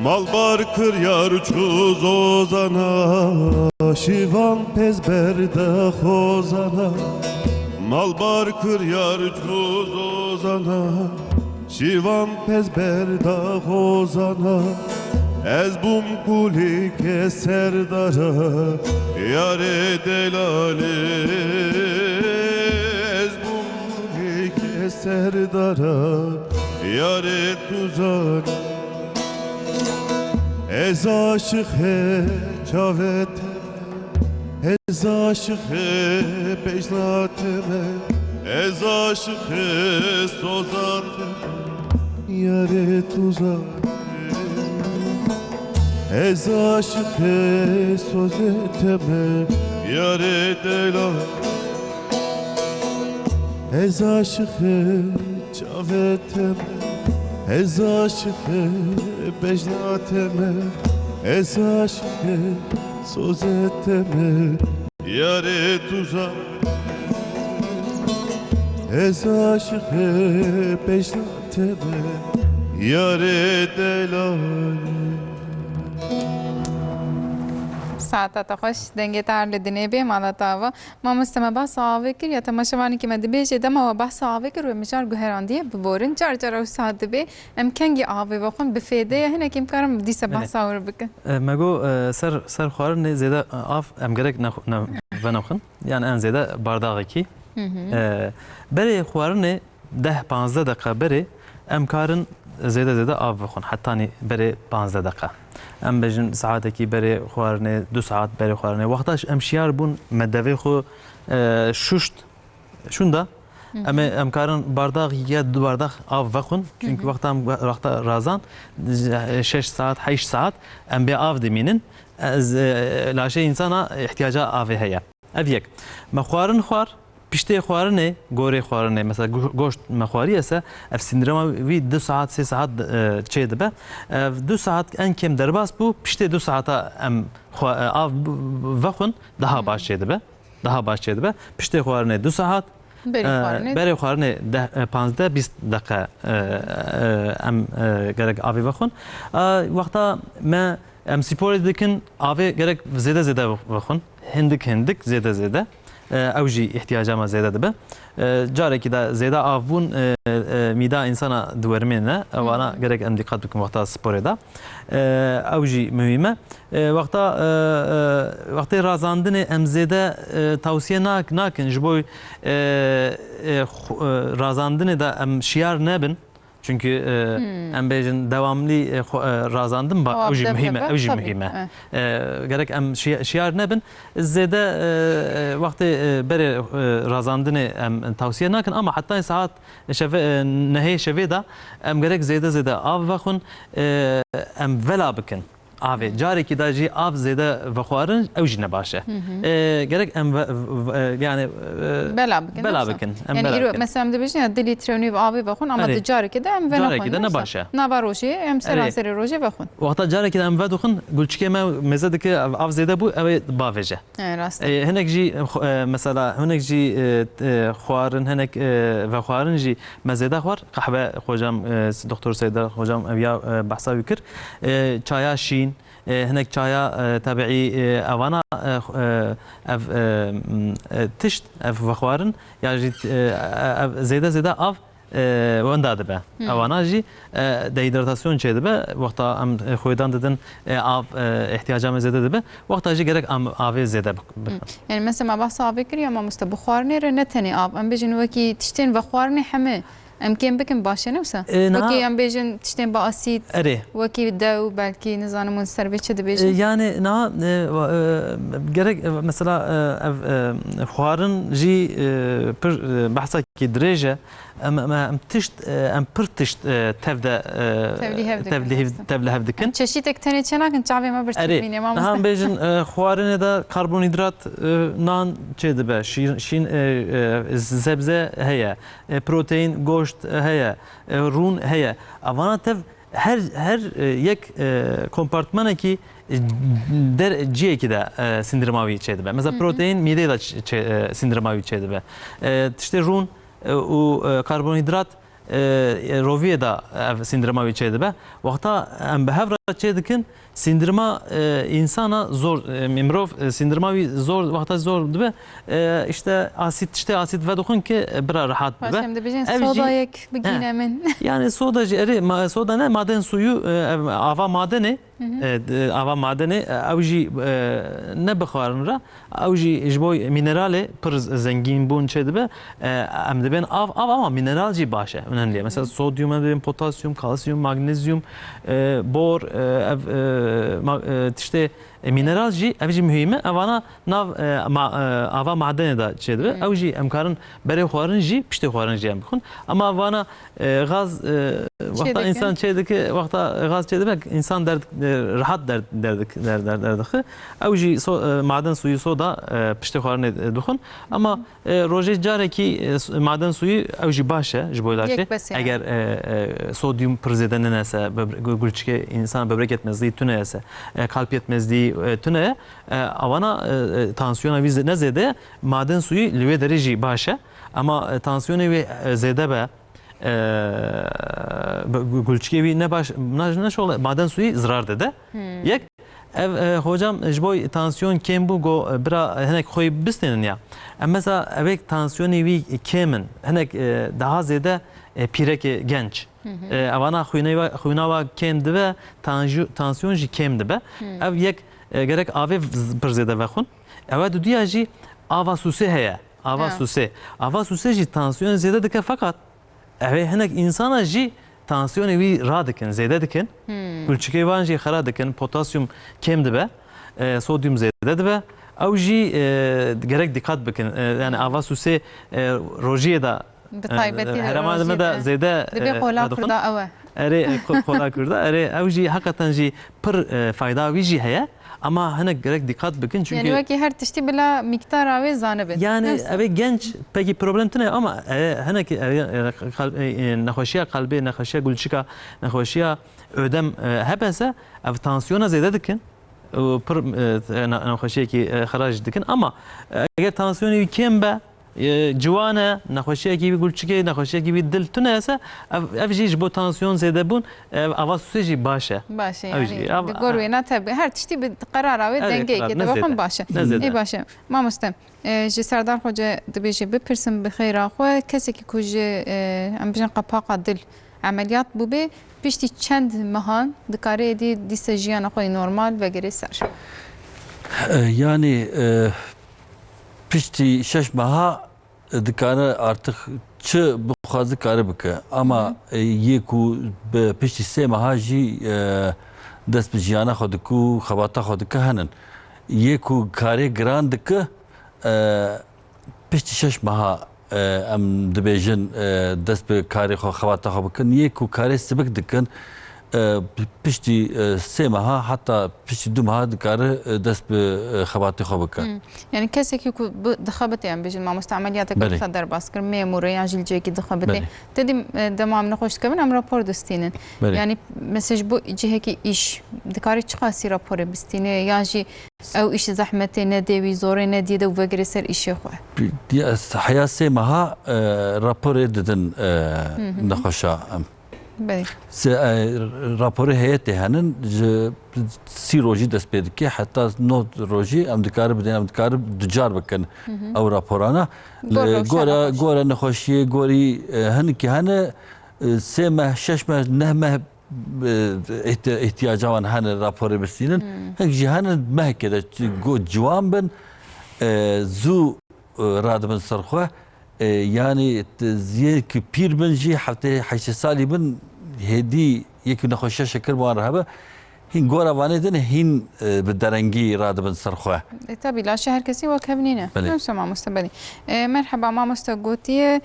Malbar kir yar çû zozana, şîvan pez berda xozana. Malbar kir yar çû zozana, şîvan pez berda xozana. Ez bûm kulîkê serdara, yarê delalê. Ez bûm kulîkê serdara, yarê tu zanî. Ez aşiqê çavê te me, ez aşiqê bejna te me, ez aşiqê soza te me, yarê tu zanî. Ez aşiqê sozê te me, yarê delal. Ez aşiqê çavê te me, ez aşiqê bejna te me, ez aşiqê sozê te me, yarê tu zanî. Ez aşiqê bejna te me, yarê delalê. Saeta te xweş, dengê te her li dinê bê, mala te ava. Mamoste, me behsa avê kir, ya temaşevanekî me dibêje, dema we behsa avê kir, wê mijar guherandiye, biborin. Car car ew saet dibe, em kengî avê vexwin, bi fêde ye, hinekî em karin dîse Belê. behsa wir bikin. E, me got, e, ser, ser xwarinê zêde, e, av em gerek ne, ne, venexwin. Yani en zêde bardaxekî. Hı hı. E, berê xwarinê deh panzdeh deqa berê em karin zêde zêde av vexwin. Hetanî berê panzdeh deqa. Em bêjin saetekî berê xwarinê, du saet berê xwarinê. Wexta em şiyar bûn, me devê xwe, e, şuşt, şûnda, Hı hı. em ê, em karin bardax ya du bardax av vexwin. Çünkü Hı hı. wexta em, wexta razan, şeş saet, heşt saet em bê av dimînin. Ez, e, laşê însana ihtiyaca avê heye. Ev yek. Me xwarin xwar, piştê xwarinê, gorê xwarinê, mesela go-, goşt me xwarî ese, ev sîndroma wî du saet, sê saet, e, çê dibe. Ev du saet en kêm derbas bû, piştê du saeta em xwa-, e, av b-, b-, vexwin, daha Hı. baş çê dibe. Daha baş çê dibe. Piştê xwarinê du saet, Berê e, xwarinê. berê xwarinê deh, e, panzdeh bîst deqe, e, e, em, e, gerek avê vexwin. E, wexta me Em sporê dikin, avê gerek zêde zêde vexwin. Hindik hindik, zêde zêde. E, ew jî ihtiyaca me zêde dibe. E, carekî de zêde av bûn, e, e, mîda însana diwerimêne. Ewana Hı hı. gerek em dîqet bikin wexta sporê de. E, ew jî muhîm e. E, wexta, e, e, wextê razandinê em zêde, e, tawsiye nak-, nakin ji bo, e, e, xu-, e, razandinê de em şiyar nebin. Çünkü, e, Hmm. em bêjin dewamlî, e, xwe, e, razandin ba, Ew ew jî def muhîm e, deve, ew jî tabii. muhîm e. Evet. E, gerek em şi-, şiyar nebin. Zêde, e, e, wextê, e, berê, e, razandinê em tawsiye nakin ama heta saet şeve, e, nehê şevê de em gerek zêde zêde av vexwin, e, em vela bikin. Avê. Hı. Carekî de jî av zêde vexwarin, ew jî ne baş e. Hı hı. E, gerek em ve, ve, yani, e, Bela bikin, bela yoksa? bikin. Em Yani bela îro bikin. mesela em dibêjin ya du lître û nîv avê vexwin, ama Erê. di carekê de em ve Carekî nexwin. de ne Wisa baş e. Nava rojê, em Erê. seranserê rojê vexwin. Wexta carekî de em vedixwin, gulçikê me mêze dike, ev av zêde bû, ew ê bavêje. E, rast e. E, hinek jî, xu-, e, mesela, hinek jî, e, e, xwarin, hinek, e, vexwarin jî me zêde xwar. Qehwe, xocam, e, Doktor Seyda, xocam, ev ya, e, behsa wî kir. E, çaya şîn, e, hinek çaya, e, tebiî, e, evana, e, xu-, e, ev, e, m, e, tişt, ev vexwarin, ya jî, e, ev zêde zêde av, e, wenda dibe. Hmm. Evana jî, e, dehidratasyon çê dibe. Wexta em, e, xwêdan didin, e, av, e, ihtiyaca me zêde dibe. Wexta jî gerek am, avê zêde bik-, bikin. Hmm. Yani mesela me behsa avê kiriye mamoste, bi xwarinê re ne tenê av. Em bêjin wekî tiştên vexwarinê hemî Em kêm bikin baş e, ne wisa? E, niha Wekî em bêjin tiştên bi asîd, Erê. wekî dew, belkî nizanim hûn ser vê çi E, dibêjin? Yani niha, e, wa-, e, gerek, e, mesela, e, ev, e, xwarin jî, e, pir, e, behsakî dirêj e. Em, em, em tişt, e, em pir tişt, e, tev de, e, Tevlîhev dikin, tevlîhev, rast e. tevlihev dikin. Em çeşîtek tenê çênakin, çavê me birçî Erê, bîne, niha mamoste. em bêjin, e, xwarinê de karbonhîdrat, e, nan çêdibe, şîn, şîn, e, e, sebze heye, e, proteîn, goşt heye, e, rûn heye. Evana tev her, her, e, yek, e, kompartmanekî, e, der, ciyekî de, e, sindirma wî çêdibe. Mesela Hı hı. proteîn mîdeyê de ç-, çê-, e, sindirma wî çêdibe. E, tiştê rûn, e, û, e, karbonhîdrat, e, e, roviyê de ev sindirma wî çêdibe. Wexta em bi hev re çêdikin, sindirma, e, însana zor, e, mirov, e, sindirma wî zor, wexta zor dibe, e, işte asîd, tiştê asîd vedixwin ki, e, bira rehat Baş dibe. em dibêjin Ev jî sodayek bigîne He. min. Yani soda jî, erê, ma-, soda ne, maden suyu, e, ev, ava madenê, Hı hı. e, d-, ava madenê, e, ew jî, e, ne bixwarin re, ew jî ji bo mineralê pir z-, zengîn bûn çêdibe. E, em dibên av, av ama mineral jî baş e, önemli ye. Mesela sodyum, em dibên potasyum, kalsiyum, magnezyum, e, bor, e, ev, e, ma-, e, tiştê, e, mineral jî, ev jî muhîm e. Evana nav, e, ma-, e, ava madenê de çêdibe. Hmm. Ew jî em karin berê xwarin jî, piştê xwarin jî em bixwin. Ama vana, e, gaz, e, wexta Çêdike. însan çêdike, wexta gaz çêdibe, însan derd, e, rehat derd, derdik, der, der, derdixe. Ew jî so-, e, maden suyu soda, e, piştê xwarinê, e, dixwin. Ama, e, rojê carekî, e, s-, maden suyu ew jî baş e ji bo ilaçê. Yek bes e yani. Eger, e, e, sodyum pir zêde nenese, böbre-, gu-, gulçikê însan böbrek yetmezliği tune yese, e, kalp yetmezliği, e, tune ye. E, awana, e, e, tansiyona wî zê-, ne zêde, maden suyu li wê derê jî baş e. Ama, e, tansiyonê wê, e, zêde be, e, bi-, gu-, gulçikê wî ne baş, ne, ne şole, maden suyu zirar dide. Hmm. Yek, ev, e, hocam, ji bo tansiyon kêm bû, go, e, bira, e, hinek xwê bistênin ya. Em mesela evêk tansiyonê wî kêm in, hinek, e, daha zêde, e, pîrekê genç. Hı hı. E, evana xwînê wa-, xwîna wa kêm dibe, tanju-, tansiyon jî kêm dibe. Hı. Ev yek, e, gerek avê z-, pir zêde vexwin. Ewe dudiya jî ava sûsê heye. Ava Ha. sûsê. Ava sûsê jî tansiyon zêde dike, feqat ew ê hinek însana jî tansiyonê wî radikin, zêde dikin. Hmm. Gulçikê wan jî xera dikin, potasyum kêm dibe, e, sodyum zêde dibe. Ew jî, e, gerek dîqat bikin. E, yani ava sûsê, e, rojiyê de, Bi e, taybetî herêma rojiyê me de de. zêde, Dibê e, qola vedixwin. Kurda ew e. Erê, e, qo-, qola Kurda, erê, ew jî heqeten jî pir, e, fayda wî jî heye. Ama hinek gerek dîqat bikin, çünkü Yani wekî her tiştî bila mîktara wê zanibin. Yani Neyse. Evê genç pekî problem tune ama, e, hinek, e, e, qal-, e, e, nexweşiya qelbê, nexweşiya gulçika, nexweşiya ödem, e, hebese, ev tansiyona zêde dikin. Û pir, e, ne-, nexweşiyekî, e, xera jî dikin. Ama, e, eger tansiyonê wî kêm be, e, ciwan e, nexweşiyekî wî gulçikê, nexweşiyekî wî dil tune ese, ev, ev jî ji bo tansiyon zêde bûn, ev ava sûsê jî baş e. Baş e, Ev yani jî, av-, di gor wê ne tebe, her tiştî bi qerara wê Erê, dengeyekê qerar, de ne bixwin zêde, baş e. ne zêde. Ê baş e. Mamoste, e, ji Serdar Xoce dibêje bipirsim bi xêra xwe, kesekî ku ji, e, em bijin qepaqa dil emeliyat bûbe, piştî çend mehan dikare êdî dîse jiyana xwe yê normal vegere ser? E, yani, e, piştî şeş meha, e, dikare artık çi bixwaze kare bike. Ama, Hı hı. e, yê ku bi piştî sê meha jî, e, dest bi jiyana xwe dike û xebata xwe dike henin. Yê ku karê giran dike, e, piştî şeş meha, e, em dibêjin, e, dest bi karê xwe, xebata xwe bikin. Yê ku karê sibik dikin, e, pi-, piştî, e, sê meha, heta piştî du meha dikare, e, dest bi, e, xebatê xwe bike. Hmm. Yani kesekî ku bi-, dixebite, em bêjin, mamoste, emeliyateke Belê. wisa derbas kir, memûr e yan jî li cihekî dixebite. Belê. Te dî, e, dema em nexweş dikevin, em rapor distînin. Belê. Yani mesela ji bo cihekî îş, dikare çiqasî raporê bistîne, yan jî ew îş zehmetê nedê wî, zorê nediyê de û vegirê ser îşê xwe? Ya, heya sê meha, e, raporê didin, e, Hı hı. nexweşa em. Belê. Se-, e, raporê heyetê henin, ji sî rojî dest pê dike, heta nod rojî em dikarin bidin, em dikarin ducar bikin Hı hı. ew raporana. Gor Li rewşa gore, nexweşî. gore nexweşiyê, gorî, e, hinikî hene, e, sê meh, şeş meh, neh meh, e, ihti-, ihtiyaca wan hene raporê bistînin. Hmm. Hinek jî hene mehekê de ci-, go ciwan bin, e, zû, e, radibin ser xwe. E, yanî t-, yê ku pîr bin jî heftê heştê salî bin hêdî yekî nexweşiya şeker bi wan re hebe. Hîn gora vanê din hîn, e, bi derengî radibin ser xwe. E, tabii, laşê her kesî wek hev nîne. Belê. Neyse mamoste, belê. E, merheba mamoste, gotiye,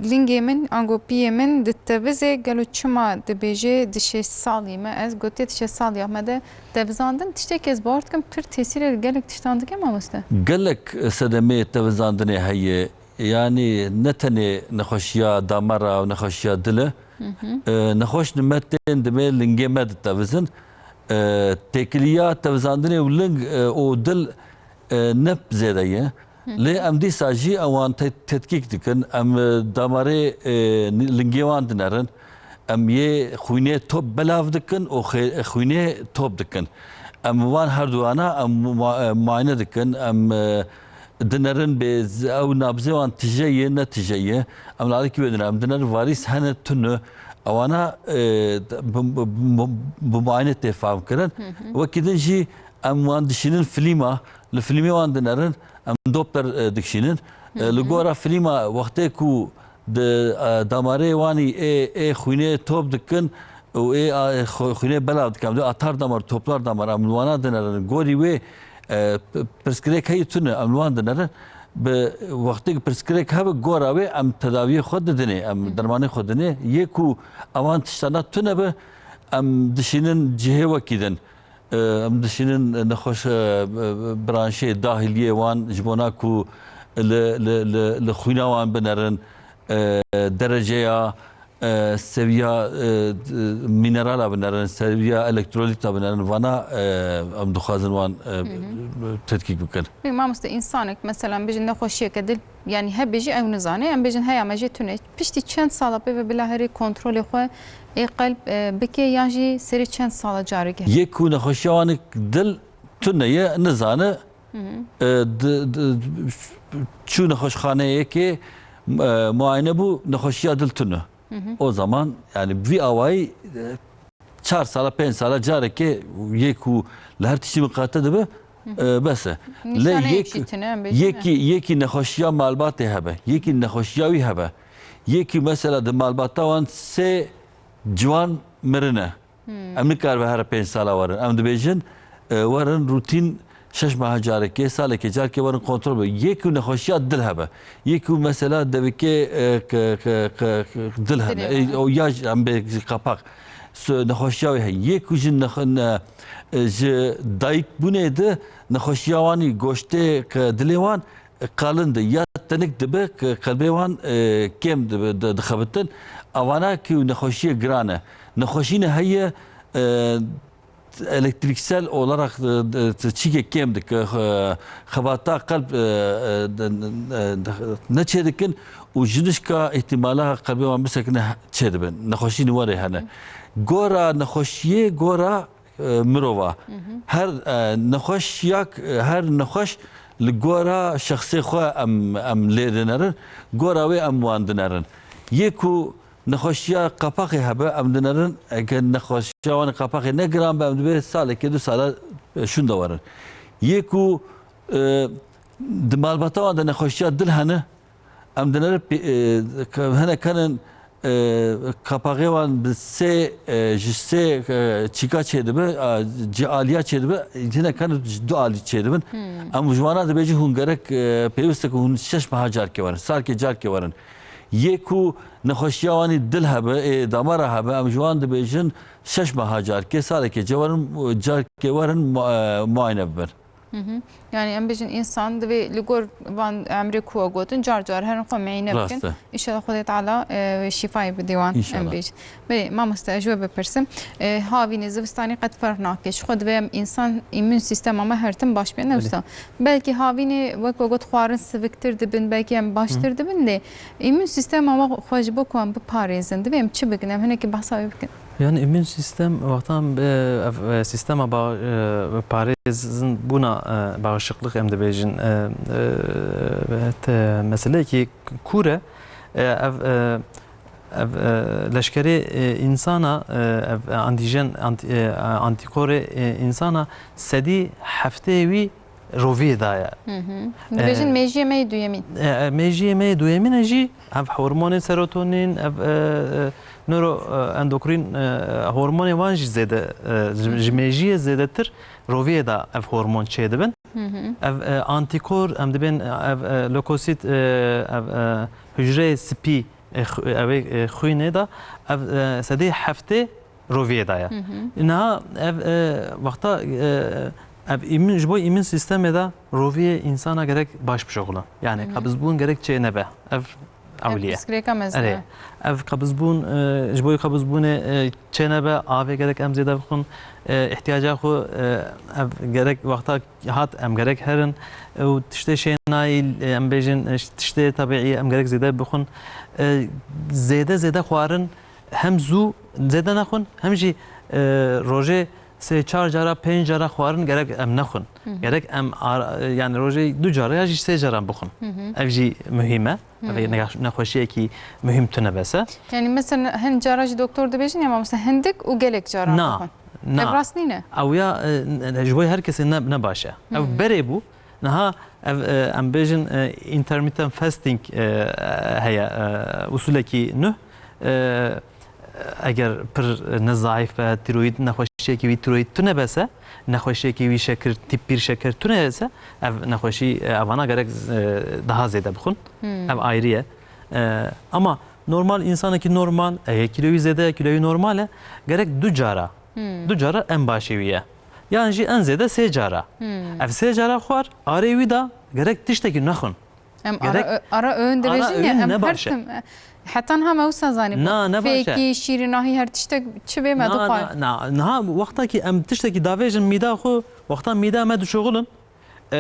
lingê min, ango piyê min ditevize, gelo çima dibêje di şêst salî me ez? Gotiye di şêst saliya me de tevizandin, tiştekî ez bawer dikim pir tesîrê gelek tiştan dike mamoste. Gelek sedemê tevizandinê heye. Yanî ne tenê nexweşiya damara û nexweşiya dil e. Hı hı. E, nexweş me tên dimê lingê me ditevizin. E, têkiliya tevizandinê û ling, e, û dil, e, ne zêde ye. Hı hı. Lê em dîsa jî ewan te-, tetkîk dikin. Em, e, damarê, e, ni-, lingê wan dinerin. Em yê xwînê top belav dikin û xê-, xwînê top dikin. Em wan herduwana em mua-, e, muayene dikin. Em, e, dinerin bê z-, ew nabzê wan tije ye, ne tije ye. Em li alîkî wê dinerin. Em dinerin varîs hene tune. Ewana, e, bi, bi, bi, bi muayene tê fam kirin. Hı hı. Wekî din jî em wan dişînin filîma, li filîmê wan dinerin, em Doppler, e, dikişînin. E, Hı hı. Li gora filîma wextê ku di, e, damarê wanî ê, ê xwînê top dikin û ê, a, xwe-, xwînê belav dikin. Em dê atar damar, toplar damar, em li wana dinerin. Gorî wê, e, p-, pirsgirêk heyî tune, em li wan dinerin. Bi wextê ku pirsgirêk hebe, gora wê em tedawiyê xwe didinê, em Hı hı. dermanê xwe dinê. Yê ku ewan tiştana tune bi, em dişînin cihê wekî din. E, em dişînin nexweş, e, branşê dahiliyê wan ji bona ku li, li, li, li xwîna wan binerin, e, dereceya, e, seviya, e, minerala binerin, seviya elektrolîta binerin, vana, e, em dixwazin wan, e, Hı hı. tetkîk bikin. Peki mamoste, insanek mesela bijin nexweşiyeke dil, yanî hebe jî ew nizane, em bijin heya me jê tune. Piştî çend sala pê ve bila herê kontrolê xwe ê qelb, e, bike, yan jî serê çend sala careke? Yek ku nexweşiya wan dil tune ye, nizane, Hı hı. e, di, di, çû nexweşxaneyekê, e, muayene bû, nexweşiya dil tune. Hı hı. O zaman, yani, vî awayî, e, çar sala, pênc sala carekê yê ku li her tiştî miqate dibe, Hı hı. e, bes e. Lê Nîşaneyek yek-, jî tune, em bêjin, yekî, ne? Yekî nexweşiya malbatê hebe, yekî nexweşiya wî hebe. Yekî mesela di malbata wan sê ciwan mirine. Hmm. Em nikaribe her pênc sala werin. Em dibêjin, e, werin rutîn şeş meha carekê, salekê carekê werin kontrol be. Yek û nexweşiya dil hebe. Yek û mesela devikê, e, k-, k-, k-, k-, dil hene. Dilê E, hene. O ya jî em bê qapak. So, nexweşiya wê heye. Yek û ji nex-, ne-, e, ji dayik bûnê de nexweşiya wanî goştê k-, dilê wan, e, qalin de ya tenik dibe k-, qelbê wan, e, kêm dibe, di-, dixebitin. Avana ku nexweşiyê giran e. Nexweşîne heye, e, elektriksel olarak, e, e, çîkê kêm dike, e, xebata qelb, e, e, de, e, de, ne çê dikin û jinişka îhtimala qelbê wan bisekine çê dibin. Nexweşî niwarê hene. Hı. Gora nexweşiyê, gora, e, mirova. Hı hı. Her, e, nexweş yak, e, her nexweş li gora şexsê xwe em, em lê dinerin. Gora wê em wan dinerin. Yê ku nexweşiya qapaqê hebe, em dinerin, eger nexweşiya wan qapaqê ne giran be, em dibê salekê du sala, e, şûnde werin. Yê ku, e, di malbata wan de nexweşiya dil hene, em dinerin pê-, e, ke-, hinek henin, e, qapaqê wan bi sê, e, ji sê, e, çîka çêdibe, a, ji aliya çêdibe, hinek henin ji du alî çêdibin. Hmm. Em ji wana dibêjin hûn gerek, e, pêwist e ku hûn şeş meha carkê werin, salkê carkê werin. Yê ku nexweşiya wanî dil hebe, ê damara hebe, em ji wan dibêjin şeş meha carkê, salekê ce werin, carkê werin mu-, e, muayene bibin. Hı hı. Yani em bêjin însan divê li gor van emrê ku we gotin, car car herin xwe meyne bikin. Rast e. Înşallah Xwedê Teala, e, şîfayê bidê wan, em Înşallah. Bêjin. Belê, mamoste, ez ji we bipirsim. E, havînê zivistanê qet ferq nake. Ji xwe divê em însan îmûn sîstema me her tim baş bê, ne Belê. Wisa? Belkî havînê wek we got xwarin siviktir dibin, belkî em baştir Hı. dibin lê îmûn sîstema me xwe ji bo ku em biparêzin, divê em çi bikin? Em hinekî behsa wê bikin. Yani îmûn sîstem wextan, e, ev, e, sîstema ba-, e, parêzin bûna, e, bağışıklık em dibêjin, e, e, te-, meseleyekî kûr e. E, ev, e, ev, e, leşkerê, e, însana, e, ev, e, antîjen, anti-, e, antîkorê, e, însana sedî heftê wî, roviyê de ye. Hı hı. Dibêjin, e, mêjiyê me yê duyemîn. E, e, mêjiyê me yê duyemîn e jî ev hormonê serotonin, ev, e, e, nöro, e, endokrîn, e, hormonê wan jî zêde, e, ji, hı hı, ji mêjiyê zêdetir roviyê de ev hormon çêdibin. Hı hı. Ev, e, antîkor, em dibên, e, ev, e, lökosit, e, ev, e, hücreyê spî, e, xu-, ev ê, e, xwînê de, ev, e, sedê heftê roviyê de ye. Hı hı. Niha ev, e, wexta, e, ev îmîn, ji bo îmîn sîstemê de roviyê însana gerek baş bişuxulin. Yani, hı hı, qebizbûn gerek çê nebe. Ev ewlî ye. Ev pirsgirêka mezin e. Erê. Ev qebizbûn, e, ji bo qebizbûnê, e, çê nebe, avê gerek em zêde bixwin, e, ihtiyaca xwe, e, ev gerek wexta hat em gerek herin, e, û tiştê şênayî, e, em bêjin, e, tiştê tebîî em gerek zêde bixwin. E, zêde zêde xwarin hem zû zêde nexwin, hem jî, e, rojê sê çar cara, pênc cara xwarin gerek em nexwin. Hı hı. Gerek em ara-, yani rojê du cara ya jî sê cara bixwin. Hı hı. Ev jî muhîm e. Ev, hı, nexweş-, nexweşiyekî muhîm tune bes e. Yani mesela hin cara jî doktor dibêjin ya mamoste hindik û gelek caran bixwin. Na, na. Ev rast nîne? Ew ya, e, ne, ji bo her kesê ne, ne baş e. Ev, hı, berê bû. Niha ev, e, em bêjin, e, intermittent fasting, e, heye, e, usulekî nuh. E, eger pir ne zayîf be, tiroîd, nexweşiyekî wî tiroîd tune bes e, nexweşiyekî wî şekir, tîp bir şeker tune bes e, ev nexweşî, e, evana gerek, e, daha zêde bixwin. Hmm. Ev ayrî ye. E, ama normal, însanekî normal, eger kîlo wî zêde ye, kîlo wî normal e, gerek du cara. Hmm. Du cara en başê wî ye. Yan jî en zêde sê cara. Hmm. Ev sê cara xwar, arê wî de gerek tiştekî nexwin. Em gerek ara, ara öğün ara dibêjin ya, öğün em ne her baş e? Tim, e, heta niha me wisa zanî bû. Na, ne baş e. Fêkî, şîrînahî, her tiştek çi bê me dixwar. Na, na, na, niha wexta ki em tiştekî davêjin mîda xwe, wexta mîda me dişuxulin, e,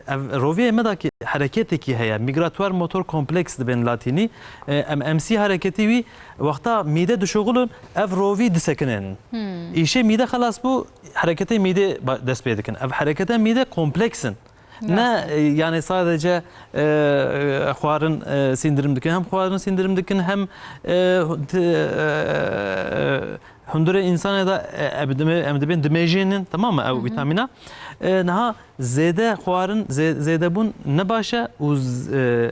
ev roviyê me de ki hereketekî heye, migratoire motor complexe dibên latînî, e, em M C hareketî wî, wexta mîde dişuxulin, ev rovî disekinin. Hmm. Îşê mîde xelas bû, hereketê mîde ba-, dest pê dikin. Ev herekete mîde kompleks in. Ne, rast e, e, yani sadece, e, e, xwarin, e, sindirim dikin, hem xwarin sindirim dikin, hem, e, hu-, t-, e, e, hundurê însanê de, e, em dime-, em dibên dimêjînin, tamam mı? Ew, hı hı, vitamina. E, niha zêde xwarin, zê-, zêdebûn ne baş e û z-, e,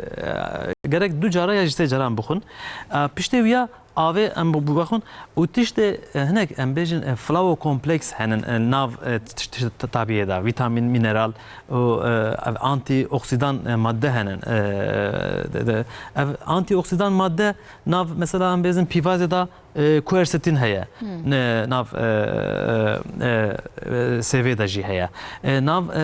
e, gerek du cara ya jî sê caran bixwin. E, piştê wî ya Avê em bi-, bibexwin û tiştê, e, hinek em bêjin, e, flavokompleks henin, e, nav, e, tiş-, tiş-, t-, tabiyê de, vîtamîn, mîneral û, e, ev antîoksidan, e, madde henin. E, de, de, ev antîoksidan madde nav, mesela em bêjin pîvazê de, e, quercetin heye. Hmm. Ne, nav, e, e, e, e, sêvê de jî heye. E, nav, e, e,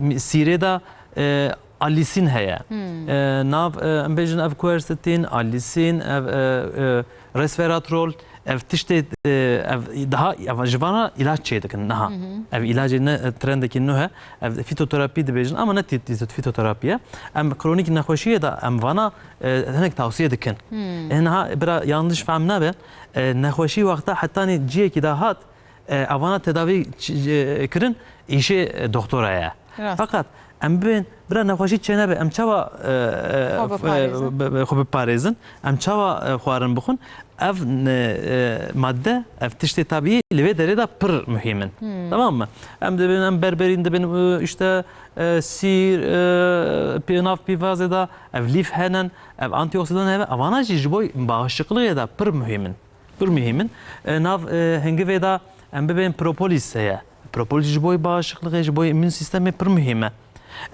mî-, sîrê de, e, alîsîn heye. Hmm. E, nav, e, em bêjin ev quercetin, alîsîn, ev, e, e, resveratrol, ev tiştê, e, ev daha, ev ji vana îlaç çê dikin niha. Hı hı. Ev îlacê ne, e, trendekî nû he, ev fîtoterapî dibêjin, ama ne tî-, tî-, fîtoterapî ye. Em kronîk nexweşiyê de em vana, e, hinek tavsiye dikin. Hmm. E, niha bira yanlış fehm nebe, e, nexweşî wexta hetanî ciyekî de hat, e, evana tedavî ç-, e, kirin, îşê, e, doktora ye. Rast. Feqet em bibên bira nexweşî çênebe, em çawa, e, e, xwe biparêzin? E, bi-, bi-, xwe biparêzin? Em çawa, e, xwarin bixwin? Ev ne, e, madde, ev tiştê tabî li vê derê de pir muhîm in. Hmm. Tamam mı? Em dibên, em berberîn dibên, e, işte, e, sîr, e, pê-, nav pîvazê de ev lîf henin, ev antioksidan hebe, evana jî ji bo bağışıklığı da pir muhîm in. Pir muhîm in. E, nav, e, hingivê de em bibên propolis heye. Propolis ji bo bağışıklığı, ji bo îmmün sistemê pir muhîm e.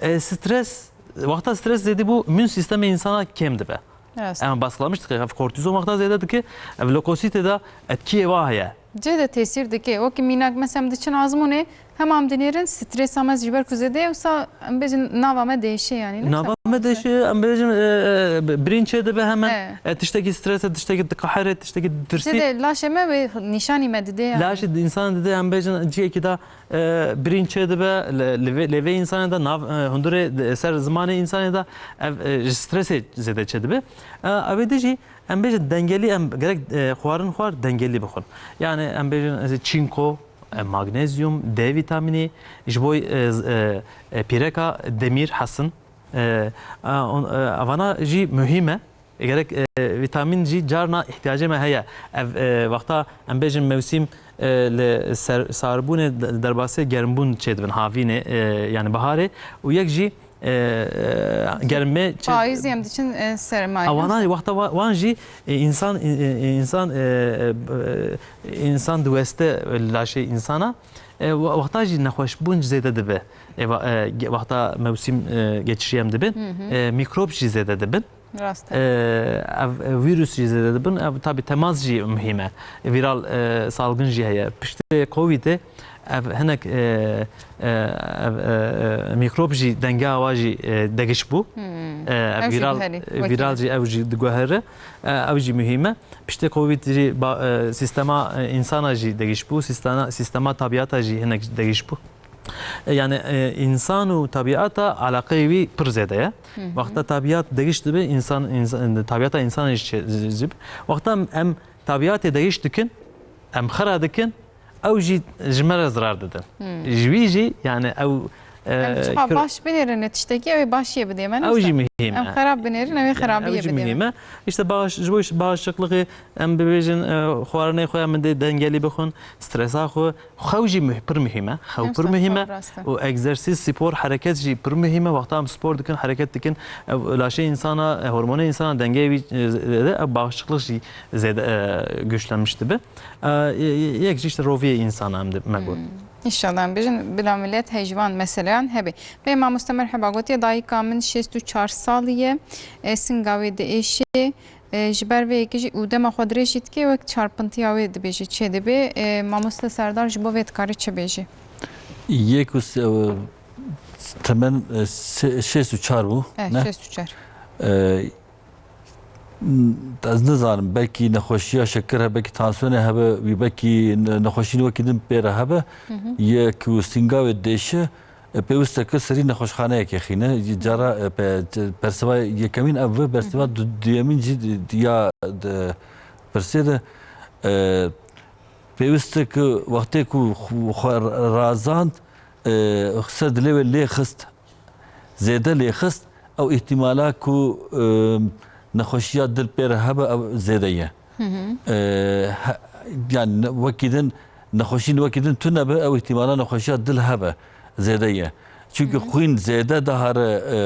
E, stres, wexta stres zêde bû, îmmün sistemê însana kêm dibe. Evet. Em baskılamıştık, ev kortizon wexta zêde dike, ev lökositê de etkiyê wa heye. Cê de tesîr dike. Wekî mînak, mesela em diçin azmûnê, Hema em dinêrin stresa me ji ber ku zêde ye, wisa em bêjin nava me diêşe, yanî ne? Nava me diêşe, em bêjin, e, e, birîn çê dibe hemen. He. E, tiştekî stres e, tiştekî diqehere, tiştekî tirsî. Zêde laşê me wê nîşanî me dide, yanî. Laşê însan dide, em bêjin ciyekî de, e, birîn çê dibe, li, li vê, li vê însanê de nav, e, hundurê de, ser zimanê însanê de ev, e, ji stresê zêde çê dibe. E, ev ê dijî Em bêjin dengelî, em gerek, e, xwarin xwar dengelî bixwin. Yani em bêjin, e, çinko, e, magnezyum, D vîtamînî, ji bo, e, z-, e, e, pîreka demîr hesin. E, a, on, e, evana jî muhîm e. Gerek, e, vîtamîn jî carna îhtiyacê me heye. Ev, e, wexta em bêjin mewsîm, e, li ser, sarbûnê de-, derbasê germbûn çêdibin, havînê, e, yani biharê û yek jî, e, e, germê çê- Payîzê em diçin, e, sermayê. Ewana wexta wa-, wan jî, e, însan, e, e, însan, e, e, însan diweste laşê însana, e, we-, wexta jî nexweşbûn zêde dibe. E, wa-, e, ge-, wexta mewsîm, e, geçişî em dibin, Hı hı. e, mîkrop jî zêde dibin. Rast e. Ee, ev, e, vîrus jî zêde dibin. Ev, tabî temas jî muhîm e. Viral, e, salgin jî heye. Piştê Covidê ev hinek, e, e, ev, e, e, mîkrop jî dengeha wa jî, e, degiş bû. Hmm. E, ev Ew jî viral, diherî, e, wekî viral jî ew jî diguhere. E, ew jî muhîm e. Piştê Covid jî ba-, e, sîstema, e, însana jî degiş bû. Sîstana-, sîstema tabiata jî hinek degiş bû. E, yani, e, însan û tabiata alaqeyê wî pir zêde ye. Hı hı. Wexta tabiat degiş dibe, însan, însan, tabiata însan jî çe-, zi-, zib. Wexta em, em tabiatê degiş dikin, em xira dikin, ew jî ji me re zirar didin. Hı. Ji wî jî, yani, ew, e, Em çiqa kir- baş binêrin, tiştekî ew ê başiyê bidê me, Ew jî işte. Muhîm e. Em xerab binêrin, ew ê Yani, xerabiyê ew jî bidê me. Muhîm e. İşte bağış-, ji bo iş-, bağışıklığı em bibêjin, e, xwarinê xwe ya min dê dengelî bixwin, stresa xwe, Xew jî muh-, pir muhîm e. Xew Em pir muhîm e. Xew rast e. Û egzersîz, spor, hereket jî pir muhîm e. Wexta em spor dikin, hereket dikin, ev laşê însana, e, hormonê însana dengeyê wî, e, zêde, ev bağışıklık jî zêde, e, güçlenmiş dibe. E, ye-, ye-, yek jî işte roviyê însana em de me got. Hmm. Înşallah em bêjin bila millet hej van meseleyan hebe. Bê mamoste merheba gotiye dayika min şêst û çar salî ye. E, singa wê diêşe. E, ji ber vê yekê jî û dema xwe dirêj jî dike, wek çarpintiya wê dibêje, çêdibe. E, mamoste Serdar ji bo vê dikare çi bêje? Yek û se-, e, temen, e, se-, şêst û çar bû, Eh, ne? Şêst û çar. E, n-, ez nizanim, belkî nexweşiya şekir hebe, belkî tansiyonê hebe, wî belkî ne-, nexweşîn wekî din pê re hebe. Hı hı. Yek û singa wê dêşe, E, pêwîst e ku serî nexweşxaneyekê xîne. Cara, e, pe-, te-, persiva yekemîn ev be, persiva Hı hı. du-, duyemîn jî di-, di-, ya, di, pirsê de, e, pêwîst e ku wextê ku xu-, xwe razand, e, ser dilê wê lê xist, zêde lê xist, ew îhtîmala ku, e, nexweşiya dil pê re hebe, ew zêde ye. Hı hı. E, he-, yani ne-, wekî din, nexweşîn wekî din tune be, ew îhtîmala nexweşiya dil hebe, zêde ye. Çünkü Hı hı. xwîn zêde dihare, e,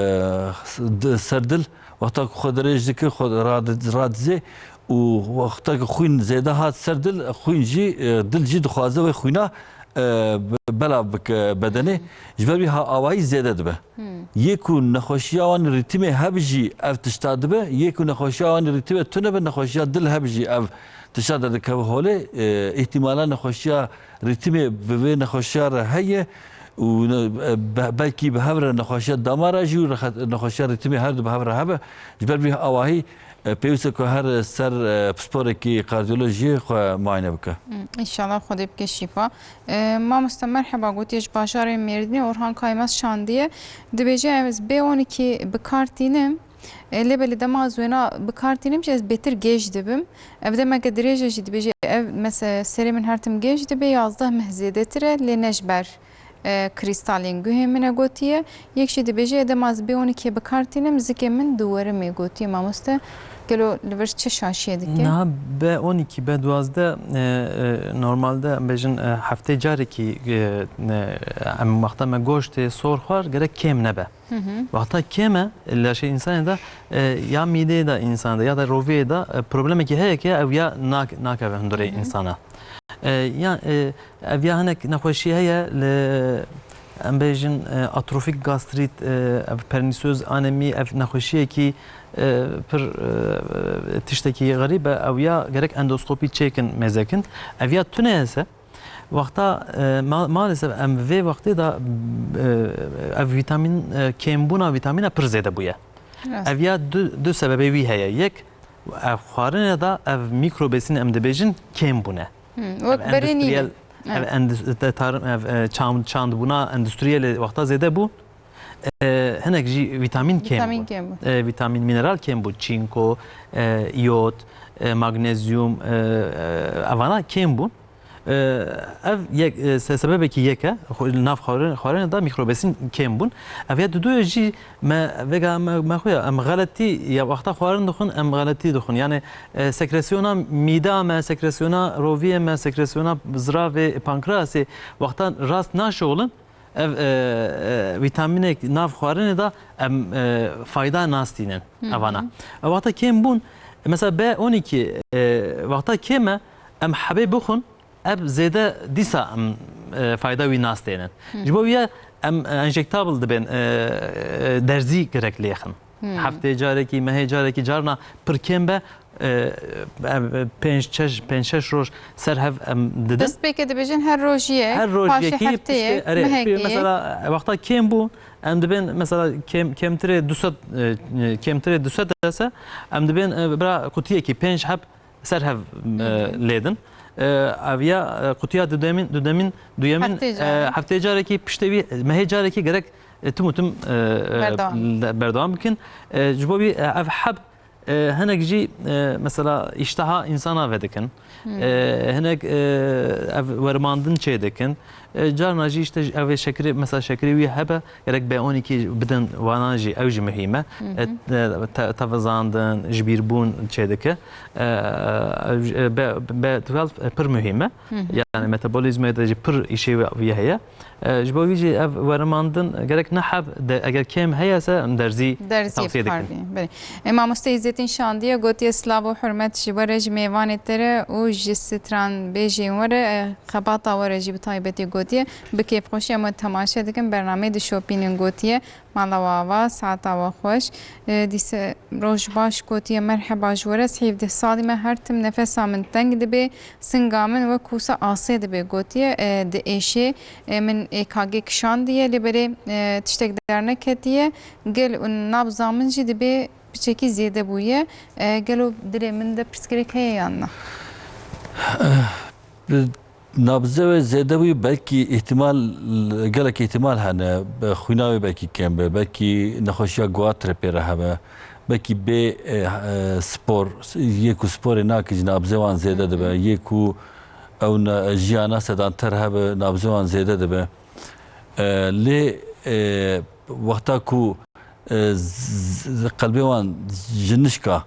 s-, di-, ser dil, wexta ku xwe dirêj dike, xwe radi-, radizê û wexta ku xwîn zêde hat ser dil, xwîn jî, e, dil jî dixwaze wê xwîna, e, be-, belav bike bedenê. Hı. Ji ber wî ha-, awahî zêde dibe. Hmm. Yê ku nexweşiya wan rîtimê hebe jî ev tişta dibe, yê ku nexweşiya wan rîtimê tune be, nexweşiya dil hebe jî ev tişta derdikeve holê. E, îhtîmala nexweşiya rîtimê bi vê nexweşiya re heye û ne-, e, be-, belkî bi hev re nexweşiya damara jî û rexe-, nexweşiya rîtimê her du bi hev re hebe. Ji ber vî awahî, e, pêwîst e ku her ser, e, pisporekî kardiyolojiyê xwe muayene bike. Hmm, înşallah Xwedê bike şîfa. E, mamoste merheba, gotiye ji bajarê Mêrdînê Orhan Kaymaz şandiye. Dibêje ez B on iki bi kar tînim. E, lê belê dema ez wêna bi kar tînim jî ez bêtir gêj dibim. Ev demeke dirêj e jî dibêje ev mese-, serê min her tim gêj dibe, yazdeh meh zêdetir e, lê ne ji ber, e, krîstalên guhê min e gotiye. Yek jî dibêje dema ez B on iki bi kar tînim zikê min diwerimê gotiye mamoste. Gelo li vir çi şaşiyê dike? Niha B on iki, B duwazdeh, e, e, normalde em bêjin, e, heftê carekî, e, ne, em wexta me goştê sor xwar gerek kêm nebe. Hı hı. Wexta kêm e, laşê însanê de, e, ya mîdeyê de însan de ya da roviyê de, e, problemekî heye ke ew ya nak-, nakeve hundurê Hı hı. însana. E, ya, e, ev ya hinek nexweşî heye li, em bêjin, e, atrofik gastrit, e, ev pernisöz anemî, ev nexweşiyekî, e, pir, e, tiştekî xerîb e, ew ya gerek endoskopî çêkin mêzekin. Ev ya tune hese, Wexta, e, ma-, maalesef em vê wextê de, e, ev vîtamîn, e, kêmbûna vîtamîna pir zêde bûye. Rast. Ev ya du, du sebebê wî heye. Yek, ev xwarinê de ev mîkrobesîn em dibêjin kêm bûne. Hmm, Ev wek berê nîne. endüstriyel, ev Evet. endüs-, te-, tarım, ev, e, çam-, çandbûna endüstriyelê wexta zêde bû. E, hinek jî vîtamîn kêm Vîtamîn bû. kêm bû. E, vîtamîn, mineral kêm bû. Çinko, e, iyot, e, magnezyum, e, e, evana kêm bûn. Ev yek, e, se-, sebebekî yek e, xwe-, li nav xwarin-, xwarinê de mîkrobesîn kêm bûn. Ev ya duduye jî me vêga me, me xwe ya, em xeletî ya wexta xwarin dixwin, em xeletî dixwin. Yani, e, sekresyona mîda me, sekresyona roviyê me, sekresyona ziravê, pankreasê wexta rast naşixulin, ev, e, e, vîtamînek nav xwarinê de em, e, fayda nastînin evana. Ev wexta kêm bûn, mesela B on iki, e, wexta kêm e, em hebê bixwin, ev zêde dîsa em, e, fayda wî nastênin. Ji bo wî ye em, e, enjectable dibên, e, e, derzî gerek lêxin. Heftê carekî, mehê carekî, carna pir kêm be, e, em, e, pênc, şeş, pênc şeş roj ser hev em didin. Destpêkê dibêjin her roj yek, Her roj paşê yekî, hefteyek, piştê, erê, mehekî. Mesela wexta kêm bû, em dibên mesela kêm, kêmtirê du sed, e, e, kêmtirê du sed dese, em dibên, e, bira qutiyekî pênc heb ser hev, e, lêdin. E, ev ya, e, qutiya dudemîn, dudemîn, duyemîn, Heftê e, carê. Heftê carekî piştê wî, mehê carekî gerek, e, tim û tim, e, e, Berdewam. de-, berdewam bikin. E, ji bo wî, e, ev heb, e, hinek jî, e, mesela îşteha însana vedikin. E, hinek, e, ev werimandin çêdikin. E, carna jî işte ev ê şekirê, mesela şekirê wî hebe, gerek B on iki bidin wana jî, ew jî muhîm e. E, te-, te-, tevizandin, jibîrbûn çêdike. E, e, B, B twelve pir muhîm e. Yani metabolîzmayê de jî pir îşê wî heye. E, ji bo wî jî ev werimandin gerek ne heb de, eger kêm heye se em derzî Derzî tavsiye dikin. Belê. E, Mamoste Îzzetîn Şandiye gotiye, silav û hurmet ji we re, ji mêvanê te re û ji stranbêjên we re, e, xebata we re jî bi taybetî gotiye. Bi kêfxweşî em we temaşe dikin, bernameyê dişopînin gotiye. Mala we ava, saeta we xweş. E, dîse roj baş gotiye, merheba ji we re, ez hevdeh salî me, her tim nefesa min teng dibe, singa min wek kûsa asê dibe gotiye, e, diêşe, e, min E K G kişandiye, lê belê, e, tiştek derneketiye, gel û nabza min jî dibe piçekî zêde bûye. E, gelo dilê min de pirsgirêk heye yan na? Bi nabze wê zêde bûyî, belkî îhtimal, gelek îhtimal hene. Bi xwîna wê belkî kêm be, belkî nexweşiya guatrê pê re hebe, belkî bê, e, e, spor, yê ku sporê nake jî nabze wan zêde dibe, yê ku ew ne, jiyana sedanter hebe, nabze wan zêde dibe. E, lê, e, wexta ku, e, z-, z-, qelbê wan ji nişka,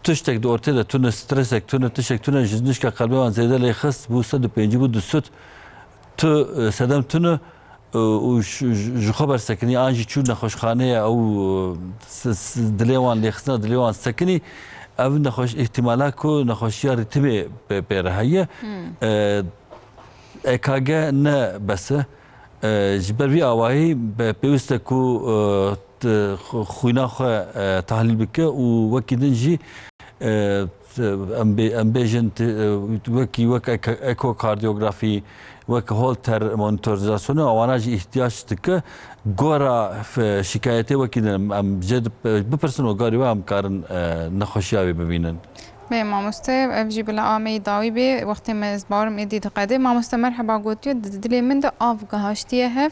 tiştek di ortê de tune, stresek tune, tiştek tune, ji nişka qelbê wan zêde lê xist, bû sed û pêncî, bû du sed, tu, e, sedem tune, e, û ji, ji, ji xwe bersekinî, an jî çû nexweşxaneyê, ew, e, s-, s-, dilê wan lêxistina dilê wan sekinî, ev nexweş-, îhtimala ku nexweşiya rîtimê pê, pê re heye. E, E K G ne bes e. E, ji ber vî awayî be-, pêwîst e ku, e, t-, xu-, xwîna xwe, e, tahlîl bike û wekî din jî, e, t-, em bê-, em bêjin t-, e, wekî wek ek-, ekokardiyografî, wek Holter monitorizasyonê, wana jî îhtiyac dike. Gora f-, şikayetê wekî din em, em jê di-, bipirsin û garî we em karin, e, nexweşiya wê bibînin. Bê mamoste, ev jî bila ameyî dawî bê. Wextê me ez bawerim êdî diqedê. Mamoste merheba gotiye, di dilê min de av gihaştiye hev.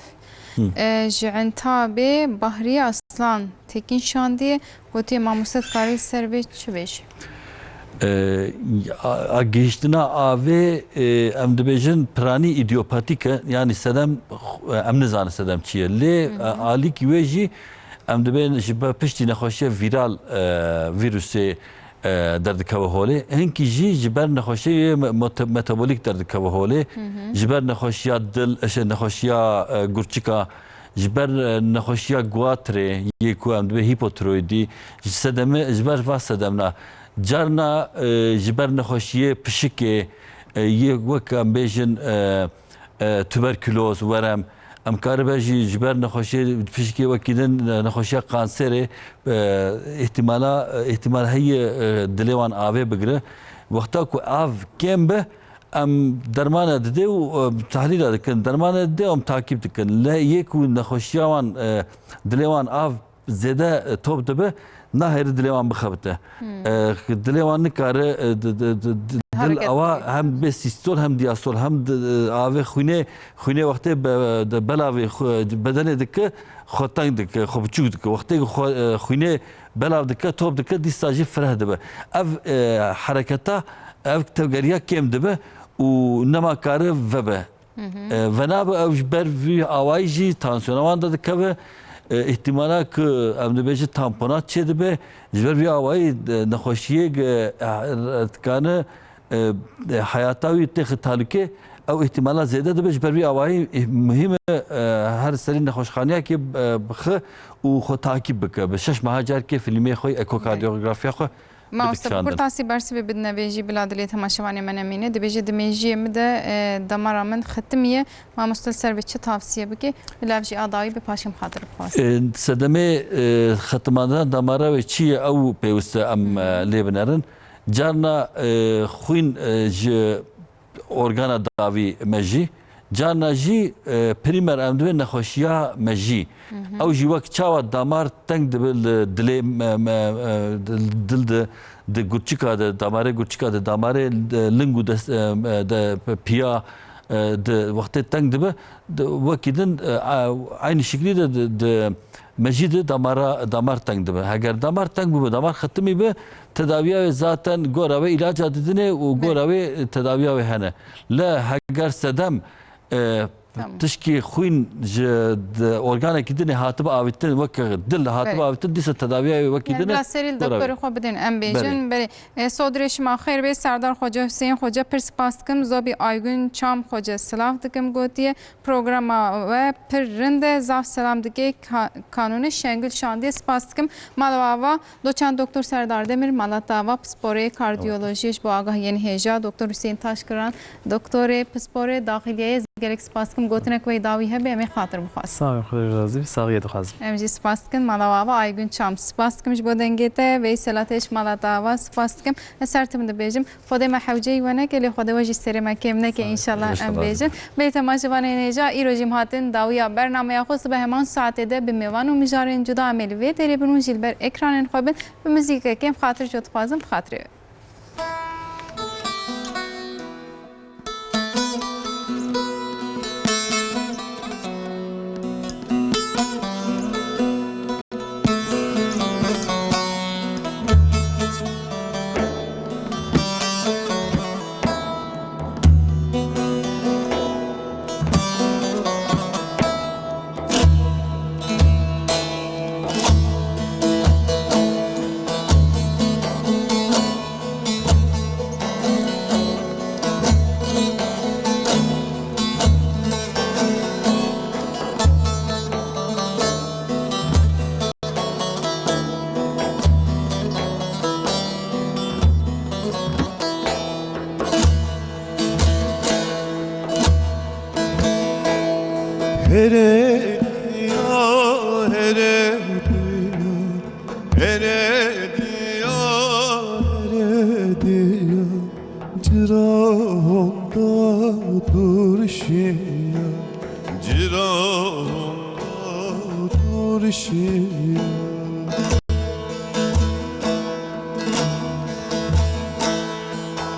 Hı. E, ji Entabê Bahriye Aslan têkîn şandiye. Gotiye mamoste dikarî ser vê çi bêje? E, a, a gihiştina avê, e, em dibêjin piranî îdiyopatîk e. Yanî sedem, e, em nizanin sedem çi ye. Lê, Hı hı. e, alîkî wê jî em dibên ji ber piştî nexweşiye vîral, e, vîrusê e, derdikeve holê. Hinkî jî ji ber nexweşiyê me-, mete-, metabolîk derdikeve holê. Hı hı. Ji ber nexweşiya dil, e, şey, nexweşiya, e, gurçika, ji ber, e, nexweşiya guatrê, yê ku em dibê hipotiroîdî, ji sedemê, ji ber va sedemna. Carna, e, ji ber nexweşiyê pişikê, e, yê wek em bêjin, e, e, tuberkuloz, werem, em karibe jî ji ber nexweşiyê pişikê wekî din, e, nexweşiya kanserê, e, îhtimala, e, îhtimal heye, e, dilê wan avê bigire. Wexta ku av kêm be, em dermane didê û, e, tehlîla dikin. Dermane didê û em takîb dikin. Lê yê ku nexweşiya wan, e, dilê wan av zêde, e, top dibe, nahêle dilê wan bixebite. Hmm. E, dilê wan nikare, e, di, di, di, di, dil Hareket awa bike. Hem bê sîstol hem diyastol hem di, e, avê xwînê, xwînê wextê be, di belavê xwe, bedenê dike, xwe teng dike, xwe biçûk dike. Wextê ku xwe, e, xwînê belav dike, top dike, dîsa jî fireh dibe. Ev, e, hereketa, ev tevgeriya kêm dibe. û nema kare vebe. E, venabe ew ji ber vî awayî jî tansiyona wan de dikeve. E, îhtîmala ku em dibêjin tamponat çêdibe, ji ber vî awayî, e, nexweşiyê, e, dikane, e, e, heyata wî têxe talûkê, ew îhtîmala zêde dibe. Ji ber vî awayî, e, muhîm e, e, her serî nexweşxaneyekê, e, bixe û xwe takîb bike. Bi şeş meha carkê filmê xwe, ekokardiyografiya xwe Mamoste, bi kişandin. Kurtasî bersivê bidine vê jî bila dilê temaşevanê me nemîne. Dibêje, di mêjiyê min de, e, damara min xetimiye. Mamoste, li ser vê çi tavsiye bike? Bila ev jî a dawî bi paşê min xatir bixwazim. E, sedemê, e, xetimandina damara wê çi ye, ew pêwist e em, e, lê binerin. Carna, e, xwîn, e, ji organa dawî me jî, carna jî, e, prîmer em divê nexweşiya me jî. Ew jî wek çawa damar teng dibe li dilê me, me, e, dil, dil de, di gurçika de, damarê gurçika de, damarê, e, ling û dest, e, e, de, piya, e, di wextê teng dibe, di, wekî din, e, a, eynî şiklî de di, di, me jî di damara, damar teng dibe. Heger damar teng bibe, damar xetimî be, tedawiya wê zaten gora wê îlaca didinê û gora wê tedawiya wê hene. Le heger sedem, e, Tamam. tişkî xwîn ji di organekî dinê hatibe avîtin, weke dil hatibe Belê. avîtin, dîsa tedawiya wê wekî Yani dinê bila serî li gora wê. doktorê xwe bidin, em bêjin. Belê. Belê. E, Sodrê şima xêr bê, Serdar Xoca, Hüseyin Xoca, pir spas dikim. Zobî Aygün Çam Xoca, silav dikim, gotiye. Programa we pir rind e. Zaf selam dike. Ka-, Kanûnê Şengül Şandiye spas dikim. Mala we ava, doçan Doktor Serdar Demir, mala te ava, pisporê kardiyolojiyê ji bo agahiyên hêja, Doktor Hüseyin Taşkıran, doktorê pisporê daxiliyeyê, gelek spas dikim. Gotinek we dawî hebe, em ê xatir bixwazin. Sağ olun, Xwedê razî be, saxiyê dixwazim. Em jî spas dikin. Mala we ava, Aygün Çam, spas dikim ji bo dengê te. Veysela te ji mala te ava, spas dikim. Ez her tim dibêjim, Xwedê me hewceyî we neke, lê Xwedê we jî serê me kêm neke, înşallah, em bêjin. Belê temaşevanên hêja, îro jî em hatin dawiya bernameya xwe. Sibe heman saetê de bi mêvan û mijarên cuda em ê li vê derê bin û jî li ber ekranên xwe bin, bi muzîkekê em xatir ji we dixwazin, bi xatirê we. Here diya, here diya, here diya, here diya. Cira honda durşiya, cira honda durşiya.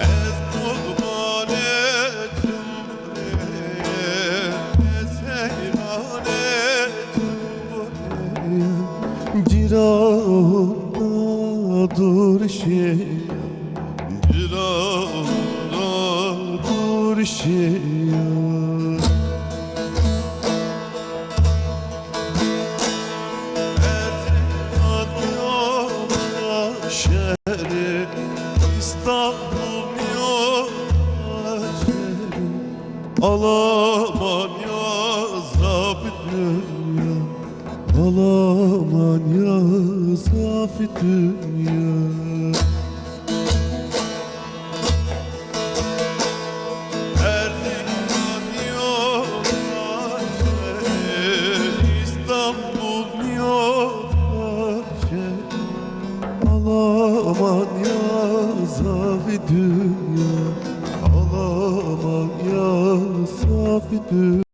Ez qurbanê çimrê, ez heyranê çimrê. Cira honda durşiya. Cira honda durşiya. Ez Almanya şehri, İstanbul ya şehri, Almanya zaf dünya. Almanya zaf dünya. Erzincan ya şehir, İstanbul ya şehir. Almanya zaf dünya. Almanya zaf dünya.